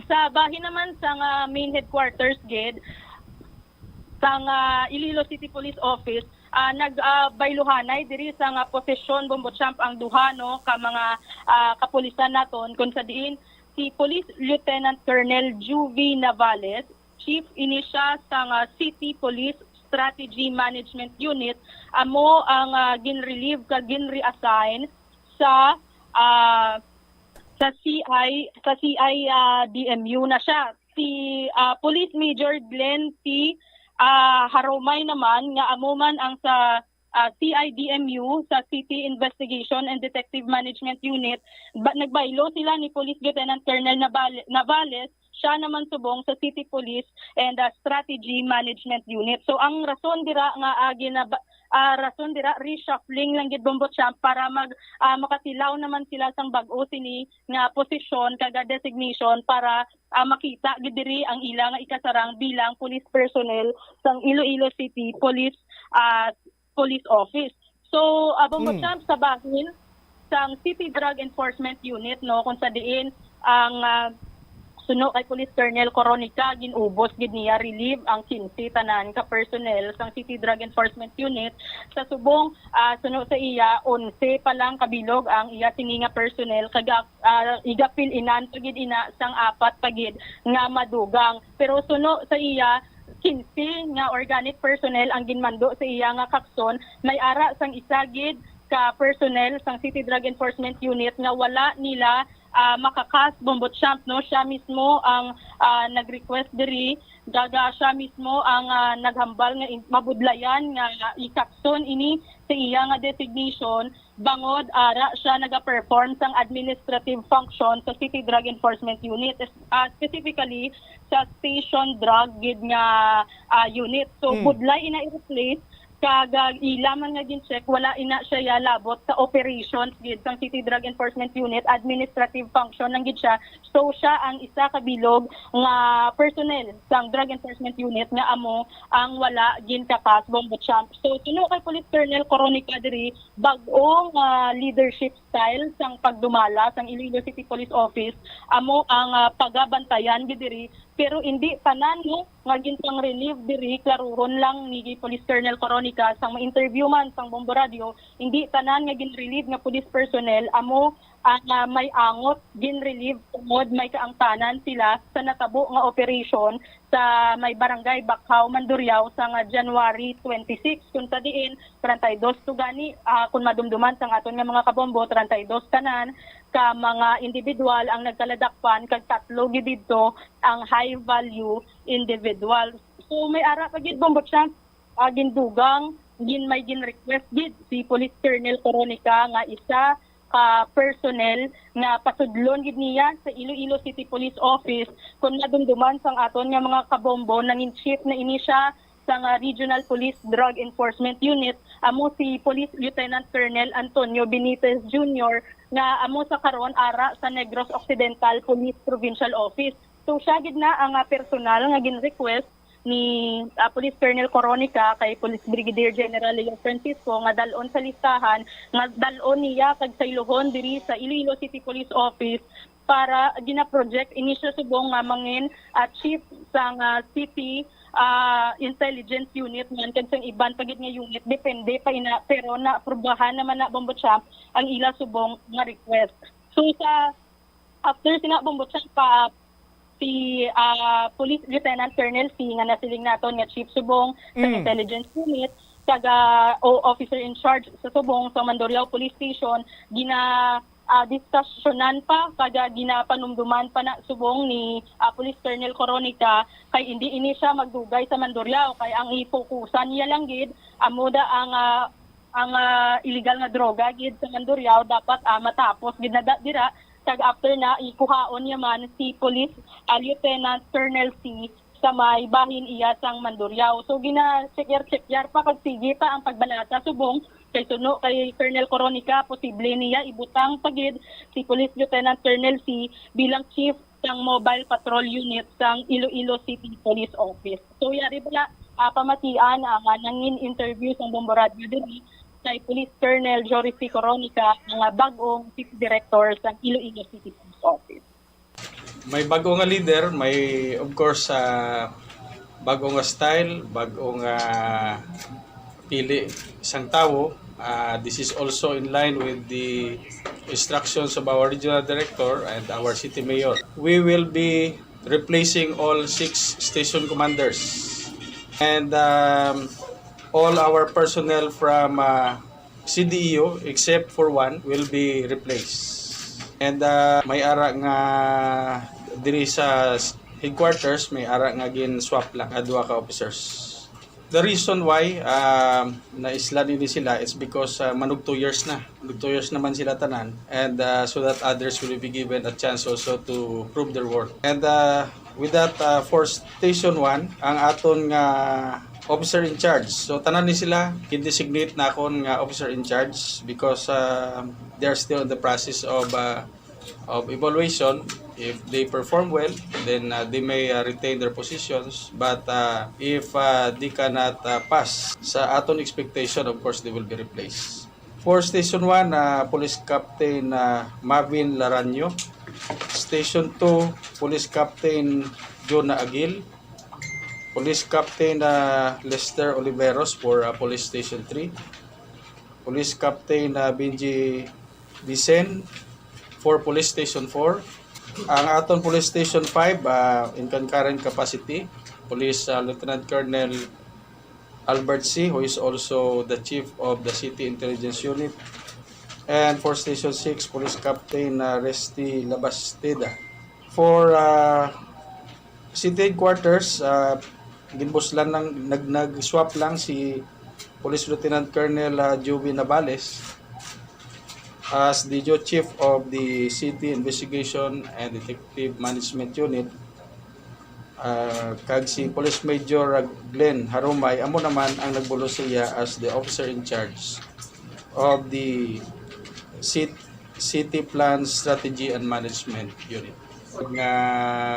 Sa bahin naman sang, ah, main headquarters gid sang, ah, Iloilo City Police Office, ah, nag, ah, bayluhanay diri sa nga posisyon, Bombo Champ, ang duha, no, ka mga, ah, kapulisan naton, kung sa diin si Police Lieutenant Colonel Juvie Navales, chief ini siya sang, ah, City Police Strategy Management Unit, amo ang, ah, gin-relieve kag gin-reassign sa, ah, sa C I, sa C I, ah, D M U na siya. Si, ah, Police Major Glenn T, ah, Harumay naman, nga amo man ang sa, ah, C I D M U, sa City Investigation and Detective Management Unit. Ba-, nagbaylo sila ni Police Lieutenant Colonel Navale-, Navales, siya naman subong sa City Police and, ah, Strategy Management Unit. So, ang rason dira nga, ah, ginaba-, ah, rason dira, reshuffling lang gid, Bombo Champ, para mag, ah, makatilaw naman sila sang bag-o sini nga posisyon kag, ah, designation para, ah, makita gid diri ang ila nga ikasarang bilang police personnel sang Iloilo City Police, ah, Police Office. So, ah, Bombo Mm. Champ, sa bahin sang City Drug Enforcement Unit, no, kung sa diin ang, ah, suno kay Police Colonel Coronica, gin-ubos gid niya relieve ang quince tanan ka personnel sang City Drug Enforcement Unit. Sa subong, ah, suno sa iya, onse pa lang kabilog ang iya sini nga personnel, kag, ah, igapil-inan pa gid ina sang apat pa gid nga madugang. Pero suno sa iya, quince nga organic personnel ang ginmando sa iya nga kakson, may ara sang isa gid ka personnel sang City Drug Enforcement Unit nga wala nila, ah, makakas, Bombo Champ, no? Siya mismo ang, ah, nag-request diri, kag siya mismo ang, ah, naghambal nga in-, mabudlayan nga ikakson ini sa iya nga designation, bangod ara siya nagaperform sang administrative function sa City Drug Enforcement Unit, es-, ah, specifically sa station drug gid nga, ah, unit. So, Mm. budlay ina i-replace Kag, ah, ila man nga gin-check, wala ina siya ya labot sa operations gid sang City Drug Enforcement Unit, administrative function lang gid siya. So, siya ang isa ka bilog nga personnel sang Drug Enforcement Unit nga amo ang wala ginkakas, Bombo Champ. So, suno kay Police Colonel Coronica diri, bag-ong, ah, leadership style sang pagdumala sang Iloilo City Police Office amo ang, ah, pagabantayan gid diri. Pero hindi tanan, no, nga ginpang-relieve diri, klaruhon lang ni Police Colonel Coronica sang ma-interview man sang Bombo Radio, hindi tanan nga gin-relieve nga police personnel amo ang, ah, may angot gin-relieve tungod may kaangtanan sila sa natabo nga operation sa may barangay Bakhaw, Mandurriao sa nga January twenty-six, kung sa diin treinta y dos to gani, ah, kung madumduman sang aton nga mga kabombo, treinta y dos tanan ka mga individual ang nagkaladakpan, kag tatlo gid didto ang high value individual. So, may ara pa gid, Bombo Champ, ah, gindugang, gin-, may gin-request gid si Police Colonel Coronica nga isa ka personnel nga pasudlon gid niya sa Iloilo City Police Office kung madumduman sang aton nga mga kabombo, nangin-chief na ini siya sang, ah, Regional Police Drug Enforcement Unit, amo si Police Lieutenant Colonel Antonio Benitez Junior, nga amo sa karon ara sa Negros Occidental Police Provincial Office. So, siya gid na ang, ah, personal nga gin-request ni, ah, Police Colonel Coronica kay Police Brigadier General Leo Francisco nga dal-on sa listahan, nga dal-on niya kag sayluhon diri sa Iloilo City Police Office para gina-project ini siya subong nga mangin, ah, chief sang, ah, city, ah, intelligence unit man kag sang iban pa gid nga unit, depende pa ina, pero naaprubahan naman na, Bombo Champ, ang ila subong nga request. So, sa after sina, Bombo Champ, pa si, ah, Police Lieutenant Colonel C nga nasiling naton nga chief subong sa Mm. intelligence unit, kag, ah, o officer in charge sa subong sa Mandurriao Police Station, gina, ah, diskusyonan pa kag, ah, ginapanumduman pa na subong ni, ah, Police Colonel Coronica, kay hindi ini siya magdugay sa Mandurriao, kay ang ipokusan niya lang gid amo da ang, ah, ang, ah, illegal nga droga gid sa Mandurriao dapat, ah, matapos gid na da-, dira, kag after na ikuhaon niya man si Police, ah, Lieutenant Colonel C sa may bahin iya sang Mandurriao. So, gina-check-yar-check-yar pa kag sige pa ang pagbalaka subong kay suno kay Colonel Coronica, posible niya ibutang pa gid si Police Lieutenant Colonel C bilang chief sang Mobile Patrol Unit sang Iloilo City Police Office. So, yari bala, ah, pamatian ang, ah, nangin-interview sang Bombo Radio diri kay Police Colonel Joris C. Coronica, nga bag-ong Chief Director sang Iloilo City Police Office. May bag-o nga leader, may, of course, ah, bag-o nga style, bag-o nga pili sang tawo. Ah, this is also in line with the instructions of our regional director and our city mayor. We will be replacing all six station commanders and, um, all our personnel from, ah, C D E U, except for one, will be replaced. And, ah, may ara nga diri sa s-, headquarters, may ara nga gin-swap lang nga duha ka officers. The reason why, um, naislan ini sila is because, ah, manug two years na. Manug two years naman sila tanan. And, ah, so that others will be given a chance also to prove their worth. And, ah, with that, ah, for Station one, ang aton nga officer in charge. So, tanan ni sila, gin-designate na akon nga officer in charge because, ah, they are still in the process of, ah, of evaluation. If they perform well, then, ah, they may, ah, retain their positions. But, ah, if, ah, they cannot, ah, pass sa aton expectation, of course, they will be replaced. For Station one, ah, Police Captain, ah, Marvin Laranyo. Station two, Police Captain Jonah Agil. Police Captain, ah, Lester Oliveros for, ah, Police Station three. Police Captain, ah, Benji Dicen for Police Station four. Ang aton Police Station five, ah, in concurrent capacity, Police, ah, Lieutenant Colonel Albert C, who is also the chief of the City Intelligence Unit, and for Station six, Police Captain, uh, Resty Labastida. For, uh, City Headquarters, uh, ginbuslan lang, nag-, nag-swap lang si Police Lieutenant Colonel, uh, Joey Navales as the new chief of the City Investigation and Detective Management Unit. Ah, kag si Police Major, ah, Glenn Harumay, amo naman ang nagbulos siya as the officer in charge of the Cit-, City Plan Strategy and Management Unit. Nga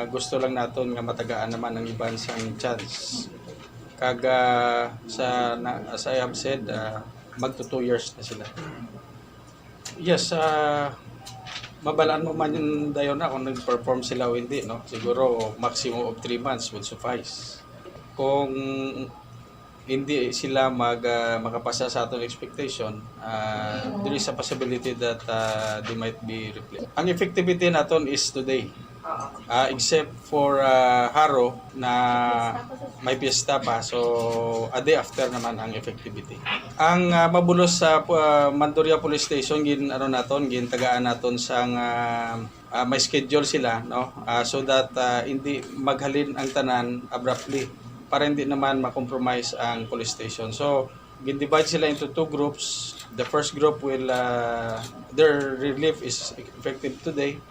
gusto lang naton nga matagaan naman ang iban sang chance. Kag, ah, sa, na, as I have said, ah, magto two years na sila. Yes, ah, mabalaan mo man yun dayon na kung nag-perform sila o hindi, no? Siguro maximum of three months would suffice. Kung hindi sila mag, ah, makapasa sa aton expectation, ah, there is a possibility that, ah, they might be replaced. Ang effectivity naton is today. Ah, except for, ah, Jaro na may piyesta pa, so a day after naman ang effectivity. Ang, ah, mabulos sa, ah, Mandurriao Police Station, gin, ano naton, gintagaan naton sang, ah, ah, may schedule sila, no? Ah, so that, ah, hindi maghalin ang tanan abruptly para hindi naman ma-compromise ang police station. So, gin-divide sila into two groups. The first group will, ah, their relief is effective today,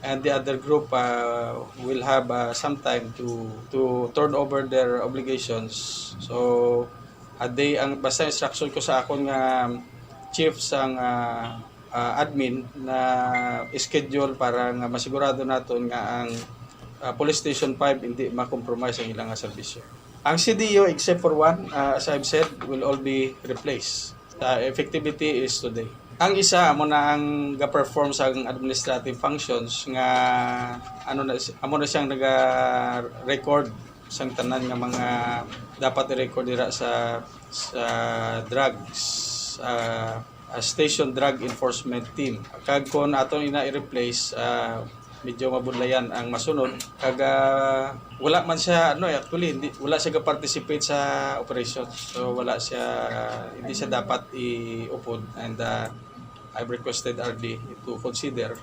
and the other group, ah, will have, ah, some time to, to turn over their obligations. So, a day ang, basta instruction ko sa akon nga chief sang, ah, ah, admin na schedule para nga masigurado naton nga ang, ah, Police Station five hindi ma-compromise ang ilang nga serbisyo. Ang C D U, except for one, ah, as I've said, will all be replaced. The effectivity is today. Ang isa, amo na ang ga-perform sa administrative functions nga, ano na, amo na siyang naga-record sang tanan nga mga dapat i-record dira sa, sa drugs, ah, ah, Station Drug Enforcement Team. Kag kung aton ina i-replace, ah, medyo mabudlayan ang masunod. Kag, ah, wala man siya, ano, eh, actually, hindi, wala siya ga-participate sa operation. So, wala siya, hindi siya dapat iupod. And, ah, I've requested R D to consider.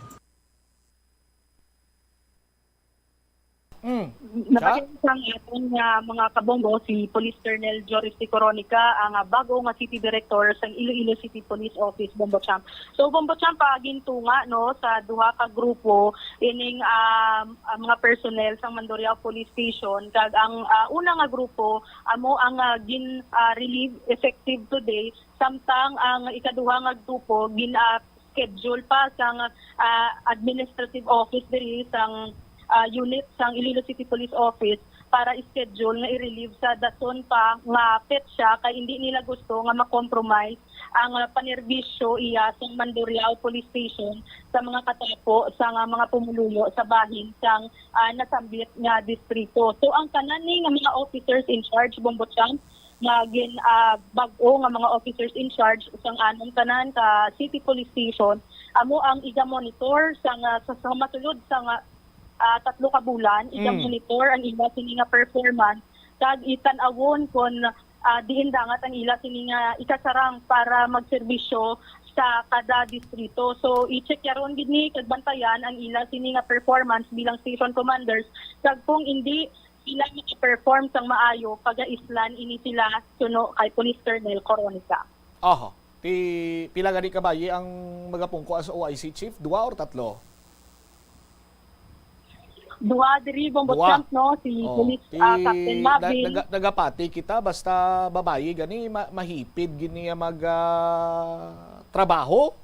Mm. Napakita sa aton nga mga kabombo si Police Colonel Joris T. Coronica, ang, ah, bago nga City Director sang Iloilo City Police Office, Bombo Champ. So, Bombo Champ, ah, gintunga, no, sa duha ka grupo ining, um, ah, mga personnel sang Mandurriao Police Station, kag ang, ah, una nga grupo amo ang, ah, gin, ah, relieve effective today, samtang ang ikaduha nga grupo gin, ah, schedule pa sang, ah, administrative office diri sang, ah, unit sang Iloilo City Police Office para schedule nga i-relieve sa dason pa nga petsa, kay hindi nila gusto nga ma-compromise ang, ah, panerbisyo iya sang Mandurriao Police Station sa mga katapo sang, ah, mga pumuluyo sa bahin sang, ah, nasambit nga distrito. So, ang tanan ni nga mga officers in charge, Bombo Champ, nga gin, ah, bag-o nga mga officers in charge sang anong tanan ka city police station, amo ang iga-monitor sa nga, sa, sa masulod sa nga, ah, tatlo ka bulan, iga-monitor ang ila sini nga performance, kag itan-awon kon, ah, diin dangat ang ila sini nga ikasarang para magserbisyo sa kada distrito. So, i-check yaron gid ni kag bantayan ang ila sini nga performance bilang station commanders, kag kung indi sila maka-perform sang maayo, pagaislan ini sila suno kay Police Colonel Coronica. Aha. Pi-, pila gani ka bayi ang magapungko as O I C chief? Dua or tatlo? Dua diri, Bombo Dua. Champ, no? Si Oh, Police, ti-, ah, Captain na-, Mavin. naga-, nagapati kita, basta babayi gani, ma-, mahipid gini ang mag, ah, trabaho.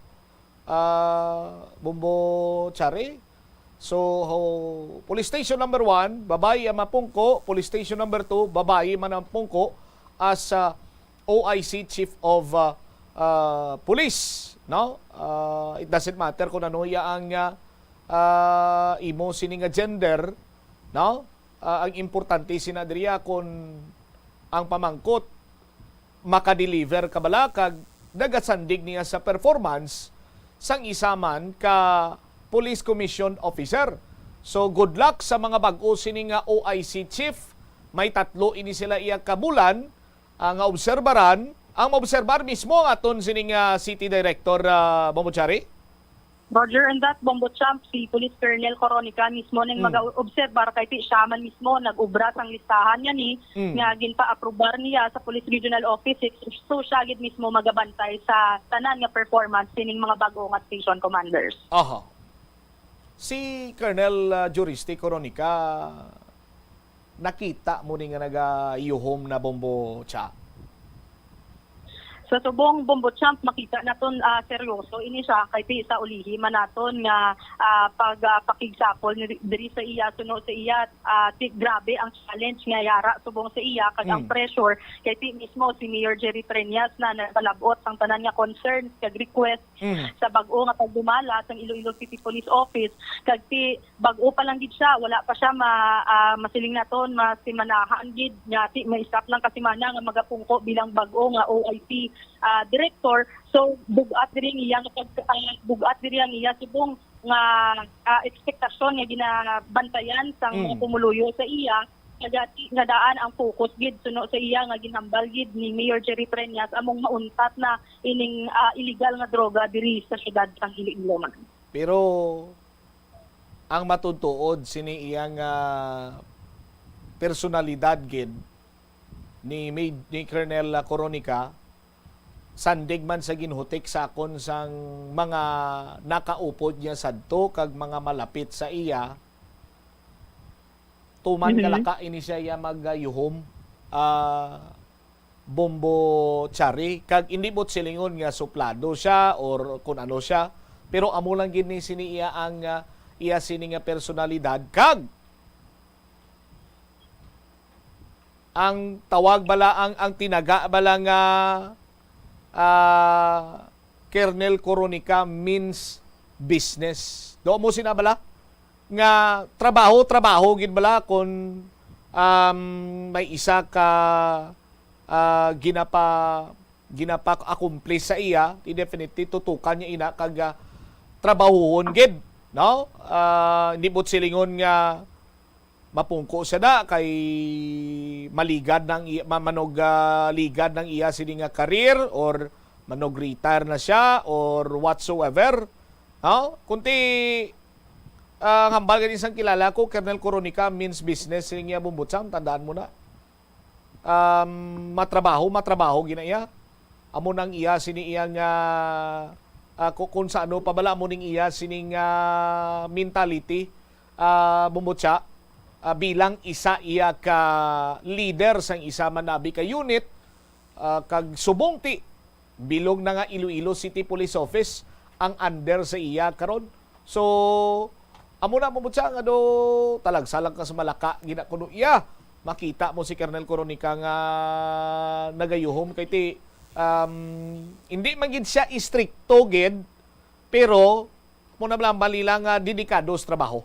Ah, Bombo Chari. So, ho, Police Station number one, babayi ang mapungko. Police Station number two, babayi man ang pungko as, ah, O I C Chief of, ah, ah, Police, no? Ah, it doesn't matter kung ano iya ang, ah, ah, imo sini nga gender, no? Ah, ang importante sina diriya kung ang pamangkot makadeliver ka bala kag nagasandig niya sa performance sang isa man ka police commission officer. So, good luck sa mga bag-o sini nga O I C chief. May tatlo ini sila iya ka bulan, ah, nga obserbaran. Ang maobserbar mismo ang aton sini nga city director, ah, Bombo Chari. Roger and that, Bombo Champ, si Police Colonel Coronica mismo ning Mm. mag-obserbar kay ti siya man mismo nag-ubra sang listahan niya ni Mm. nga ginpa-aprobar niya sa Police Regional Office six. So, siya gid mismo magabantay sa tanan nga performance sining mga bag-o nga station commanders. Aha. Si Colonel, ah, Juriste Coronica, nakita mo ni nga nagayuhom na, Bombo Cha? Sa subong, Bombo Champ, makita naton, ah, seryoso ini siya kay ti sa ulihi man naton nga, ah, pag, ah, pakigsapol ni, diri sa iya, suno sa iya, ah, ti, grabe ang challenge nga yara subong sa iya kag ang Mm. pressure kay ti mismo si Mayor Jerry Treñas na nagpalab-ot sang tanan nga concerns kag request Mm. sa bag-o nga pagdumala sang Iloilo City Police Office kag ti bag-o pa lang gid siya, wala pa siya ma-, ah, masiling naton, masimanahan gid nga ti, may isa lang ka semana nga magapungko bilang bag-o nga O I C, ah, director. So, bug-at diri ang iya nga pag-, ah, bug-at diri ang iya subong nga, ah, ekspektasyon nga ginabantayan sang mga Mm. pumuluyo sa iya, nga dati, nga daan ang focus gid suno sa iya nga ginhambal gid ni Mayor Jerry Treñas among mauntat na ining, ah, illegal nga droga diri sa siyudad sang Iloilo man. Pero ang matuod-tuod sini iyang, ah, personalidad gid ni Maj-, ni Colonel Coronica, sandig man sa ginhutik sa akon sang mga nakaupod niya sadto kag mga malapit sa iya, tuman Mhm. kalaka ini siya iya magayuhom, ah, Bombo Chari, kag hindi mo silingon nga suplado siya or kun ano siya, pero amo lang gid ni sini iya ang, ah, iya sini nga personalidad, kag ang tawag bala, ang, ang tinaga bala nga, ah, Colonel Coronica means business. Do mo sina bala nga trabaho, trabaho gid bala kung, um, may isa ka, ah, ginapa-, ginapa-accomplish sa iya, di definitely tutukan niya ina kag, ah, trabahuhon gid, no? Ah, hindi mo silingon nga mapungko siya da kay maligad nang iya, ma-, manog, ah, ligad nang iya sini nga career or manog retire na siya or whatsoever. No? Kunti, ah, ang hambal gani sang kilala ko, Colonel Coronica means business, siling niya, Bombo Cham, tandaan mo na. Um, matrabaho, matrabaho gina iya. Amo nang iya sini iya nga, ah, ku-, kung sa ano pa bala, amo ning iya sining, ah, mentality, ah, Bombo Cha, ah, bilang isa iya ka leader sang isa man abi ka unit, ah, kag subong ti bilog na nga Iloilo City Police Office ang under sa iya karon. So, amo na, Bombo Cha, nga do talagsa lang ka sa malaka, gina kuno iya. Makita mo si Colonel Coronica nga nagayuhom kay ti, um, hindi man gid siya istrikto gid, pero mo na lang balila nga dedikado sa trabaho.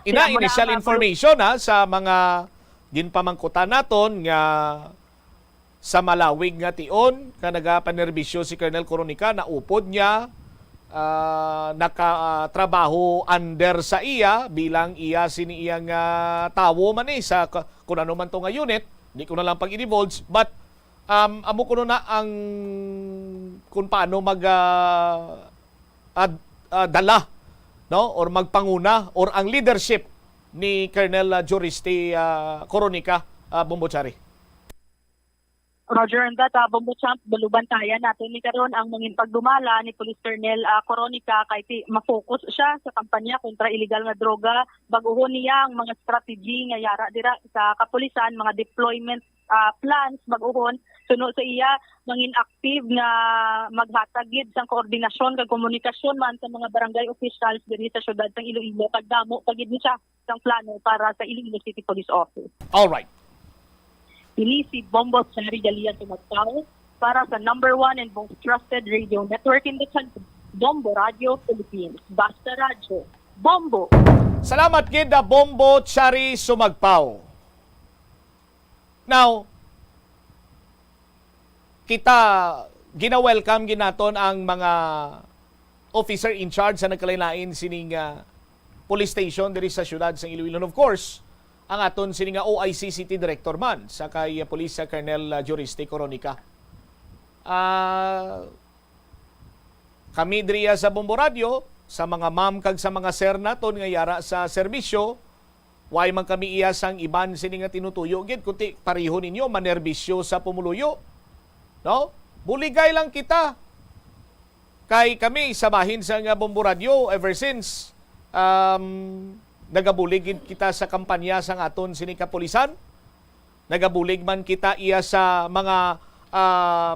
Ina, kaya mo na initial ang information, ha, sa mga ginpamangkutan naton nga sa malawig nga tion nga nagapanerbisyo si Colonel Coronica, naupod niya, ah, nakatrabaho under sa iya bilang iya sini iya nga tawo man ni sa ka-, kun ano man to nga unit, di ko na lang pag-divulge, but, um, amo kuno na ang kung paano mag, ah, ad-, ah, dala, no, or magpanguna or ang leadership ni Colonel, ah, Juriste, ah, Coronica, ah, Bombo Chari. Roger, and that, ah, Bombo Champ, balubantayan natin ni karon ang mangin pagdumala ni Police Colonel, ah, Coronica kay ti-, ma-focus siya sa kampanya kontra illegal nga droga. Bag-uhon niya ang mga strategy nga yara dira sa kapulisan, mga deployment, ah, plans, bag-uhon. Suno sa iya, mangin active nga maghatag gid sang koordinasyon kag komunikasyon man sa mga barangay officials diri sa siyudad sang Iloilo, kag damo pa gid ni siya sang plano para sa Iloilo City Police Office. All right. Ini si Bombo Chari Galia Sumagpao para sa number one and most trusted radio network in the country, Bombo Radio Philippines. Basta Radyo, Bombo! Salamat gid, ah, Bombo Chari Sumagpao. Now, kita, gina-welcome gid naton ang mga officer in charge sa nagkalain-lain sining, ah, police station diri sa siyudad sa Iloilo. And of course, ang aton sini nga O I C City Director man, sa kay, ah, Police, ah, Colonel, ah, Juriste Coronica. Ah, kami diri sa Bombo Radio, sa mga ma'am kag sa mga sir naton nga yara sa serbisyo, way man kami iya sang iban sini nga tinutuyo gid, kundi pareho ninyo manerbisyo sa pumuluyo. No? Buligay lang kita. Kay kami sa bahin sa nga Bombo Radio, ever since, um, Nagabulig gid kita sa kampanya sang aton sini kapulisan. Nagabulig man kita iya sa mga, ah,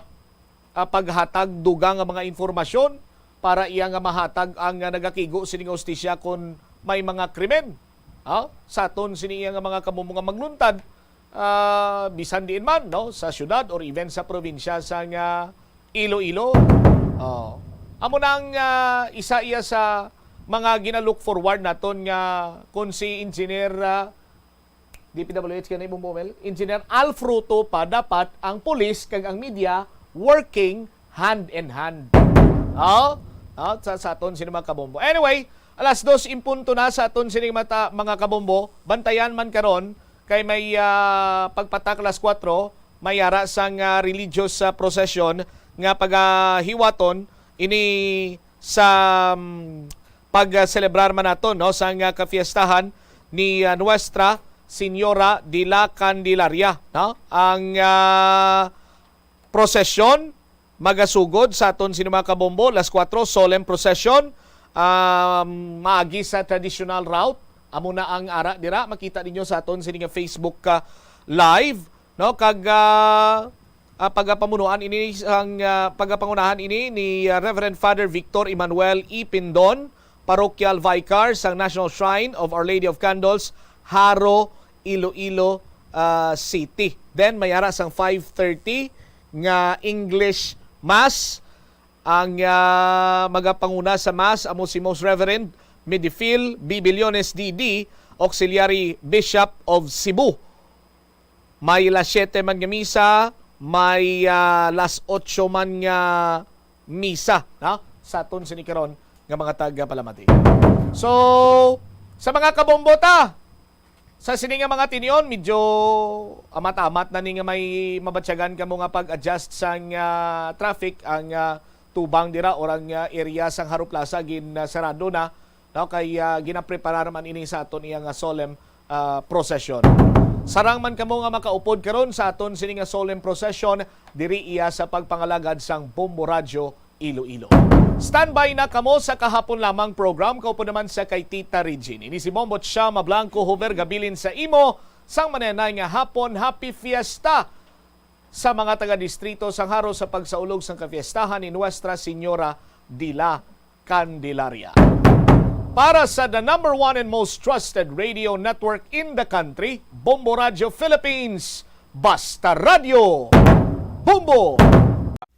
ah, paghatag dugang nga mga informasyon para iya nga mahatag ang, ah, nagakigo sini nga hustisya kon may mga krimen, ah, sa aton sini iya nga mga kabombo nga magluntad, ah, bisan diin man, no, sa syudad or even sa probinsya sang, ah, Iloilo. Oh. Amo na ang, ah, isa iya sa mga gina-look forward naton nga kung si Engineer, ah, D P W H ka na, Bombo Mel? Engineer Al Fruto pa, dapat ang pulis kag ang media working hand in hand. Oh? Oh, sa, sa aton sini mga kabombo. Anyway, alas dos in punto na sa aton sini mata, mga kabombo. Bantayan man karon kay may, ah, pagpatak alas kuwatro, may ara sang, ah, religious, ah, procession nga pagahiwaton ini sa, mm, pag-selebrar man nato, no, sang, ah, kafiestahan ni, ah, Nuestra Señora de la Candelaria, no? Ang, ah, prosesyon magasugod sa aton sini mga kabombo, alas kuwatro, solemn procession, um, maagi sa traditional route. Amo na ang ara dira, makita ninyo sa aton sini nga Facebook, ah, live, no? Kag, ah, ah, pagapamunuan ini sang, ah, pagapangunahan ini ni, ah, Reverend Father Victor Emmanuel E. Pindon, Parochial Vicar sang National Shrine of Our Lady of Candles, Jaro, Iloilo, ah, City. Then may ara sang five thirty nga English Mass. Ang, ah, magapanguna sa Mass amo si Most Reverend Midifil B. Billones, D D, Auxiliary Bishop of Cebu. May las siyete man nga misa, may, ah, las otso man nga misa, no? Sa aton sini karon nga mga tagapalamati. So, sa mga kabombo ta, sa sini nga mga tinion, medyo amat-amat na ni nga may mabatyagan kamo nga pag-adjust sang, ah, traffic ang, ah, tubang dira or ang, ah, area sang Jaro Plaza gin, ah, sarado na, no? Kay, ah, ginapreparar man ini sa aton iya nga solemn, ah, procession. Sarang man kamo nga makaupod karon sa aton sini nga solemn procession diri iya sa pagpangalagad sang Bombo Radyo Iloilo. Standby na kamo sa kahapon lamang program, kaupod naman sa kay Tita Regine. Ini si Bombo Chama Blanco, huber gabilin sa imo sang manenay nga hapon. Happy Fiesta sa mga taga-distrito sang Jaro sa pagsaulog sang kafiestahan ni Nuestra Señora de la Candelaria. Para sa the number one and most trusted radio network in the country, Bombo Radio Philippines, Basta Radio, Bombo!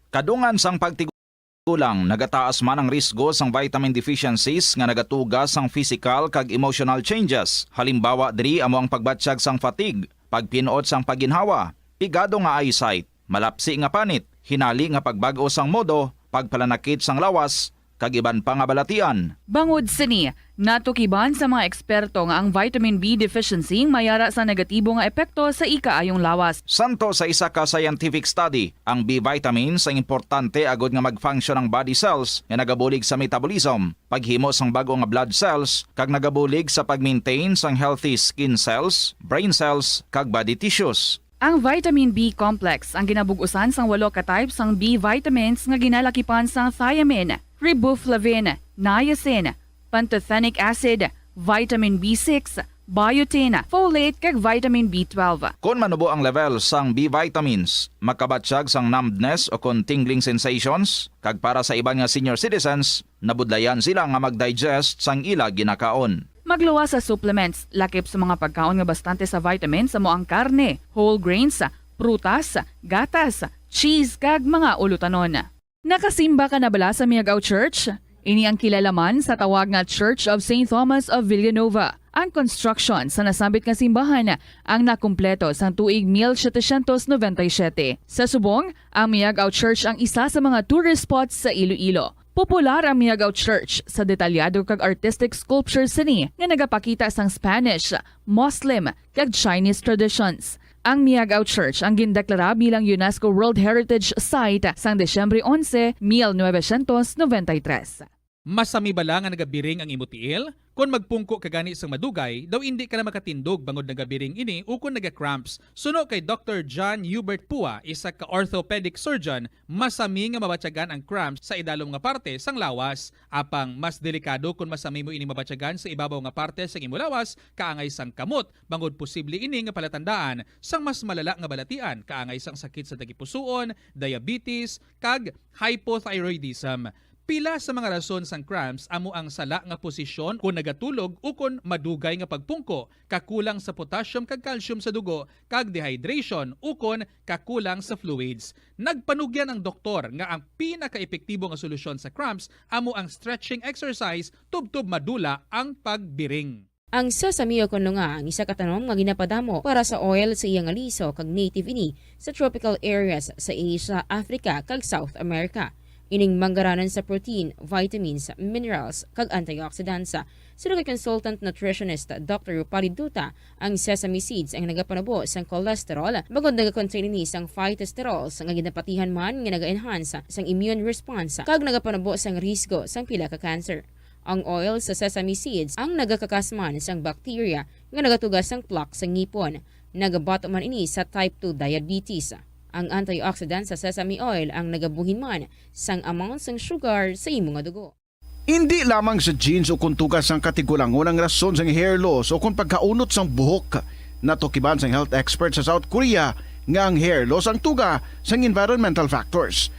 Kadungan sang pagtigulang, nagataas man ang risgo sang vitamin deficiencies nga nagatuga sang physical kag emotional changes. Halimbawa diri amo ang pagbatyag sang fatigue, pagpin-ot sang pagginhawa, pigado nga eyesight, malapsi nga panit, hinali nga pagbag-o sang modo, pagpalanakit sang lawas, kag iban pa nga balatian. Bangod sini, natukiban sa mga eksperto nga ang vitamin B deficiency may ara sa negatibo nga epekto sa ikaayong lawas. Santo sa isa ka scientific study, ang B vitamins ang importante agod nga mag-function ang body cells nga nagabulig sa metabolism, paghimo sang bag-o nga blood cells, kag nagabulig sa pag-maintain sang healthy skin cells, brain cells, kag body tissues. Ang vitamin B complex ang ginabug-usan sang walo ka type sang B vitamins nga ginalakipan sang thiamine, riboflavin, niacin, pantothenic acid, vitamin B six, biotin, folate, kag vitamin B twelve. Kon manubo ang level sang B vitamins, makabatyag sang numbness o kon tingling sensations, kag para sa iban nga senior citizens, nabudlayan sila nga mag-digest sang ila ginakaon. Magluwas sa supplements, lakip sa mga pagkaon nga bastante sa vitamins amo ang karne, whole grains, prutas, gatas, cheese, kag mga ulutanon. Nakasimba ka na bala sa Miagao Church? Ini ang kilala man sa tawag nga Church of Saint Thomas of Villanova. Ang construction sa nasambit nga simbahan ang nakumpleto sang tuig mil setecientos noventa y siete. Sa subong, ang Miagao Church ang isa sa mga tourist spots sa Iloilo. Popular ang Miagao Church sa detalyado kag artistic sculptures sini nga nagapakita sang Spanish, Muslim, kag Chinese traditions. Ang Miagao Church ang gindeklara bilang UNESCO World Heritage Site sang Disyembre onse, mil novecientos noventa y tres. Masami bala nga nagabiring ang imo tiil? Kon magpungko ka gani sang madugay, daw indi ka na makatindog bangod nagabiring ini ukon naga-cramps. Suno kay Doktor John Hubert Pua, isa ka orthopedic surgeon, masami nga mabatyagan ang cramps sa idalom nga parte sang lawas. Apang mas delikado kon masami mo ini mabatyagan sa ibabaw nga parte sang imo lawas, kaangay sang kamot, bangod posible ini nga palatandaan sang mas malala nga balatian, kaangay sang sakit sa tagipusoon, diabetes, kag hypothyroidism. Pila sa mga rason sang cramps amo ang sala nga posisyon kon nagatulog ukon madugay nga pagpungko, kakulang sa potassium kag calcium sa dugo, kag dehydration ukon kakulang sa fluids. Nagpanugyan ang doktor nga ang pinakaepektibo nga solusyon sa cramps amo ang stretching exercise tubtob madula ang pagbiring. Ang sesame o kon lunga ang isa ka tanom nga ginapadamo para sa oil sa iya nga liso kag native ini sa tropical areas sa Asia, Africa, kag South America. Ining manggaranan sa protein, vitamins, minerals, kag antioxidants. Suno kay consultant nutritionist Doctor Rupali Duta, ang sesame seeds ang nagapanubo sang cholesterol bangod nagakontain ini sang phytosterols nga ginapatihan man nga naga-enhance sang immune response kag nagapanubo sang risgo sang pila ka cancer. Ang oil sa sesame seeds ang nagakakas man sang bacteria nga nagatuga sang plaque sa ngipon. Nagabato man ini sa type two diabetes. Ang antioxidant sa sesame oil ang nagabuhin man sang amount sang sugar sa imo nga dugo. Indi lamang sa genes o kon tuga sang katigulangon ang rason sang hair loss o kon pagkaunot sang buhok. Natukiban sang health expert sa South Korea nga ang hair loss ang tuga sang environmental factors.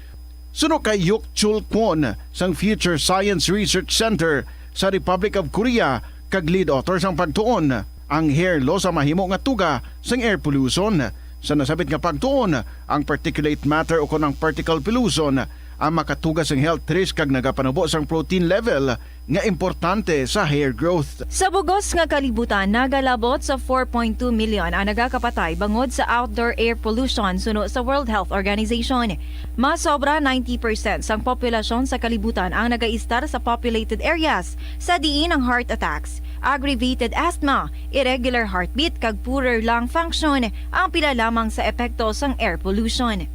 Suno kay Yuk Chul Kwon sang Future Science Research Center sa Republic of Korea kag lead author sang pagtuon, ang hair loss ang mahimo nga tuga sang air pollution. Sa nasabit nga pagtuon, ang particulate matter o kon ang particle pollution ang makatuga sang health risk kag nagapanubo sang protein level nga importante sa hair growth. Sa bugos nga kalibutan, nagalabot sa four point two million ang nagakapatay bangod sa outdoor air pollution suno sa World Health Organization. Mas sobra ninety percent sang populasyon sa kalibutan ang nagaistar sa populated areas, sa diin ang heart attacks, aggravated asthma, irregular heartbeat, kag poorer lung function ang pila lamang sa epekto sang air pollution.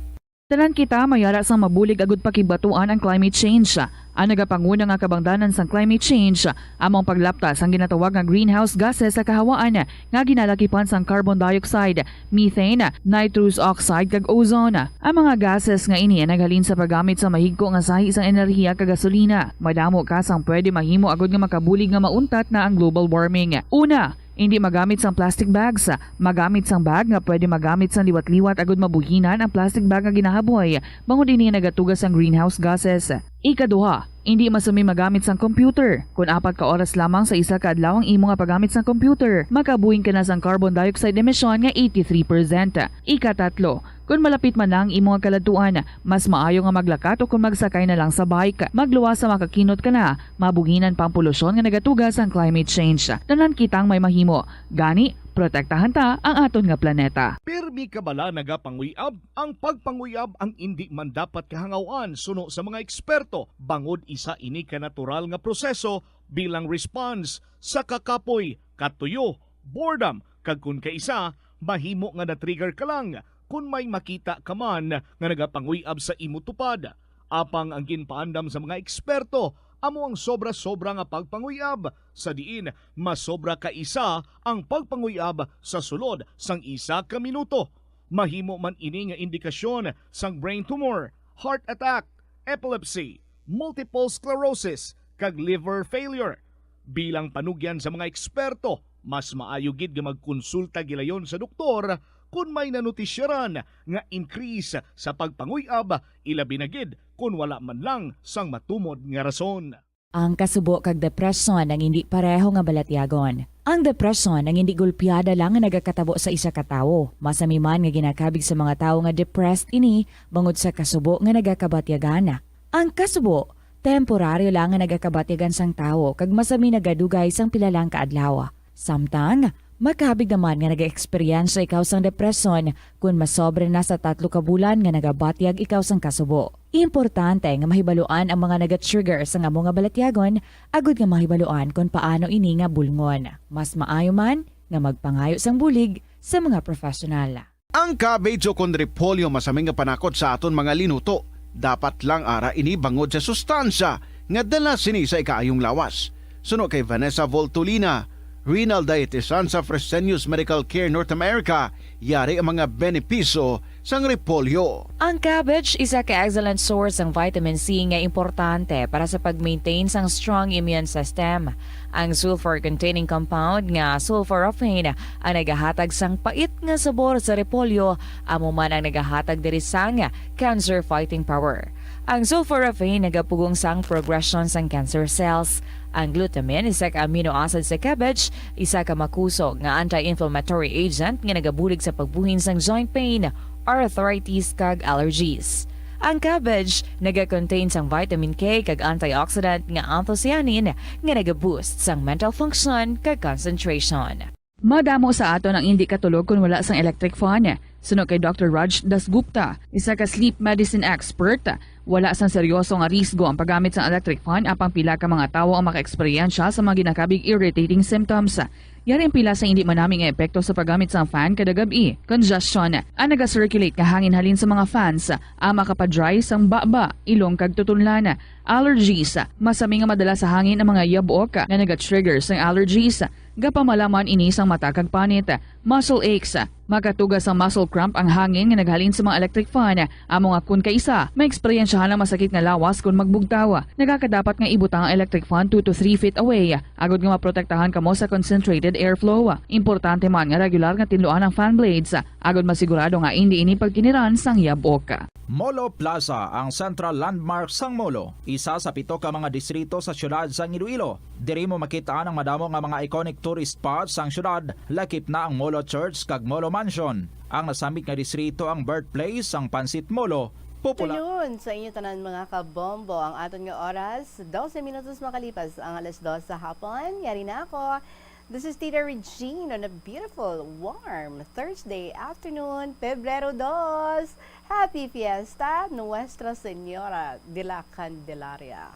Tanan kita may ara sang mabulig agud pakigbatuan ang climate change. Ang nagapanguna nga kabangdanan sang climate change amo ang paglapta sang ginatawag nga greenhouse gases sa kahawaan nga ginalakipan sang carbon dioxide, methane, nitrous oxide, kag ozone. Ang mga gases nga ini ang naghalin sa paggamit sa mahigko nga sahi sang enerhiya kag gasolina. Madamo ka sang pwede mahimo agud nga makabulig nga mauntat na ang global warming. Una, indi magamit sang plastic bags. Magamit sang bag nga pwede magamit sang liwat-liwat agud mabuhinan ang plastic bag nga ginahaboy, bangod ini nagatuga sang greenhouse gases. Ikaduha, indi masumi magamit sang computer. Kon apat ka oras lamang sa isa ka adlaw ang imo nga paggamit sang computer, makabuhin ka na sang carbon dioxide emission nga eighty-three percent. Ikatatlo, kon malapit man na ang imo nga kaladtuan, mas maayo nga maglakat o kon magsakay na lang sa bike. Magluwas sa makakinot ka na, mabuhinan pa ang polusyon nga nagatuga sang climate change. Tanan kitang may mahimo. Gani, protektahan ta ang aton nga planeta. Pirmi ka bala nagapanguyab? Ang pagpanguyab ang indi man dapat kahangaw-an suno sa mga eksperto, bangod isa ini ka natural nga proseso bilang response sa kakapoy, katuyo, boredom, kag kon kaisa, mahimo nga na-trigger ka lang kon may makita ka man nga nagapanguyab sa imo tupad. Apang ang ginpaandam sa mga eksperto amo ang sobra-sobra nga pagpanguyab, sa diin mas sobra ka isa ang pagpanguyab sa sulod sang isa ka minuto. Mahimo man ini nga indikasyon sang brain tumor, heart attack, epilepsy, multiple sclerosis, kag liver failure. Bilang panugyan sa mga eksperto, mas maayo gid nga magkonsulta gilayon sa doktor kon may nanotisyaran nga increase sa pagpanguyab, ilabi na gid kon wala man lang sang matumod nga rason. Ang kasubo kag depresyon ang indi pareho nga balatyagon. Ang depresyon ang indi gulpiada lang nga nagakatabo sa isa ka tawo. Masami man nga ginakabig sa mga tawo nga depressed ini bangod sa kasubo nga nagakabatyagan. Ang kasubo, temporaryo lang nga nagakabatyagan sang tawo kag masami nagadugay sang pila lang ka adlaw. Samtang, makabig naman nga nagaeksperyensya ikaw sang depresyon kon masobra na sa tatlo ka bulan nga nagabatyag ikaw sang kasubo. Importante nga mahibaluan ang mga nagatrigger sang amo nga balatyagon agud nga mahibaluan kon paano ini nga bulngon. Mas maayo man nga magpangayo sang bulig sa mga professional. Ang cabbage o kon repolyo masami nga panakot sa aton mga linuto. Dapat lang ara ini bangod sa sustansya nga dala sini sa ikaayong lawas. Suno kay Vanessa Voltolina, renal dietitian sa Fresenius Medical Care North America, yari ang mga benepisyo sang repolyo. Ang cabbage isa ka excellent source sang vitamin C nga importante para sa pag-maintain sang strong immune system. Ang sulfur-containing compound nga sulforaphane ang nagahatag sang pait nga sabor sa repolyo, amo man ang nagahatag diri sang cancer fighting power. Ang sulforaphane nagapugong sang progresyon sang cancer cells. Ang glutamine, isa ka amino acid sa cabbage, isa ka makusog nga anti-inflammatory agent nga nagabulig sa pagbuhin sang joint pain, arthritis, kag allergies. Ang cabbage naga-contain sang vitamin K kag antioxidant nga anthocyanin nga naga-boost sang mental function kag concentration. Madamo sa aton ang indi katulog kon wala sang electric fan. Suno kay Doctor Raj Dasgupta, isa ka sleep medicine expert, wala sang seryoso nga risgo ang paggamit sang electric fan, apang pila ka mga tawo ang maka-eksperyensya sa mga ginakabig irritating symptoms. Yari ang pila sa indi manami nga epekto sa paggamit sang fan kada gab-i. Congestion, ang naga-circulate nga hangin halin sa mga fans, ang makapa-dry sang baba, ilong kag tutunlan. Allergies, masami nga madala sa hangin ang mga yabok nga naga-trigger sang allergies. Gapamalaman ini sang mata kag panit. Muscle aches, makatuga sang muscle cramp ang hangin nga naghalin sa mga electric fan. Amo nga kun kaisa, maeksperiensyahan ang masakit nga lawas kon magbugtaw. Nagakadapat nga ibutang ang electric fan two to three feet away, agod nga maprotektahan kamo sa concentrated airflow. Importante man nga regular nga tinluan ang fan blades, agod masigurado nga indi ini pagkiniran sang yabok. Molo Plaza, ang central landmark sang Molo, isa sa pito ka mga distrito sa siyudad sang Iloilo. Diri mo makit-an ang madamo nga mga iconic tourist spots sang siyudad, lakip na ang Molo Church kag Molo Mansion. Ang nasambit nga distrito ang birthplace sang Pansit Molo. Popular Tulon sa inyo tanan, mga kabombo. Ang aton nga oras, dose minutos makalipas ang alas dos sa hapon. Yari na ako. This is Tita Regine on a beautiful, warm Thursday afternoon, Pebrero dos. Happy Fiesta Nuestra Señora de la Candelaria.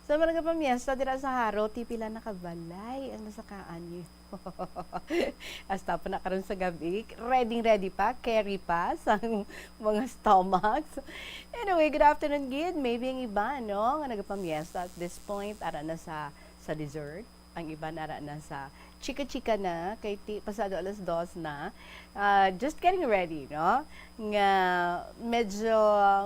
Sa mga nagapamiesta dira sa Jaro, ti pila na ka balay ang nasakaan niyo? Hasta pa na karon sa gabi, ready, ready pa, carry pa sa mga stomachs. Anyway, good afternoon gid. Maybe ang iba, no, nga nagapamiesta at this point, ara na sa, sa dessert. Ang iban ara na sa chika-chika na, kay ti, pasado alas dos na. Ah, just getting ready, no? Nga medyo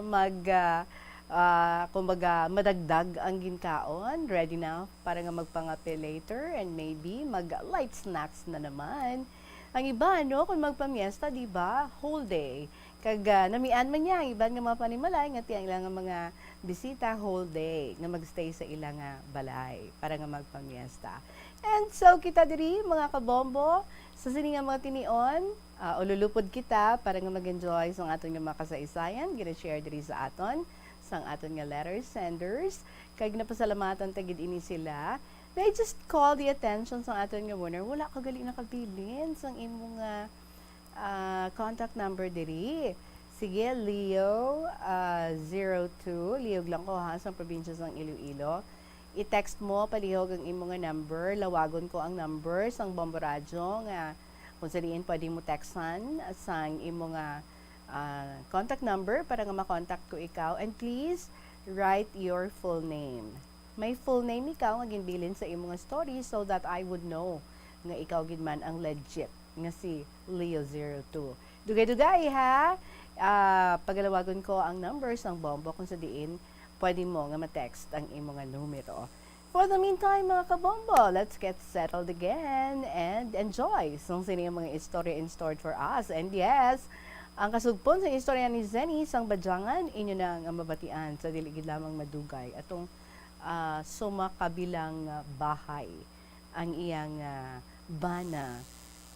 mag, ah, ah, kumbaga, madagdag ang ginkaon. Ready na para nga magpangape later and maybe mag light snacks na naman. Ang iba, no, kung magpamiesta, di ba, whole day. Kag, ah, namian man niya ang iban nga mga panimalay nga ti ang ilang mga bisita whole day nga magstay sa ila nga balay para nga magpamiesta. And so, kita diri, mga kabombo, sa sini nga mga tinion, ah, ululupod kita para nga mag-enjoy sa aton nga mga kasaysayan, gina-share diri sa aton, sang aton nga letter senders, kag napasalamatan ta gid ini sila. May I just call the attention sa aton nga winner, wala ka gali nakabilin sang imo nga ah, contact number diri. Sige, Leo, ah, zero two. Leo lang ko, ha, sa probinsya sang Iloilo. I-text mo palihog ang imo nga number. Lawagon ko ang number sang Bombo Radyo nga kung sa diin pwede mo textan sang imo nga, ah, contact number para nga makontak ko ikaw. And please, write your full name. May full name ikaw nga ginbilin sa imo nga story so that I would know nga ikaw gid man ang legit nga si Leo zero two. Dugay-dugay, ha? Ah, pagalawagon ko ang number sang Bombo kung sa diin pwede mo nga ma-text ang imo nga numero. For the meantime, mga kabombo, let's get settled again and enjoy sang sini nga mga istorya in stored for us. And yes, ang kasugpon sa istorya ni Zenny sang Badyangan, inyo na nga mabatian sa dili gid lamang madugay atong, ah, sumakabilang, ah, bahay ang iyang, ah, bana,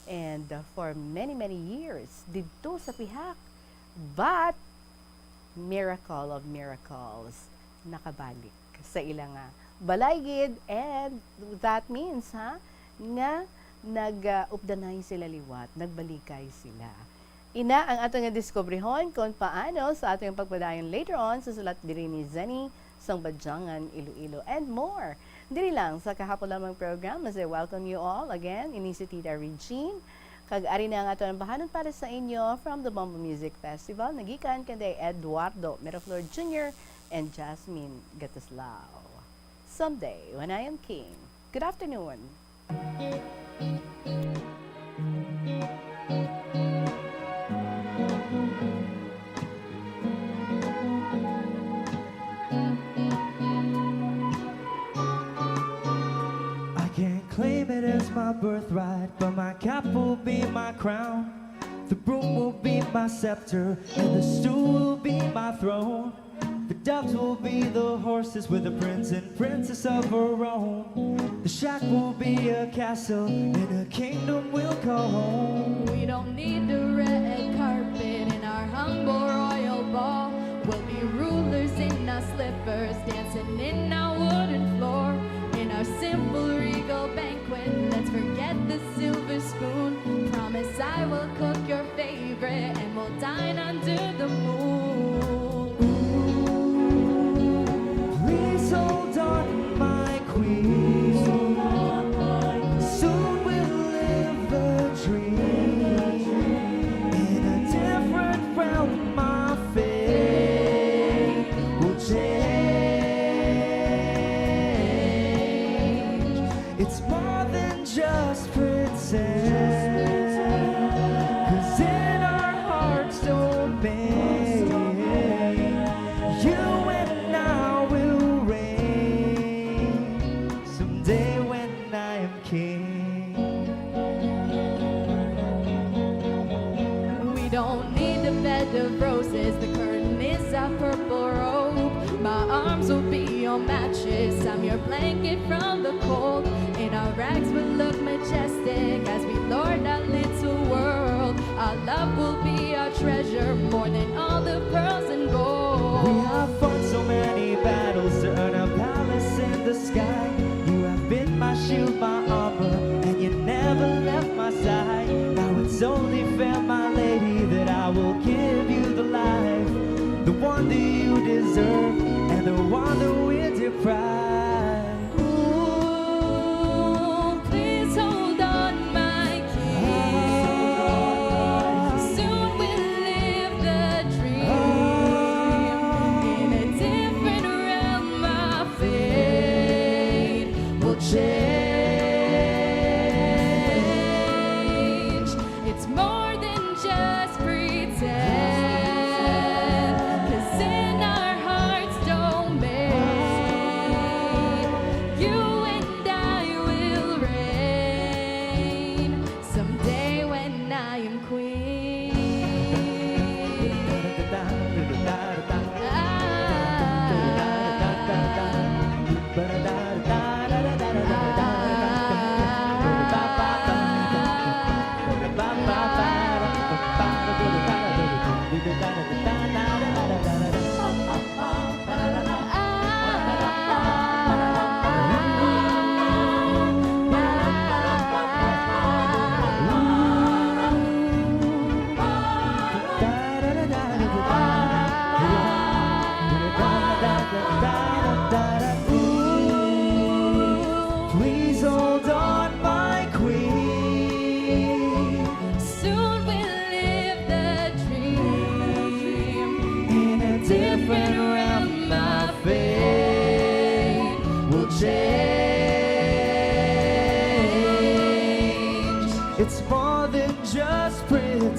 and, ah, for many, many years didto sa pihak. But, miracle of miracles, nakabalik sa ila nga balay gid, and that means, ha, nga nag, ah, updanay sila liwat, nagbalikay sila. Ina ang ato nga diskubrihon kung paano sa ato nga pagpadayon later on sa sulat diri ni Zenny sang Badyangan, Iloilo, and more. Diri lang sa kahapon lamang program, as I welcome you all again, ini si Tita Regine. Kag ari na ang ato ang bahanon para sa inyo from the Bombo Music Festival, nagikan kanday Eduardo Miraflor Junior and Jasmine Gatuslao. Someday, when I am king. Good afternoon. I can't claim it as my birthright, but my cap will be my crown. The broom will be my scepter, and the stool will be my throne. The doves will be the horses with the prince and princess of her own. The shack will be a castle, and a kingdom will call home. We don't need the red carpet in our humble royal ball. We'll be rulers in our slippers, dancing in our wooden floor. In our simple regal banquet, let's forget the silver spoon. Promise I will cook your favorite, and we'll dine under the moon. Please hold on, my queen. Soon we'll live the dream. In a different realm, my fate will change. It's more than just pretend. 'Cause in our hearts, don't bend. You and I will reign someday when I am king. We don't need a bed of roses, the curtain is a purple robe. My arms will be your mattress, I'm your blanket from the cold. In our rags, we look majestic as we lord our little world. Our love will be our treasure, more than all the pearls and gold. We have fought so many battles to earn a palace in the sky. You have been my shield, my armor, and you never left my side. Now it's only fair, my lady, that I will give you the life, the one that you deserve, and the one that we deprive. Ooh, please hold on, my king. Soon we'll live the dream. In a different realm, my fate will change. It's more than just pretend. 'Cause in our hearts, don't made, you and I will reign someday when I am queen. Please hold on, my queen. Soon we'll live the dream. In a different realm, my fate will change. It's more than just pretend.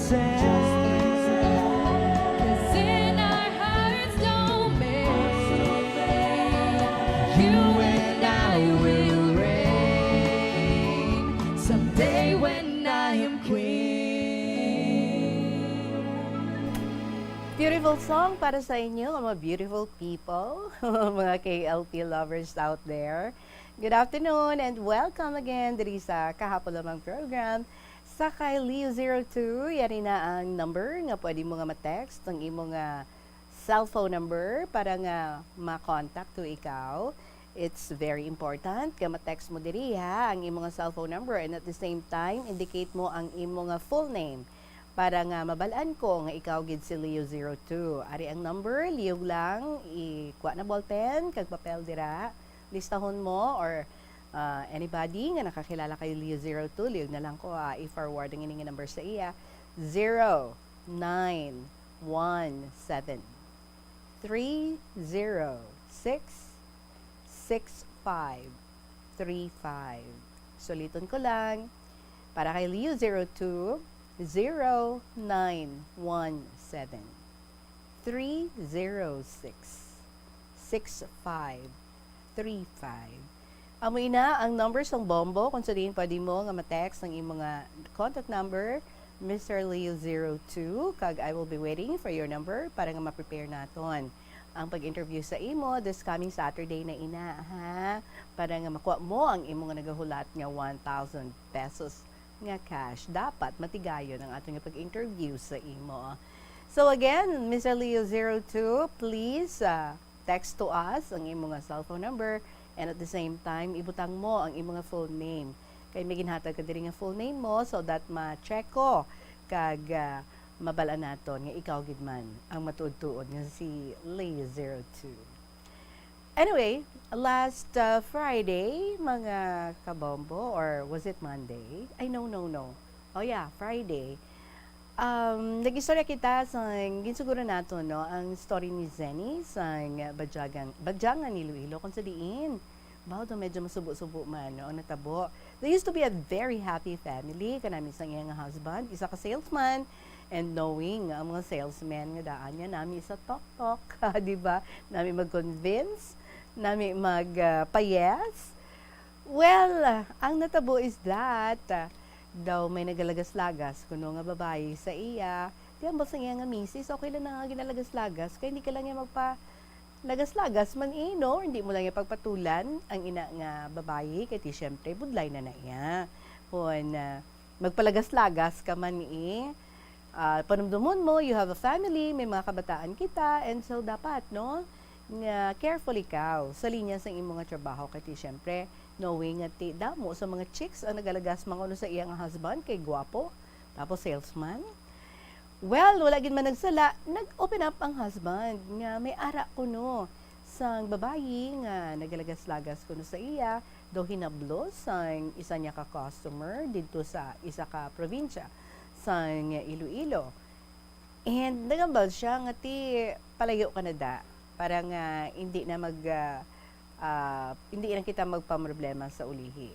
'Cause in our hearts, don't made, you and I will reign someday when I am queen. Beautiful song para sa inyo, mga beautiful people, mga K L P lovers out there. Good afternoon and welcome again diri sa Kahapon Lamang program sa kay Leo zero two. Yari na ang number nga pwede mo nga ma-text, ang imo nga cellphone number para nga ma-contact to ikaw. It's very important nga ma-text mo diri, ha, ang imo nga cellphone number, and at the same time, indicate mo ang imo nga full name para nga mabal-an ko nga ikaw gid si Leo zero two. Ari ang number, liyog lang, ikuha na ballpen kag papel dira. Listahon mo or, ah, anybody nga nakakilala kay Leo zero two, liyog na lang ko, ah, i-forward ang ining number sa iya. Zero nine one seven, three zero six, six five three five. Suliton ko lang, para kay Leo zero two, zero nine one seven, three zero six, six five three five. Amo ina ang number sang Bombo kung sa diin pwede mo nga ma-text ang imo nga contact number, Mister Leo zero two, kag I will be waiting for your number para nga ma-prepare naton ang pag-interview sa imo this coming Saturday na ina, ha? Para nga makuha mo ang imo nga nagahulat nga one thousand pesos nga cash. Dapat matigayon ang ato nga pag-interview sa imo. So again, Mister Leo zero two, please, ah, text to us ang imo nga cellphone number, and at the same time, ibutang mo ang imo nga full name. Kay may ginhatag ka diri nga full name mo, so that ma-check ko kag, ah, mabal-an naton nga ikaw gid man ang matuod-tuod nga si Leo zero two. Anyway, last, uh, Friday, mga kabombo, or was it Monday? Ay, no, no, no. Oh yeah, Friday. Um, nag-istorya kita sa, ginsuguro nato, no, ang story ni Zenny sa Badyagan, Badyangan, Iloilo, kung sa diin. Bawo daw medyo masubo-subo man, no, ang natabo. They used to be a very happy family. Kanami sang iyang husband, isa ka salesman. And knowing ang mga salesmen nga daan niya, nami sa talk-talk, di ba? Nami mag-convince, nami mag, ah, pa-yes. Well, ang natabo is that, ah, daw may nagalagas-lagas kuno nga babayi sa iya. Di ang basta iya nga misis, okay lang na nga ginalagas-lagas, kay hindi ka lang niya magpa-, lagas-lagas man, eh, no? Hindi mo lang niya pagpatulan ang ina nga babayi, kay ti, syempre, budlay na na iya. Kung, ah, magpalagas-lagas ka man, eh, ah, panumdumon mo, you have a family, may mga kabataan kita, and so dapat, no, nga careful ikaw sa linya sang imo nga trabaho, kay ti, syempre, knowing nga ti damo sa mga chicks ang nagalagas man kuno sa iya nga husband kay gwapo, tapos salesman. Well, wala gid man nagsala, nag-open up ang husband nga may ara kuno sang babayi nga nagalagas-lagas kuno sa iya, daw hinablos sang isa niya ka customer didto sa isa ka probinsya sang Iloilo. And nagambal siya nga ti palayo ka na da, para nga hindi na mag, ah, ah, hindi na kita magpamroblema sa ulihi.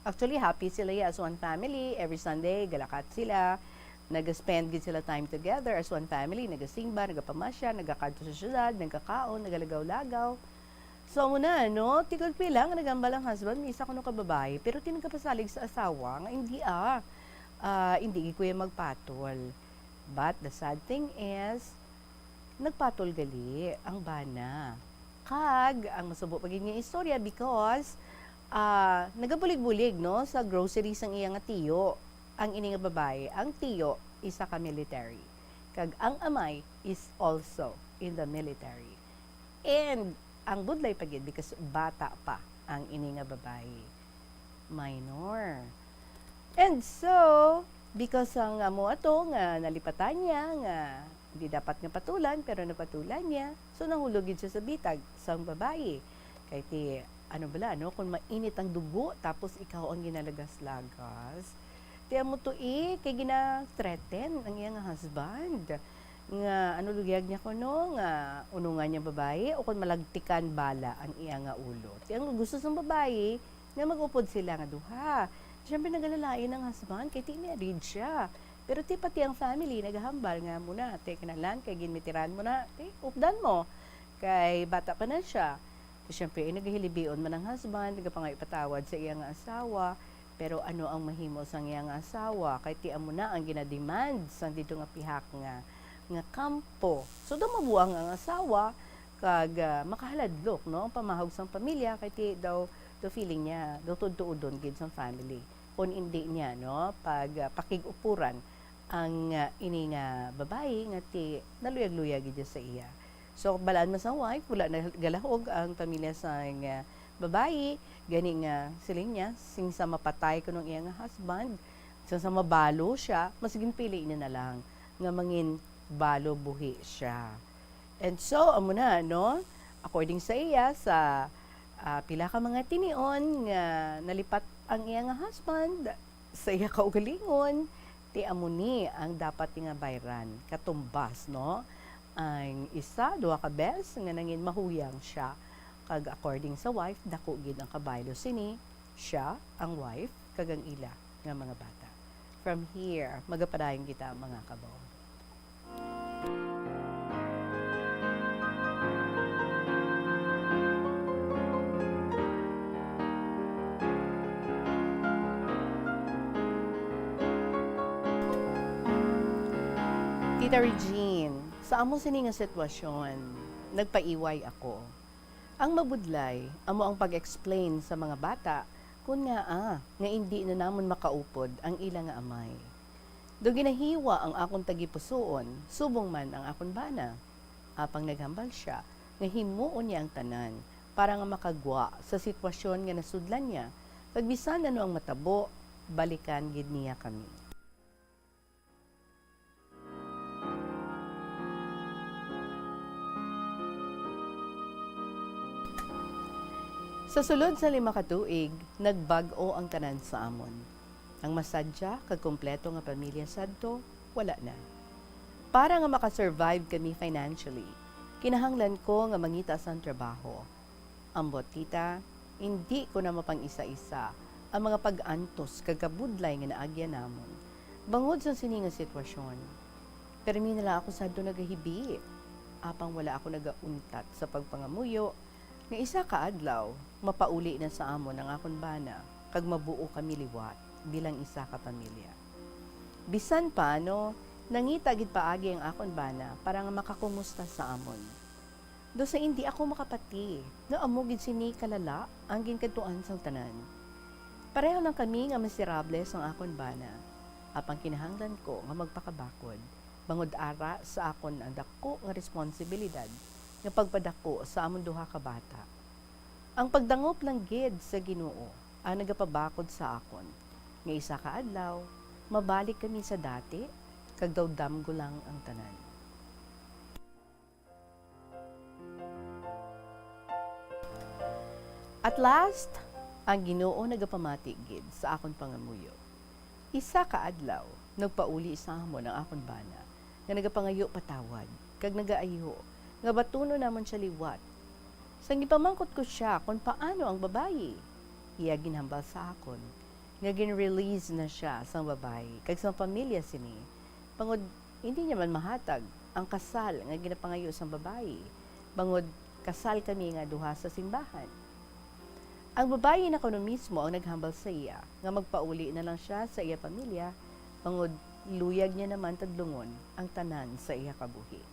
Actually, happy sila ya as one family. Every Sunday, galakat sila. Nag-spend gid sila time together as one family. Nagasimba, nagapamasya, nagakadto sa syudad, nagkakaon, nagalagaw-lagaw. So, amo na, no? Ti kag pila nga nagambal ang husband, may isa kuno ka babayi, pero ti nagapasalig sa asawa nga hindi, ah, ah, hindi gid ko ya magpatol. But the sad thing is, nagpatol gali ang bana. Kag, ang masubo pa gid nga istorya, because, ah, nagabulig-bulig, no, sa grocery sang iya nga tiyo ang ini nga babayi. Ang tiyo, isa ka military. Kag ang amay is also in the military. And ang budlay pa gid, because bata pa ang ini nga babayi. Minor. And so, because ang amo ato nga nalipatan niya nga di dapat nga patulan, pero napatulan niya, so nahulog gid siya sa bitag sang babayi. Kay ti, ano bala, no, kung mainit ang dugo, tapos ikaw ang ginalagas-lagas, ti amo to, eh, kay gina-threaten ang iya nga husband nga ano lugyag niya kuno, nga unungan niya babayi o kung malagtikan bala ang iya nga ulo. Ti ang gusto sang babayi nga mag-upod sila nga duha. Siyempre, nagalalain ang husband kay ti married siya. Pero ti pati ang family nagahambal nga, "Amo na, ti kinalan kay ginmitiran mo na, ti updan mo. Kay bata pa na siya." Ti siyempre, eh, nagahilibion man ang husband, nagapangayo patawad sa iya nga asawa. Pero ano ang mahimo sang iya nga asawa? Kay ti amo na ang ginademand sang didto nga pihak nga, nga kampo. So, daw mabuang ang asawa, kag, ah, makahaladlok, no, ang pamahog sang pamilya, kay ti daw, daw feeling niya, daw tuod-tuodon gid sang family. Kung indi niya, no, pag, ah, pakig-upuran ang, ah, ini nga babayi nga ti naluyag-luyag gid sa iya. So, balaan man sang wife, wala na galahog ang pamilya sang, ah, babayi, gani nga siling niya, sing sa mapatay kuno ang iya nga husband, sing sa mabalo siya, mas ginpili niya na lang nga mangin balo buhi siya. And so, amo na, no? According sa iya, sa, ah, pila ka mga tinion nga nalipat ang iya nga husband sa iya kaugalingon, ti amo ni ang dapat nga bayran, katumbas, no? Ang isa, duha ka bes nga nangin mahuyang siya. Kag according sa wife, daku gid ang kabaylo sini, siya, ang wife, kag ang ila nga mga bata. From here, magapadayon kita, mga kabaw. Tita Regine, sa amo sini nga sitwasyon, nagpaiway ako. Ang mabudlay amo ang pag-explain sa mga bata kon ngaa nga indi na namon makaupod ang ila nga amay. Do ginahiwa ang akon tagipusoon, subong man ang akon bana. Apang naghambal sia nga himuon niya ang tanan para nga makagwa sa sitwasyon nga nasudlan niya, kag bisan ano ang matabo, balikan gid niya kami. Sa sulod sa lima ka tuig, nagbag-o ang tanan sa amon. Ang masadya kag kompleto nga pamilya sadto, wala na. Para nga makasurvive kami financially, kinahanglan ko nga mangita sang trabaho. Ambot, tita, indi ko na mapang-isa-isa ang mga pag-antos kag kabudlay nga naagyan namon bangod sa sini nga sitwasyon. Permi na lang ako sadto nagahibi, apang wala ako nagauntat sa pagpangamuyo nga isa ka adlaw mapauli na sa amon ang akon bana kag mabuo kami liwat bilang isa ka pamilya. Bisan paano, nangita gid paagi ang akon bana para nga makakumusta sa amon. Do sa indi ako makapati nga amo gid sini kalala ang ginkadtuan sang tanan. Pareho lang kami nga miserable sang akon bana, apang kinahanglan ko nga magpakabakod, bangod ara sa akon ang dako nga responsibilidad nga pagpadako sa amon duha ka bata. Ang pagdangop lang gid sa Ginoo ang nagapabakod sa akon nga isa ka adlaw mabalik kami sa dati kag daw damgo lang ang tanan. At last, ang Ginoo nagapamati gid sa akon pangamuyo. Isa ka adlaw, nagpauli sa amon ang akon bana, nga nagapangayo patawad, kag nagaayo nga batunon namon sia liwat. Sang gipamangkot ko sia kon paano ang babayi, iya ginhambal sa akon nga gin-release na sia sang babayi kag sang pamilya sini, bangod indi niya man mahatag ang kasal nga ginapangayo sang babayi, bangod kasal kami nga duha sa simbahan. Ang babayi na kuno mismo ang naghambal sa iya nga magpauli na lang sia sa iya pamilya, bangod luyag niya naman tudlongon ang tanan sa iya kabuhi.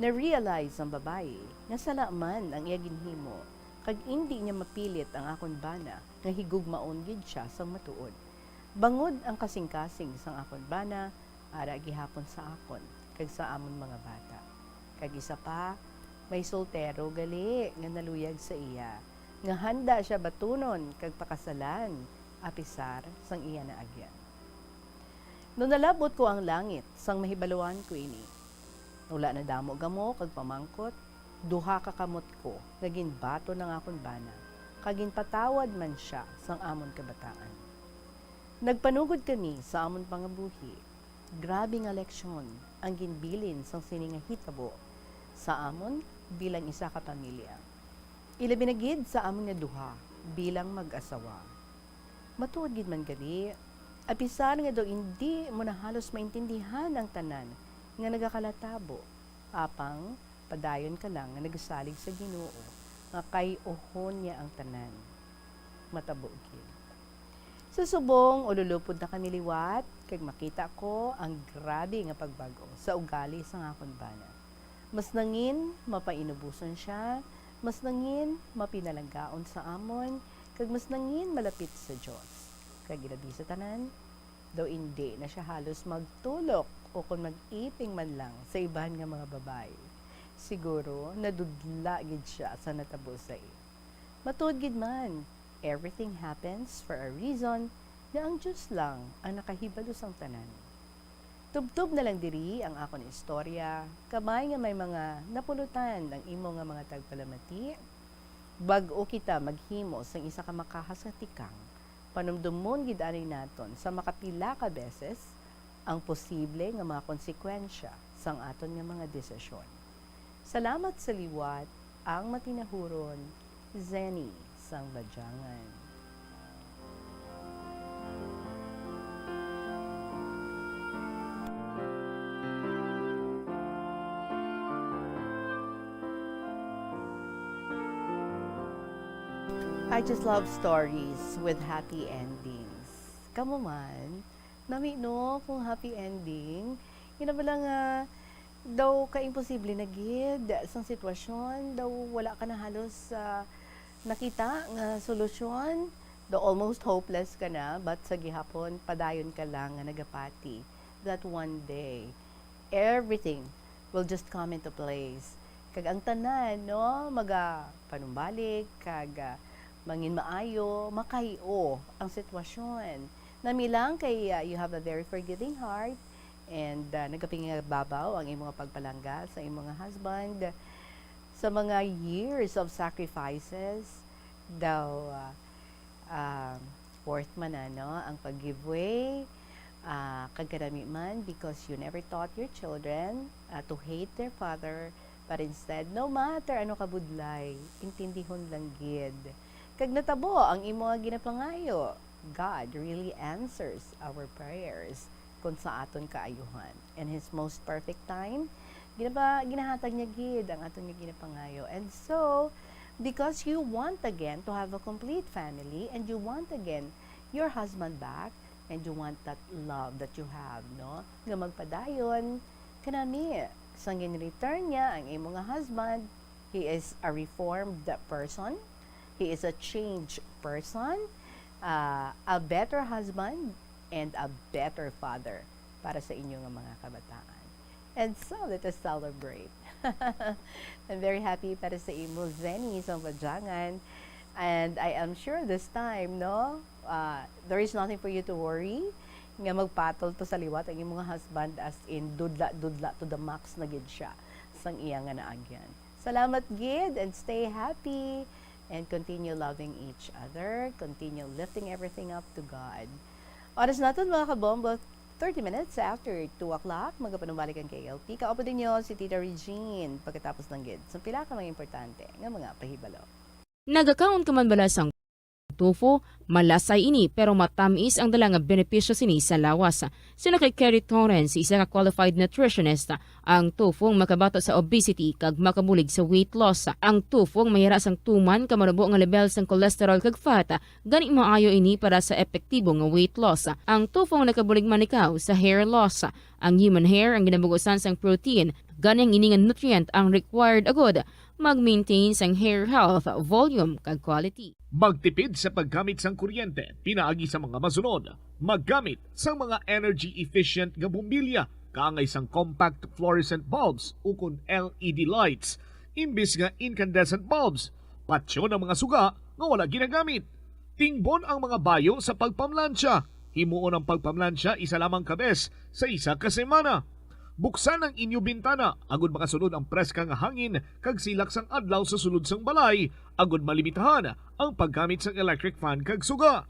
Na-realize sang babayi nga sala man ang iya ginhimo, kag indi niya mapilit ang akon bana nga higugmaon gid sia sang matuod, bangod ang kasingkasing sang akon bana ara gihapon sa akon kag sa amon mga bata. Kag isa pa, may soltero gali nga naluyag sa iya, nga handa sia batunon kag pakasalan, apisar sang iya naagyan. No nalab-ot ko ang langit sang mahibaluan ko ini, wala nadamo gamo kag pamangkot, duha ka kamot ko nga ginbaton ang akon bana, kag ginpatawad man sia sang amon kabataan. Nagpanugod kami sa amon pangabuhi. Grabe nga leksyon ang ginbilin sang sini nga hitabo sa amon bilang isa ka pamilya, ilabi na gid sa amon nga duha bilang mag-asawa. Matuod gid man gali, apisar nga daw indi mo na halos maintindihan ang tanan nga nagakalatabo, apang padayon ka lang nga nagasalig sa Ginoo nga kay-uhon niya ang tanan. Matabo gid. Sa subong, ululupod na kami liwat, kag makita ko ang grabe nga pagbag-o sa ugali sang akon bana. Mas nangin mapainuboson sia, mas nangin mapinalanggaon sa amon, kag mas nangin malapit sa Dios. Kag ilabi sa tanan, daw indi na sia halos magtulok ukon mag-iping man lang sa iban nga mga babayi. Siguro nadudla gid sia sa natabo sa iya. Matuod gid man, everything happens for a reason, nga ang Dios lang ang nakahibalo sang tanan. Tubtob na lang diri ang akon istorya, kabay nga may mga napulutan ang imo nga mga tagpalamati. Bag-o kita maghimo sang isa ka makahas nga tikang, panumdomon gid anay naton sa makapila ka beses ang posible nga mga konsekwensya sang aton nga mga desisyon. Salamat sa liwat, Ang matinahuron, Zenny sang Badyangan. I just love stories with happy endings. Kamo man, nami no kung happy ending. Ina ba lang nga daw ka imposible na gid sang sitwasyon, daw wala ka na halos, ah, nakita nga solusyon, daw almost hopeless ka na, but sa gihapon, padayon ka lang nga nagapati that one day, everything will just come into place. Kag ang tanan, no, magapanumbalik, kag, ah, mangin maayo, makayo ang sitwasyon. Nami lang kay, ah, you have a very forgiving heart, and, ah, nagapingababaw ang imong pagpalangga sa imong husband. Sa mga years of sacrifices, daw, ah, ah, worth man, ano, ang pag-give way, ah, kag kanami man, because you never taught your children, ah, to hate their father, but instead, no matter ano kabudlay, intindihon lang gid. Kag natabo ang imo nga ginapangayo. God really answers our prayers kon sa aton kaayuhan. In His most perfect time, ginapa-, ginahatag niya gid ang aton nga ginapangayo. And so, because you want again to have a complete family and you want again your husband back and you want that love that you have, no, nga magpadayon, kanami, sang gin-return niya ang imo nga husband, he is a reformed person, he is a changed person, ah, a better husband, and a better father para sa inyo nga mga kabataan. And so, let us celebrate. I'm very happy para sa imo, Zenny, sang Badyangan. And I am sure this time, no, ah, there is nothing for you to worry nga magpatol to sa liwat ang imong husband, as in, dudla-dudla to the max na gid siya sang iya nga naagyan. Salamat gid, and stay happy, and continue loving each other, continue lifting everything up to God. Oras naton, mga kabombo, thirty minutes after two o'clock, magapanumbalik ang K L P. Kaupo ninyo si Tita Regine, pagkatapos lang gid sa pila ka mga importante nga mga pahibalo. Nagakaon ka man bala sang tofu? Malasay ini, pero matamis ang dala nga benepisyo sini sa lawas. Suno kay Kerry Torrens, isa ka qualified nutritionist, ang tofu ang makabato sa obesity kag makabulig sa weight loss. Ang tofu ang mayara sang tuman ka manubo nga lebel sang cholesterol kag fat, gani maayo ini para sa epektibo nga weight loss. Ang tofu ang nakabulig man ikaw sa hair loss. Ang human hair ang ginabugusan sang protein, gani ang ini nga nutrient ang required agud mag-maintain sang hair health, volume, kag quality. Magtipid sa paggamit sang kuryente pinaagi sa mga masunod. Maggamit sang mga energy efficient nga bombilya kaangay sang compact fluorescent bulbs ukon L E D lights imbis nga incandescent bulbs. Patyon ang mga suga nga wala ginagamit. Tingbon ang mga bayo sa pagpamlansya. Himuon ang pagpamlansya isa lamang ka bes sa isa ka semana. Buksan ang inyo bintana agud makasulod ang preska nga hangin kag silak sang adlaw sa sulod sang balay, agud malimitahan ang paggamit sang electric fan kag suga.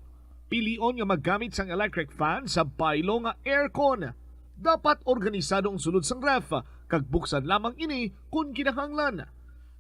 Pilion nga maggamit sang electric fan sa baylo nga aircon. Dapat organisado ang sulod sang ref, kag buksan lamang ini kon kinahanglan.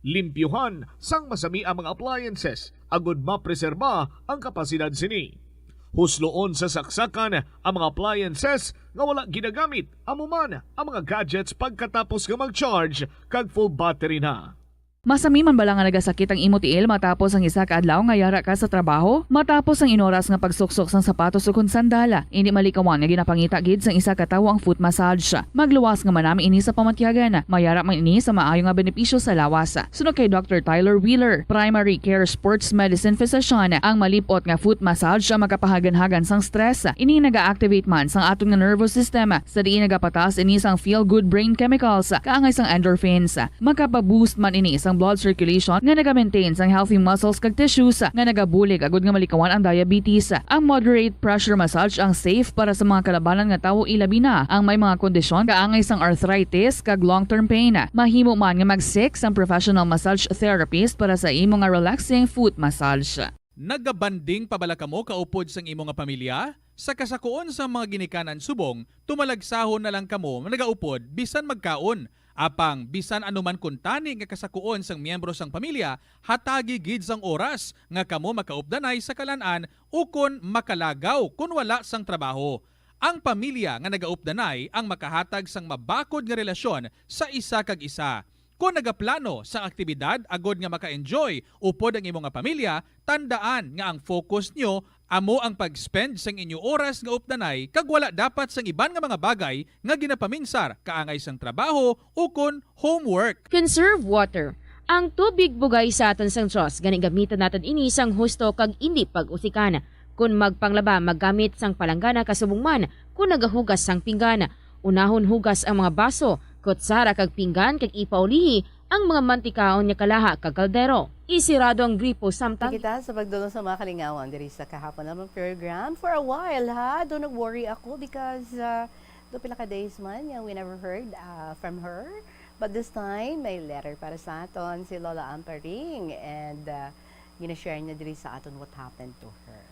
Limpyuhan sang masami ang mga appliances agud mapreserba ang kapasidad sini. Husloon sa saksakan ang mga appliances nga wala ginagamit, amo man ang mga gadgets pagkatapos nga mag-charge kag full battery na. Masami man bala nga nagasakit ang imo tiil matapos ang isa ka adlaw nga yara ka sa trabaho? Matapos ang inoras nga pagsuksok sang sapatos ukon sandal, indi malikawan nga ginapangita gid sang isa ka tawo ang foot massage. Magluwas nga manami ini sa pamatyagan. Mayara man ini sa maayo nga benepisyo sa lawas. Suno kay Doctor Tyler Wheeler, primary care sports medicine physician, ang malip-ot nga foot massage ang makapahaganhagan sang stress. Ini naga-activate man sang aton nga nervous system, sa diin nagapataas ini sang feel-good brain chemicals, kaangay sang endorphins. Makapa-boost man ini sang blood circulation nga naga-maintain sang healthy muscles kag tissues nga nagabulig agud nga malikawan ang diabetes. Ang moderate pressure massage ang safe para sa mga kalabanan nga tawo, ilabi na ang may mga kondisyon kaangay sang arthritis kag long-term pain. Mahimo man nga mag-seek sang professional massage therapist para sa imo nga relaxing foot massage. Nagabanding pa bala kamo kaupod sang imo nga pamilya? Sa kasakoon sang mga ginikanan subong, tumalagsahon na lang kamo nagaupod bisan magkaon. Apang bisan ano man kuntani nga kasakuon sang miyembro sang pamilya, hatagi gid sang oras nga kamo makaupdanay sa kalan-an ukon makalagaw kon wala sang trabaho. Ang pamilya nga nagaupdanay ang makahatag sang mabakod nga relasyon sa isa kag isa. Kon nagaplano sang aktibidad agod nga maka-enjoy upod ang imo nga pamilya, tandaan nga ang focus nyo amo ang pag-spend sang inyo oras nga updanay kag wala dapat sang iban nga mga bagay nga ginapaminsar kaangay sang trabaho ukon homework. Conserve water. Ang tubig bugay sa aton sang Dios, gani gamiton naton ini sang husto kag indi pag-usikan. Kon magpanglaba, maggamit sang palanggana kasubong man kon nagahugas sang pinggan. Unahon hugas ang mga baso, kutsara kag pinggan kag ipaulihi ang mga mantikaon nga kalaha kag kaldero. Isirado ang gripo samtang Kita sa pagdulong sa mga kalingawan diri sa Kahapon Lamang program. For a while, ha? Do not worry ako because, uh, do pila ka days man nga we never heard, uh, from her. But this time, may letter para sa aton si Lola Amparing and, uh, gina-share niya diri sa aton what happened to her.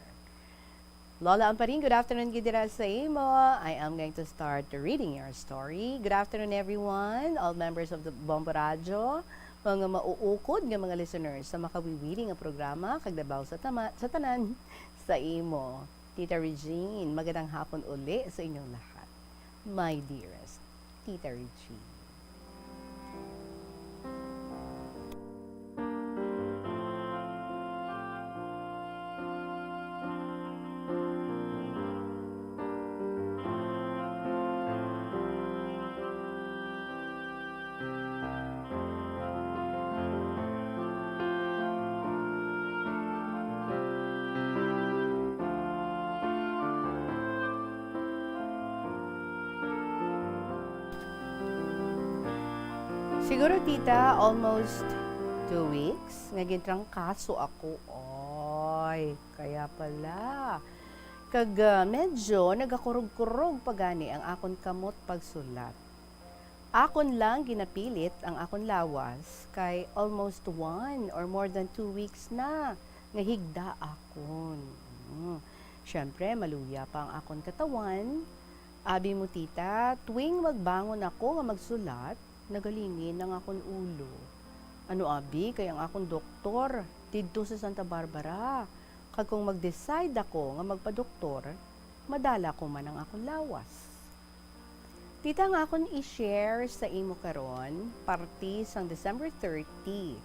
Lola Amparing, good afternoon gid dira sa imo. I am going to start reading your story. Good afternoon, everyone, all members of the Bombo Radyo, mga mauukod nga mga listeners sa makawiwili nga programa, kag labaw sa tama-, sa tanan, sa imo. Tita Regine, magandang hapon uli sa inyong lahat. My dearest Tita Regine. Siguro, tita, almost two weeks nga gintrangkaso ako. Oy, kaya pala. Kag, ah, medyo nagakurog-kurog pa gani ang akon kamot pagsulat. Akon lang ginapilit ang akon lawas kay almost one or more than two weeks na nga higda akon. Mm. Siyempre, maluya pa ang akon katawan. Abi mo, tita, tuwing magbangon ako nga magsulat, nagalingin ang akon ulo. Ano abi kay ang akon doktor didto sa Santa Barbara, kag kung mag-decide ako nga magpadoktor, madala ko man ang akon lawas. Tita, nga akon i-share sa imo karon, parti sang December thirty,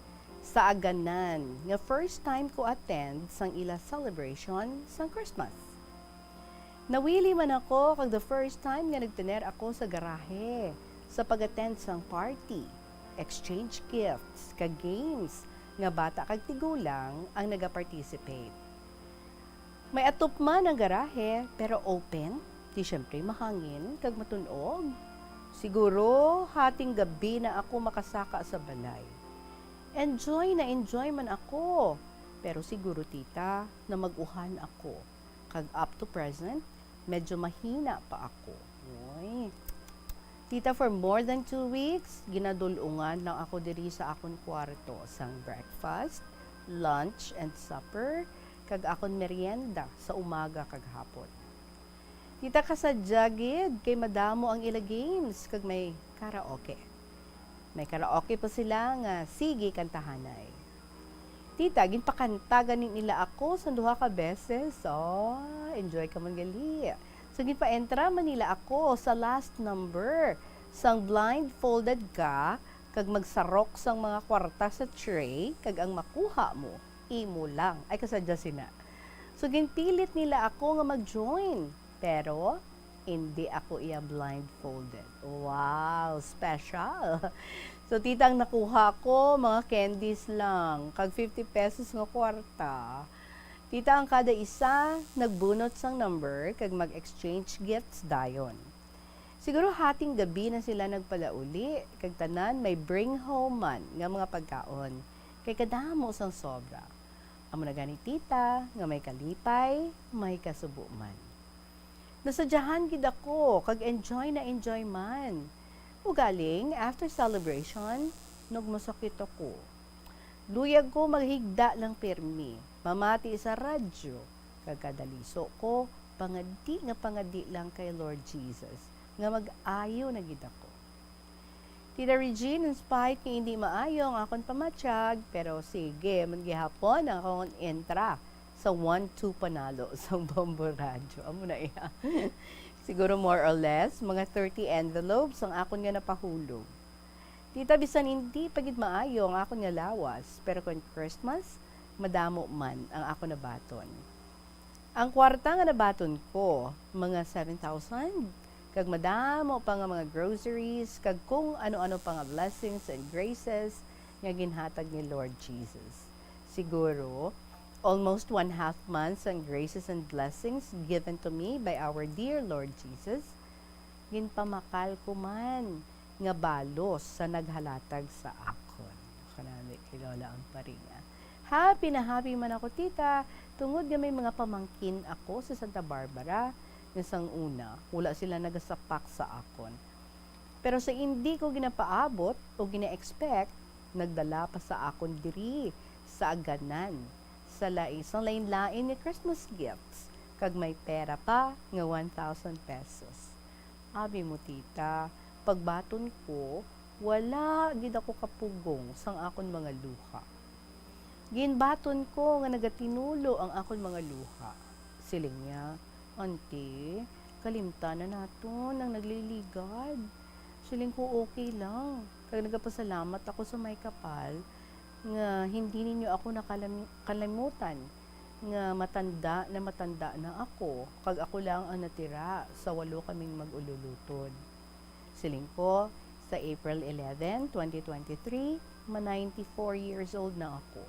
sa aganan nga first time ko attend sang ila celebration sang Christmas. Nawili man ako kag the first time nga nagtener ako sa garahe sa pag-attend sang party, exchange gifts, kag games nga bata kag tigulang ang nagaparticipate. May atop man ang garahe, pero open, di siyempre mahangin kag matun-og. Siguro, hating gabi na ako makasaka sa balay. Enjoy na enjoy man ako, pero siguro, tita, na mag-uhan ako. Kag up to present, medyo mahina pa ako. Uy. Tita, for more than two weeks, ginadul-ungan lang ako diri sa akon kwarto sang breakfast, lunch, and supper, kag akon merienda sa umaga kag hapon. Tita, kasadya gid kay madamo ang ila games kag may karaoke. May karaoke pa sila nga sige kantahanay. Tita, ginpakanta gani nila ako sang duha ka beses. Oh, enjoy ka man gali. So, ginpa-entra man nila ako sa last number. Sang blindfolded ka, kag magsarok sang mga kwarta sa tray, kag ang makuha mo, imo lang. Ay, kasadya sina. So, ginpilit nila ako nga mag-join. Pero, hindi ako iya blindfolded. Wow, special! So, tita, ang nakuha ko, mga candies lang, kag fifty pesos nga kwarta. Tita, ang kada isa nagbunot sang number kag mag-exchange gifts dayon. Siguro hating gabi na sila nagpalauli, kag tanan may bring home man nga mga pagkaon, kay kadamo sang sobra. Amo na gani, tita, nga may kalipay, may kasubo man. Nasadyahan gid ako, kag enjoy na enjoy man. Ugaling, after celebration, nagmasakit ako. Luyag ko maghigda lang pirmi, mamati sa radyo, kag kada liso ko, pangadi nga pangadi lang kay Lord Jesus, nga mag-ayo na gid ako. Tita Regine, in spite nga hindi maayo ang akon pamatyag, pero sige man gihapon ang akon entra sa one two panalo sang Bombo Radyo. Amo na iya. Siguro more or less, mga thirty envelopes ang akon nga napahulog. Tita, bisan hindi pa gid maayo ang akon nga lawas, pero kon Christmas, madamo man ang akon nabaton. Ang kwarta nga nabaton ko, mga seven thousand, kag madamo pa nga mga groceries, kag kung ano-ano pa nga blessings and graces nga ginhatag ni Lord Jesus. Siguro, almost one half months ang graces and blessings given to me by our dear Lord Jesus, ginpamakal ko man nga balos sa naghalatag sa akon. Kanami kay Lola ang paringa. Happy na happy man ako, tita, tungod nga may mga pamangkin ako sa Santa Barbara nga sang una, wala sila nagasapak sa akon. Pero sa indi ko ginapaabot o gina-expect, nagdala pa sa akon diri sa aganan sa lai-, sang lain-lain nga Christmas gifts, kag may pera pa nga one thousand pesos. Abi mo, tita, pagbaton ko, wala gid ako kapugong sang akon mga luha. Ginbaton ko nga nagatinulo ang akon mga luha. Siling niya, "Auntie, kalimtan na naton ang nagliligad." Siling ko, "Okay lang." Kag nagapasalamat ako sa may kapal nga hindi ninyo ako nakalami-, kalimutan nga matanda na matanda na ako, kag ako lang ang natira sa walo kaming mag-ululutod. Siling ko, sa April eleven, twenty twenty-three, ma ninety-four years old na ako.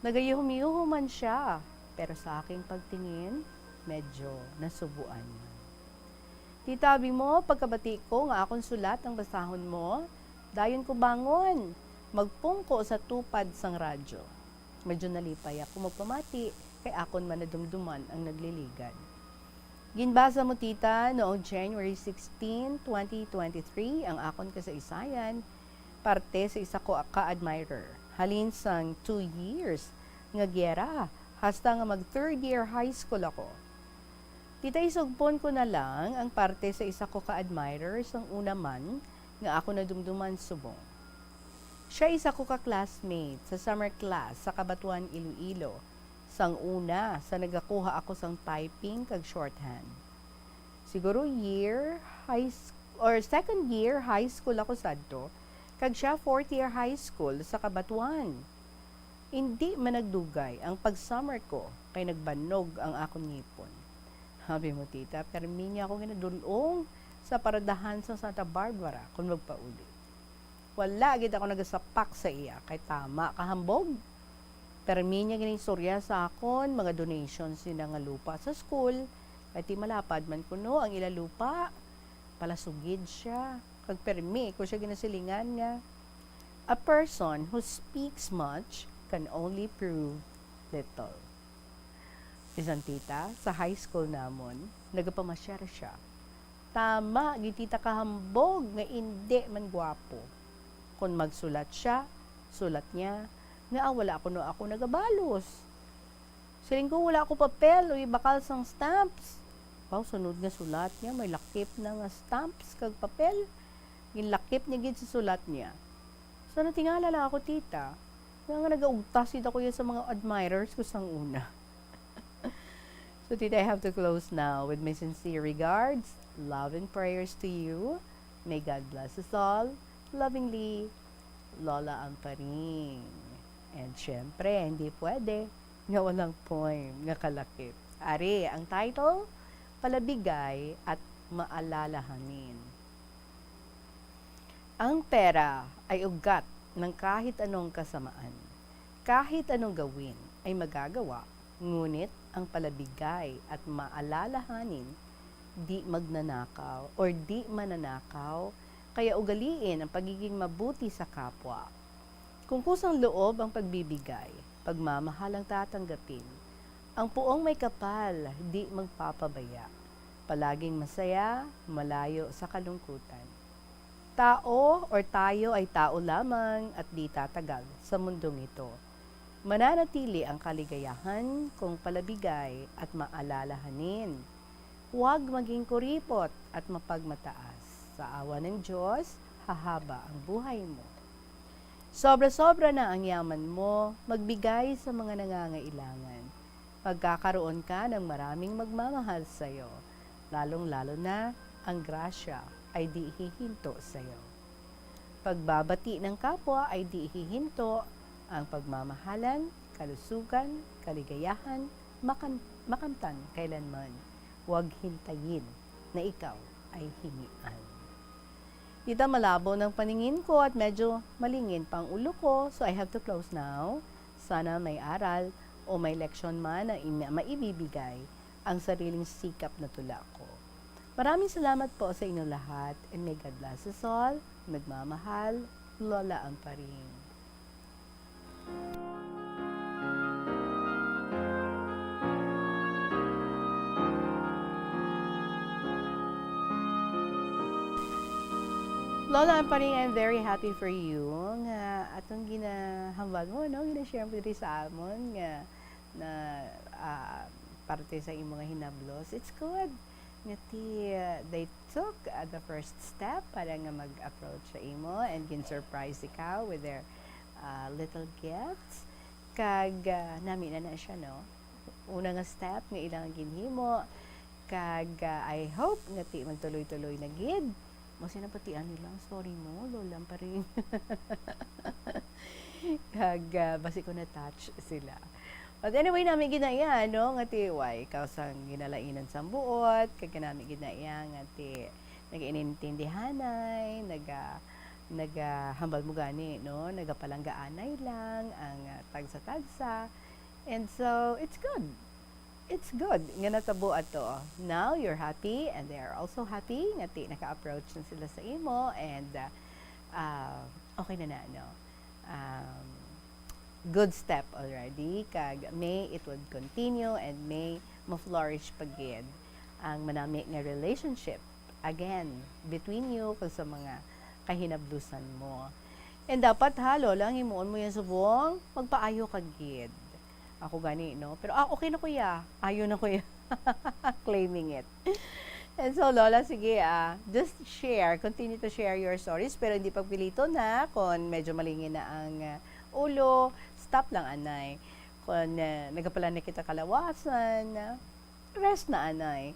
Nagayuhom-yuhom man siya, pero sa aking pagtingin, medyo nasubuan man. Tita, abi mo, pagkabati ko nga akon sulat ang basahon mo, dayon ko bangon, magpungko sa tupad sang radyo. Medyo nalipay ako magpamati, kay akon man nadumduman ang nagliligad. Ginbasa mo, tita, noong January sixteen, twenty twenty-three, ang akon kasaysayan, parte sa isa ko ka admirer. Halin sang two years nga giyera, hasta nga mag third year high school ako. Tita, isugpon ko na lang ang parte sa isa ko ka admirer sang una man nga ako nadumduman subong. Siya isa ko ka classmate sa summer class sa Cabatuan, Iloilo. Sang una, sa nagakuha ako sang typing kag shorthand. Siguro year high s-, or second year high school ako sadto, kag siya fourth year high school sa Cabatuan. Indi man nagdugay ang pag-summer ko kay nagbanog ang akon ngipon. Abi mo, tita, permi niya ako ginadul-ong sa paradahan sa Santa Barbara kon magpauli. Wala gid ako nagasapak sa iya kay tama kahambog. Permi niya ginaistorya sa akon mga donations nila nga lupa sa school, kay ti malapad man kuno ang ila lupa. Palasugid siya, kag permi ko siya ginasilingan nga, "A person who speaks much can only prove little." Bisan, tita, sa high school namon, nagapamasyar siya. Tama gid, tita, kahambog nga indi man gwapo. Kon magsulat siya, sulat niya nga, "Ah, wala kuno ako nagabalos." Siling ko, "Wala ako papel o ibakal sang stamps." Wow, sunod nga sulat niya, may lakip na nga stamps kag papel. Ginlakip niya gid sa sulat niya. So, natingala lang ako, tita, nga, nga nagaugtas gid ako yan sa mga admirers ko sang una. So, tita, I have to close now with my sincere regards, love and prayers to you. May God bless us all. Lovingly, Lola Amparing. And syempre, hindi pwede nga walang poem nga kalakip. Ari, ang title, Palabigay at Maalalahanin. Ang pera ay ugat ng kahit anong kasamaan. Kahit anong gawin ay magagawa, ngunit ang palabigay at maalalahanin di magnanakaw or di mananakaw, kaya ugaliin ang pagiging mabuti sa kapwa. Kung kusang loob ang pagbibigay, pagmamahal ang tatanggapin. Ang puong may kapal, di magpapabaya. Palaging masaya, malayo sa kalungkutan. Tao or tayo ay tao lamang at di tatagal sa mundong ito. Mananatili ang kaligayahan kung palabigay at maalalahanin. Huwag maging kuripot at mapagmataas. Sa awa ng Diyos, hahaba ang buhay mo. Sobra-sobra na ang yaman mo, magbigay sa mga nangangailangan. Magkakaroon ka ng maraming magmamahal sa iyo, lalong-lalo na ang grasya ay di hihinto sa iyo. Pagbabati ng kapwa ay di hihinto, ang pagmamahalan, kalusugan, kaligayahan, makan- makamtan kailanman. Huwag hintayin na ikaw ay hingian. Dita malabo ng paningin ko at medyo malingin pa ang ulo ko, so I have to close now. Sana may aral o may leksyon man na imi- maibibigay ang sariling sikap na tula ko. Maraming salamat po sa inyo lahat, and may God bless us all. Nagmamahal, Lola Amparing. Lola Amparing, I'm very happy for you nga atong ginahambal mo, no? Gina-share mo diri sa amon nga na, ah, parte sa imo nga hinablos. It's good nga ti, ah, they took, ah, the first step para nga mag-approach sa imo and gin-surprise ikaw with their, ah, little gifts. Kag, ah, nami na na siya, no? Una nga step nga ilang ginhimo. Kag, ah, I hope nga ti magtuloy-tuloy na gid. Mao sina pati ani lang, sorry mo, Lola Amparing. Kag, ah, basi ko na-touch sila. But anyway, nami gid na iya, no, nga ti, way, ikaw sang ginalainan sang buot, kag nami gid na iya nga ti, nagainintindihanay, naga-, nagahambal mo gani, no, nagapalanggaanay lang ang, ah, tagsa-tagsa. And so, it's good. It's good nga natabo ato. Now, you're happy, and they are also happy nga ti naka-approach na sila sa imo, and, ah, ah, okay na na, no? Um, good step already, kag may it would continue and may ma-flourish pa gid ang manami nga relationship, again, between you kag sa mga kahinablusan mo. And dapat, ha, Lola, ang himuon mo yan subong, magpaayo ka gid. Ako gani, no? Pero, ah, okay na, kuya. Ayo na, kuya. Claiming it. And so, Lola, sige, ah, just share. Continue to share your stories, pero hindi pagpiliton, ha. Kung medyo malingin na ang, ah, ulo, stop lang, anay. Kung, ah, nagapala na kita kalawasan, ah, rest na, anay.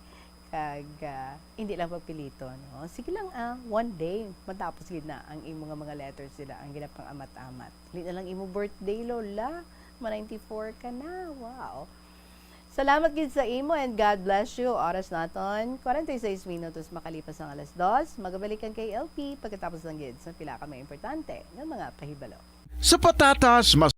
Kag, ah, hindi lang pagpiliton, no? Sige lang, ah, one day, matapos gid na ang imo nga mga letters sila, ang ginapang-amat-amat. Hindi na lang imo birthday, Lola. Ma ninety-four ka na. Wow. Salamat gid sa imo and God bless you. Oras naton, forty-six minutos makalipas ang alas dos. Magabalik ang K L P pagkatapos lang gid sa pila ka mga importante nga mga pahibalo. Sa patatas, mas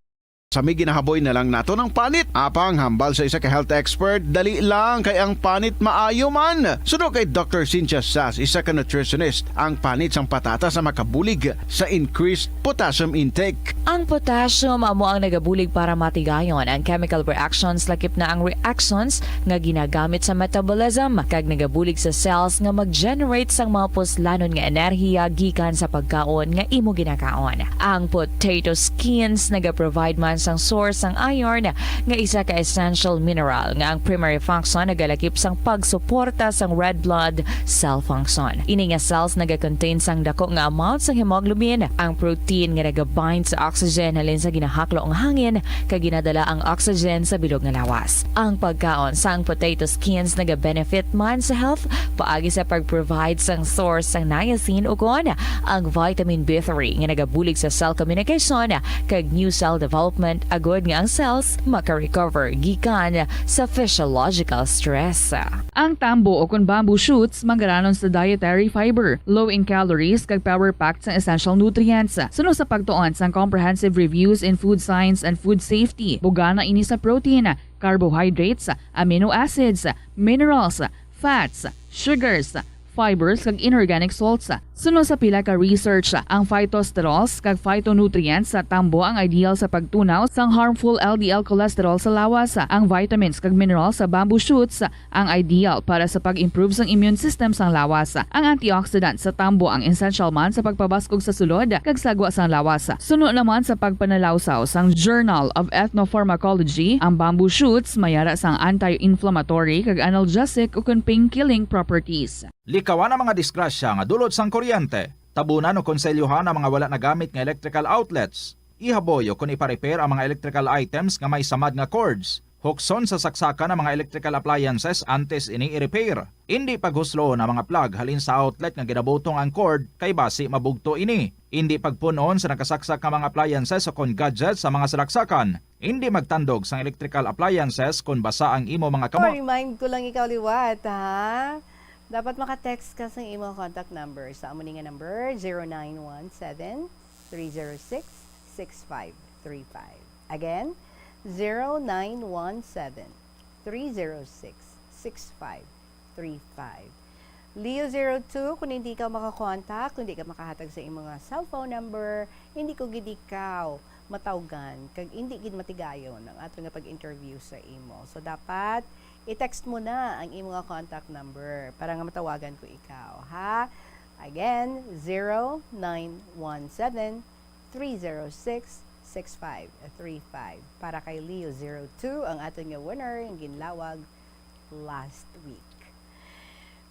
kami ginahaboy na lang nato ng panit. Apang hambal sa isa ka health expert, dali lang kay ang panit maayo man. Suno kay Doctor Cynthia Sas, isa ka nutritionist, ang panit sang patatas ang makabulig sa increased potassium intake. Ang potassium amo ang nagabulig para matigayon ang chemical reactions, lakip na ang reactions nga ginagamit sa metabolism, kag nagabulig sa cells nga mag-generate sang mga puslanon nga enerhiya gikan sa pagkaon nga imo ginakaon. Ang potato skins nagaprovide man sang source sang iron, nga isa ka essential mineral nga ang primary function nagalakip sang pagsuporta sang red blood cell function. Ini nga cells nagakontain sang dako nga amount sang hemoglobin, ang protein nga nagabind sa oxygen halin sa ginahaklo nga hangin, kag ginadala ang oxygen sa bilog nga lawas. Ang pagkaon sang potato skins nagabenefit man sa health paagi sa pag-provide sang source sang niacin ukon ang vitamin B three nga nagabulig sa cell communication kag new cell development, agod nga ang cells maka-recover gikan sa physiological stress. Ang tambo ukon bamboo shoots manggaranon sa dietary fiber, low in calories, kag power-packed sang essential nutrients. Suno sa pagtuon sang Comprehensive Reviews in Food Science and Food Safety, bugana ini sa protein, carbohydrates, amino acids, minerals, fats, sugars, fibers, kag inorganic salts. Suno sa pila ka research, ang phytosterols kag phytonutrients sa tambo ang ideal sa pagtunaw sang harmful L D L cholesterol sa lawas. Ang vitamins kag minerals sa bamboo shoots ang ideal para sa pag-improve sang immune system sang lawas. Ang antioxidant sa tambo ang essential man sa pagpabaskog sa sulod kag sagwa sang lawas. Suno naman sa pagpanalawsaw sang Journal of Ethnopharmacology, ang bamboo shoots may ara sang anti-inflammatory kag analgesic ukon pain-killing properties. Likawan ang mga disgrasya nga dulot sang kuryente. Tabunan o konselyohan ang mga wala nagamit nga electrical outlets. Ihaboy o kon ipa-repair ang mga electrical items nga may samad nga cords. Hukson sa saksakan ang mga electrical appliances antes ini i-repair. Indi paghusloon ang mga plug halin sa outlet nga ginabutong ang cord, kay basi mabugto ini. Indi pagpun-on sa nakasaksak nga mga appliances o kon gadgets sa mga salaksakan. Indi magtandog sang electrical appliances kon basa ang imo mga kamot. Remind ko lang ikaw liwat, ha? Dapat maka-text ka sa imo contact number sa amo ni nga number, zero nine one seven, three zero six, six five three five. Again, zero nine one seven, three zero six, six five three five. Leo zero two, kung hindi ka makakontak, kung hindi ka makahatag sa imong nga cellphone number, hindi ko gid ikaw matawgan, kag hindi gid matigayon ang ato nga pag-interview sa imo. So, dapat i-text mo na ang imo nga contact number para nga matawagan ko ikaw, ha? Again, zero nine one seven, three zero six, six five three five. Para kay Leo zero two, ang aton nga winner, ang ginlawag last week.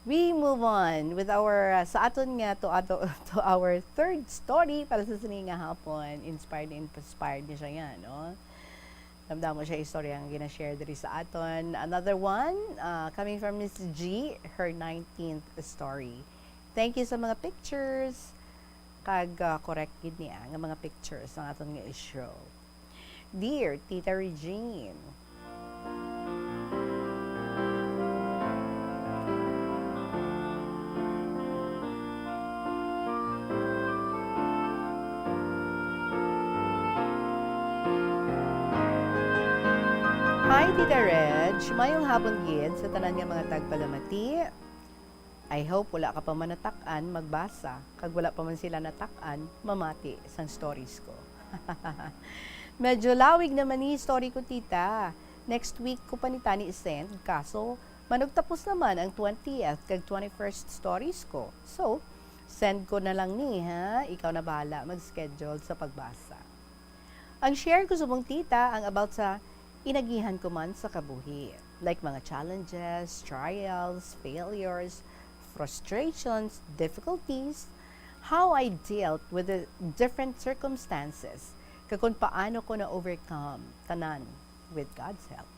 We move on with our, uh, sa aton nga to, ato, to our third story para sa sini nga hapon. Inspired, inspired niya siya yan, no? Damdamo siya istorya nga gina-share diri sa aton. Another one, uh, coming from Miss G, her nineteenth story. Thank you sa mga pictures. Kag, uh, correct gid niya nga mga pictures ang aton nga i-show. Dear Tita Regine. Hi, Tita Reg. Mayong hapon gid sa tanan nga mga tagpalamati. I hope wala ka pa man natak-an magbasa, kag wala pa man sila natak-an mamati sang stories ko. Medyo lawig naman ni story ko, tita. Next week ko pa ni tani send, kaso manugtapos naman ang twentieth kag twenty-first stories ko. So, send ko na lang ni, ha? Ikaw na bahala mag-schedule sa pagbasa. Ang share ko subong, tita, ang about sa inagihan ko man sa kabuhi, like mga challenges, trials, failures, frustrations, difficulties, how I dealt with the different circumstances, kag kung paano ko na-overcome tanan with God's help.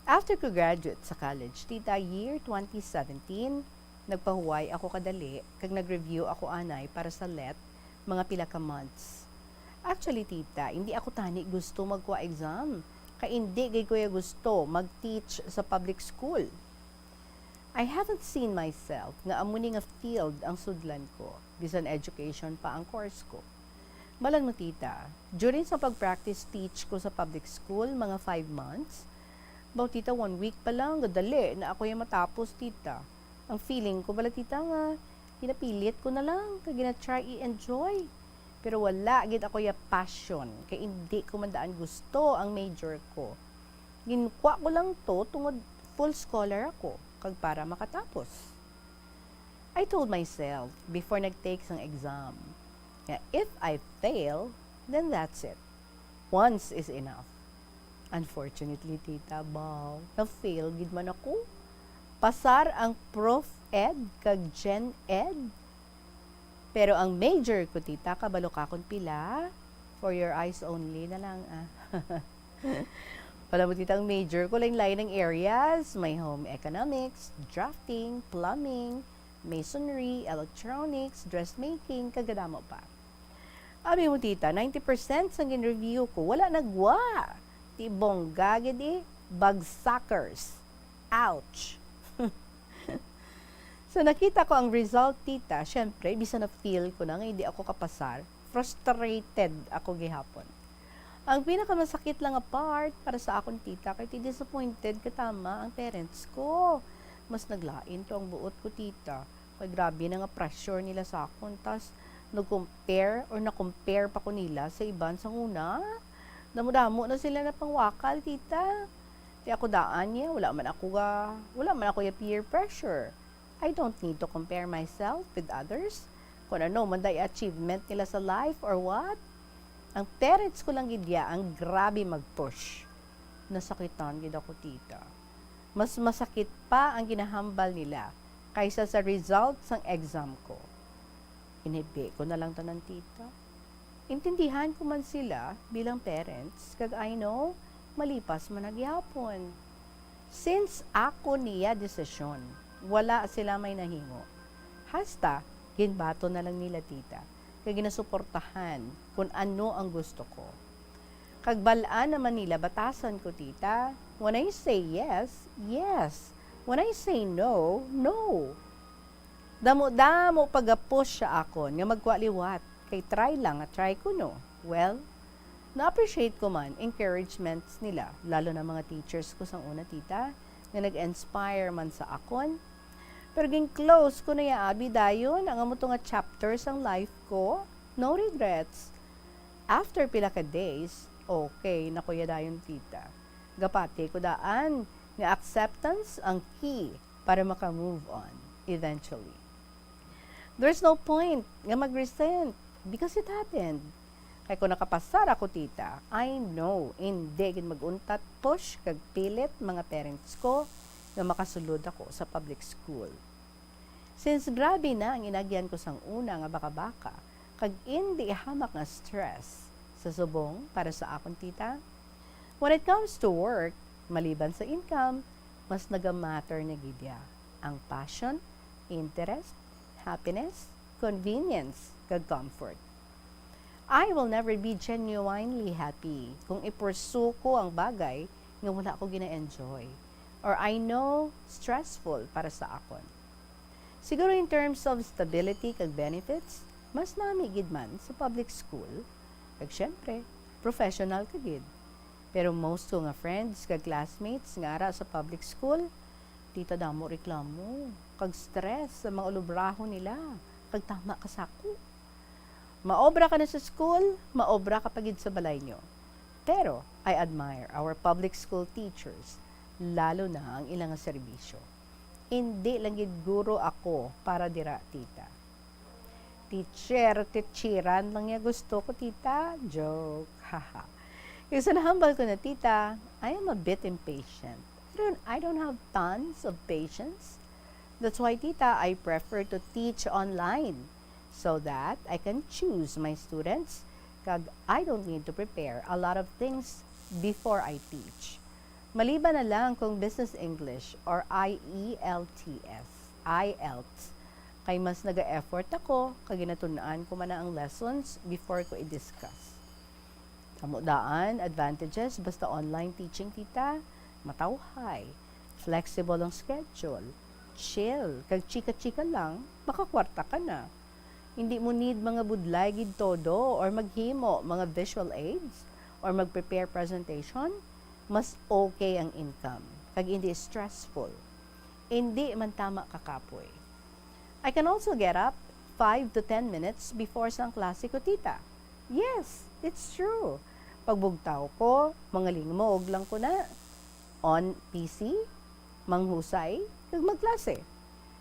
After ko graduate sa college, tita, year twenty seventeen, nagpahuway ako kadali kag nag-review ako anay para sa let mga pila ka months. Actually, tita, hindi ako tani gusto magkuha exam, kay hindi gid ko ya gusto mag-teach sa public school. I haven't seen myself nga amo ni nga field ang sudlan ko, bisan education pa ang course ko. Malang no, tita, during sa pag-practice teach ko sa public school, mga five months, baw, tita, one week pa lang, gadali na ako ya matapos, tita. Ang feeling ko bala, tita, nga ginapilit ko na lang, kag gina-try i-enjoy. Pero wala gid ako ya passion, kay indi ko man daan gusto ang major ko. Ginkuha ko lang to tungod full scholar ako, kag para makatapos. I told myself before nag-take sang exam nga if I fail, then that's it. Once is enough. Unfortunately, tita, baw, na-fail gid man ako. Pasar ang Prof Ed kag Gen Ed. Pero ang major ko, tita, kabalo ka kon pila? For your eyes only na lang, ah. Wala mo, tita, ang major ko, lain-lain ang areas. May home economics, drafting, plumbing, masonry, electronics, dressmaking, kag kadamo pa. Abi mo, tita, ninety percent sang gin-review ko, wala nagwa. Ti bongga gid, eh, bagsakkers. Ouch! So, nakita ko ang result, tita, syempre, bisan na-feel ko na nga hindi ako kapasar, frustrated ako gihapon. Ang pinakamasakit lang nga part para sa akon, tita, kay ti disappointed katama ang parents ko. Mas naglain to ang buot ko, tita. Kay grabe na nga pressure nila sa akon. Tas, nag-compare or na-compare pa ko nila sa iban sang una. Damo-damo na sila napangwakal, tita. Ti ako daan niya, wala man ako ga, wala man ako ya peer pressure. I don't need to compare myself with others. Kung ano man day achievement nila sa life or what. Ang parents ko lang gid ya ang grabe mag-push. Nasakitan gid ako, tita. Mas masakit pa ang ginahambal nila kaysa sa result sang exam ko. Inibi ko na lang tanan, tita. Intindihan ko man sila bilang parents, kag I know, malipas man na gihapon. Since ako niya desisyon, wala sila may nahimo. Hasta, ginbaton na lang nila, tita, kag ginasuportahan kun ano ang gusto ko. Kag bal-an naman nila batasan ko, tita. When I say yes, yes. When I say no, no. Damo-damo pag-push sa akon nga magwa liwat, kay try lang nga try kuno. Well, na-appreciate ko man encouragements nila, lalo na mga teachers ko sang una, tita, nga nag-inspire man sa akon. Pero gin-close ko na ya abi dayon ang amo to nga chapter sang life ko. No regrets. After pila ka days, okay na ko ya dayon, tita. Gapati ko daan nga acceptance ang key para maka-move on eventually. There's no point nga mag-resent because it happened. Kay kung nakapasar ako, tita, I know, hindi gid mag-untat push kag pilit mga parents ko nga makasulod ako sa public school. Since grabe na ang inagyan ko sang una nga baka-baka, kag indi hamak nga stress sa subong para sa akon, tita, when it comes to work, maliban sa income, mas nagamatter na gid ya ang passion, interest, happiness, convenience, kag comfort. I will never be genuinely happy kung i-pursue ko ang bagay nga wala ko gina-enjoy or I know stressful para sa akon. Siguro in terms of stability kag benefits, mas nami gid man sa public school, kag syempre, professional ka gid. Pero most ko nga friends kag classmates nga ara sa public school, tita, damo reklamo kag stress sa mga ulubrahon nila, kag tama ka sako. Maobra ka na sa school, maobra ka pa gid sa balay nyo. Pero I admire our public school teachers, lalo na ang ilang serbisyo. Indi lang gid guro ako para dira, tita. Teacher, teacheran lang ya gusto ko, tita. Joke. Haha. Kaysa nahambal ko na, tita, I am a bit impatient. I don't, I don't have tons of patience. That's why, tita, I prefer to teach online so that I can choose my students kag I don't need to prepare a lot of things before I teach. Maliban na lang kung business English or I E L T S, I E L T S, kay mas naga-effort ako kag ginatun-an ko man na ang lessons before ko i-discuss. Amo daan advantages basta online teaching, tita, matawhay, flexible ang schedule, chill, kag chika-chika lang, makakwarta ka na. Hindi mo need mga budlay gid todo or maghimo mga visual aids or mag-prepare presentation, mas okay ang income kag hindi stressful. Hindi man tama ka kapoy. I can also get up five to ten minutes before sang klase ko, tita. Yes, it's true. Pagbugtaw ko, mangalingmog lang ko na. On P C, manghusay, kag magklase.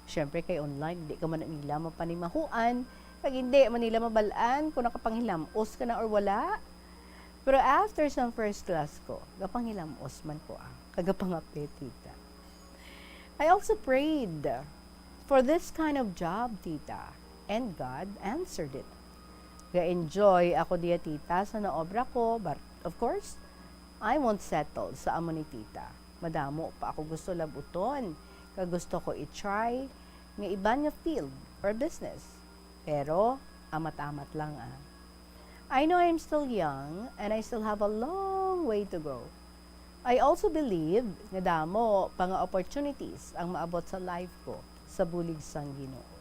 Siyempre, kay online, di ka man nila mapanimahuan, kag hindi man nila mabal-an kung nakapanghilam-os ka na or wala. Pero after sang first class ko, gapanghilam-os man ko, ah, kag gapangape, tita. I also prayed for this kind of job, tita, and God answered it. Ga-enjoy ako diya, tita, sa naobra ko, but of course, I won't settle sa amo ni tita. Madamo pa ako gusto lab-uton, kag gusto ko i-try nga iban nga field or business. Pero amat-amat lang, ah. I know I'm still young and I still have a long way to go. I also believe nga damo pa nga opportunities ang maabot sa life ko sa bulig sang Ginoo.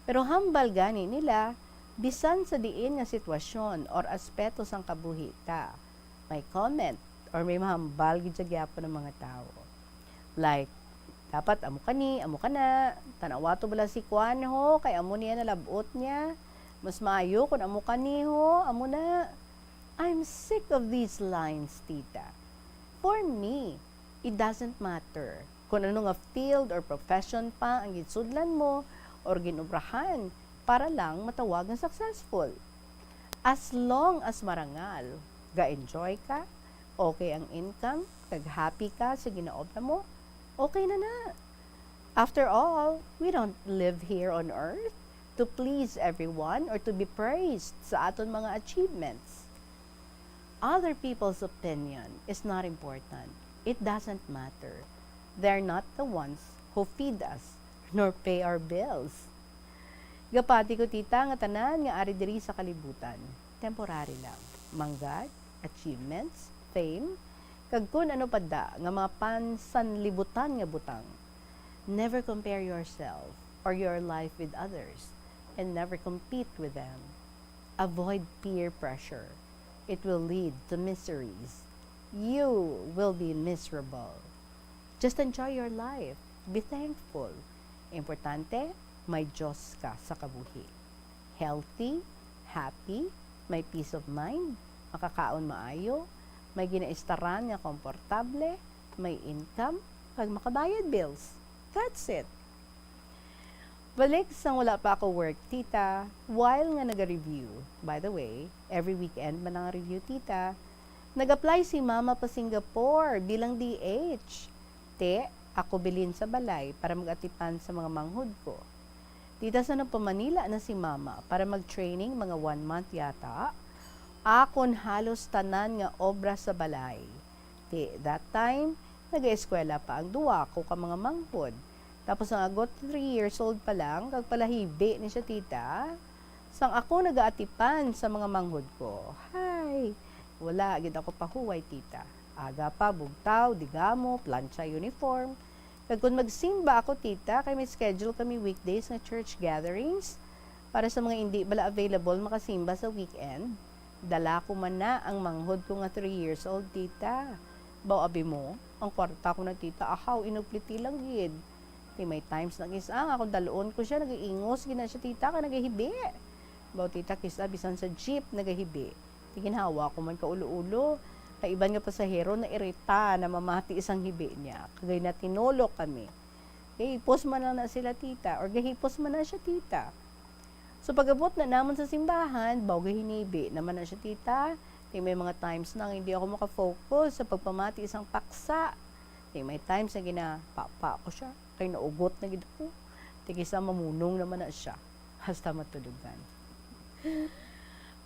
Pero hambal gani nila, bisan sa diin nga sitwasyon or aspeto sang kabuhi ta, may comment or may mahambal gid siya gyapon ang mga tawo. Like, dapat amo ka ni, amo ka na, tan-awa to bala si Kwan ho, kay amo niya nalab-ot niya. Mas maayo kung amo ka ni ho, amo na. I'm sick of these lines, tita. For me, it doesn't matter kung ano nga field or profession pa ang ginsudlan mo or ginobrahan para lang matawag nga successful. As long as marangal, ga-enjoy ka, okay ang income, kag happy ka sa ginaobra mo, okay na na. After all, we don't live here on earth. to please everyone or to be praised sa aton mga achievements. Other people's opinion is not important. It doesn't matter. They're not the ones who feed us nor pay our bills. Gapati ko, tita, nga tanan nga ari diri sa kalibutan temporary lang. Manggad, achievements, fame, kag kun ano pa da nga mga pansanlibutan nga butang. Never compare yourself or your life with others, and never compete with them. Avoid peer pressure. It will lead to miseries. You will be miserable. Just enjoy your life. Be thankful. Importante, may Diyos ka sa kabuhi. Healthy, happy, may peace of mind, makakaon maayo, may ginaistaran nga komportable, may income, kag makabayad bills. That's it. Balik sang wala pa ako work, tita, while nga naga-review. By the way, every weekend man ang review, tita. Nag-apply si mama pa Singapore bilang D H. Te, ako bilin sa balay para mag-atipan sa mga manghod ko. Tita, sa nagpa-Manila na si mama para mag-training, mga one month yata, akon halos tanan nga obra sa balay. Ti, that time, nag-eskwela pa ang duwa ko ka mga manghod. Tapos ang agot, three years old pa lang, kag palahibi ni siya, tita. Sang ako nagaatipan sa mga manghod ko, hay, wala gid ako pahuway, tita. Aga pa, bugtaw, digamo, plantsa, uniform. Kag kung magsimba ako, tita, kay may schedule kami weekdays nga church gatherings para sa mga indi bala available makasimba sa weekend. Dala ko man na ang manghod ko nga three years old, tita. Baw abi mo, ang kwarta ko na, tita, ahaw, inupliti lang gid. Ti may times na kis-a nga kung dalon ko siya, nag-iingos gid na siya, tita, kay nagahibi. Baw, tita, kis-a bisan sa jeep nagahibi. Ti ginhawa ko man ka ulo-ulo. Kay iban nga pasahero nairita na mamati sang hibi niya. Kagay na tinulok kami. Gahipos man lang na sila, tita, or gahipos man na siya, tita. So, pag-abot na namon sa simbahan, baw gahinibi naman na siya, tita. Ti may mga times na nga hindi ako makafocus sa pagpamati sang paksa. Ti may times na ginapapa ko siya, kay naugot na gid ako. Ti kis-a mamunong naman na siya. Hasta matulugan.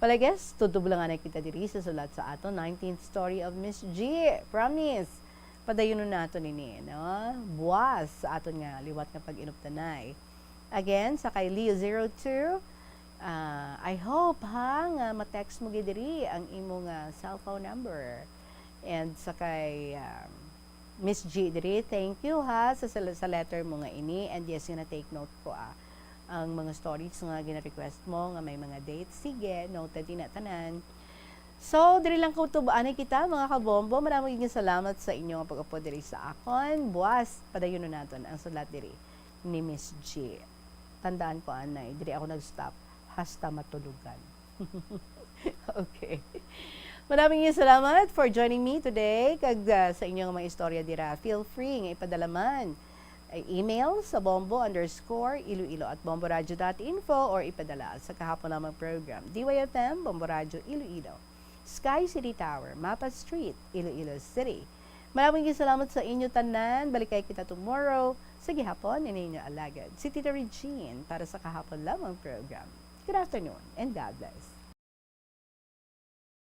Well, I guess, tutubo lang anay kita diri sa sulat sa aton nineteenth story of Miss G. Promise, padayunon naton ini, no? Buwas sa aton nga liwat nga pag-inuptanay. Again, sa kay Leo zero two, ah, I hope, ha, nga ma-text mo gid diri ang imo nga cellphone number. And sa kay, um, Miss G diri, thank you, ha, sa, sa, sa letter mo nga ini. And yes, gina-take note ko, ah, ang mga stories nga gina-request mo nga may mga dates. Sige, noted ina tanan. So, diri lang ko tubo-anay kita, mga kabombo. Maraming salamat sa inyo nga pag-upod diri sa akon. Buwas, padayunon naton ang sulat diri ni Miss G. Tandaan ko, anay, diri ako nag-stop hasta matulugan. Okay. Maraming salamat for joining me today. Kag, ah, sa inyong mga istorya dira, feel free nga ipadala man ay email sa bombo underscore iloilo at bomboradio dot info or ipadala sa kahapon lamang program, D Y F M, Bombo Radio Iloilo, Sky City Tower, Mapa Street, Iloilo City. Maraming salamat sa inyo tanan. Balikay kita tomorrow sa gihapon, ini inyo alagad, si Tita Regine, para sa kahapon lamang program. Good afternoon and God bless.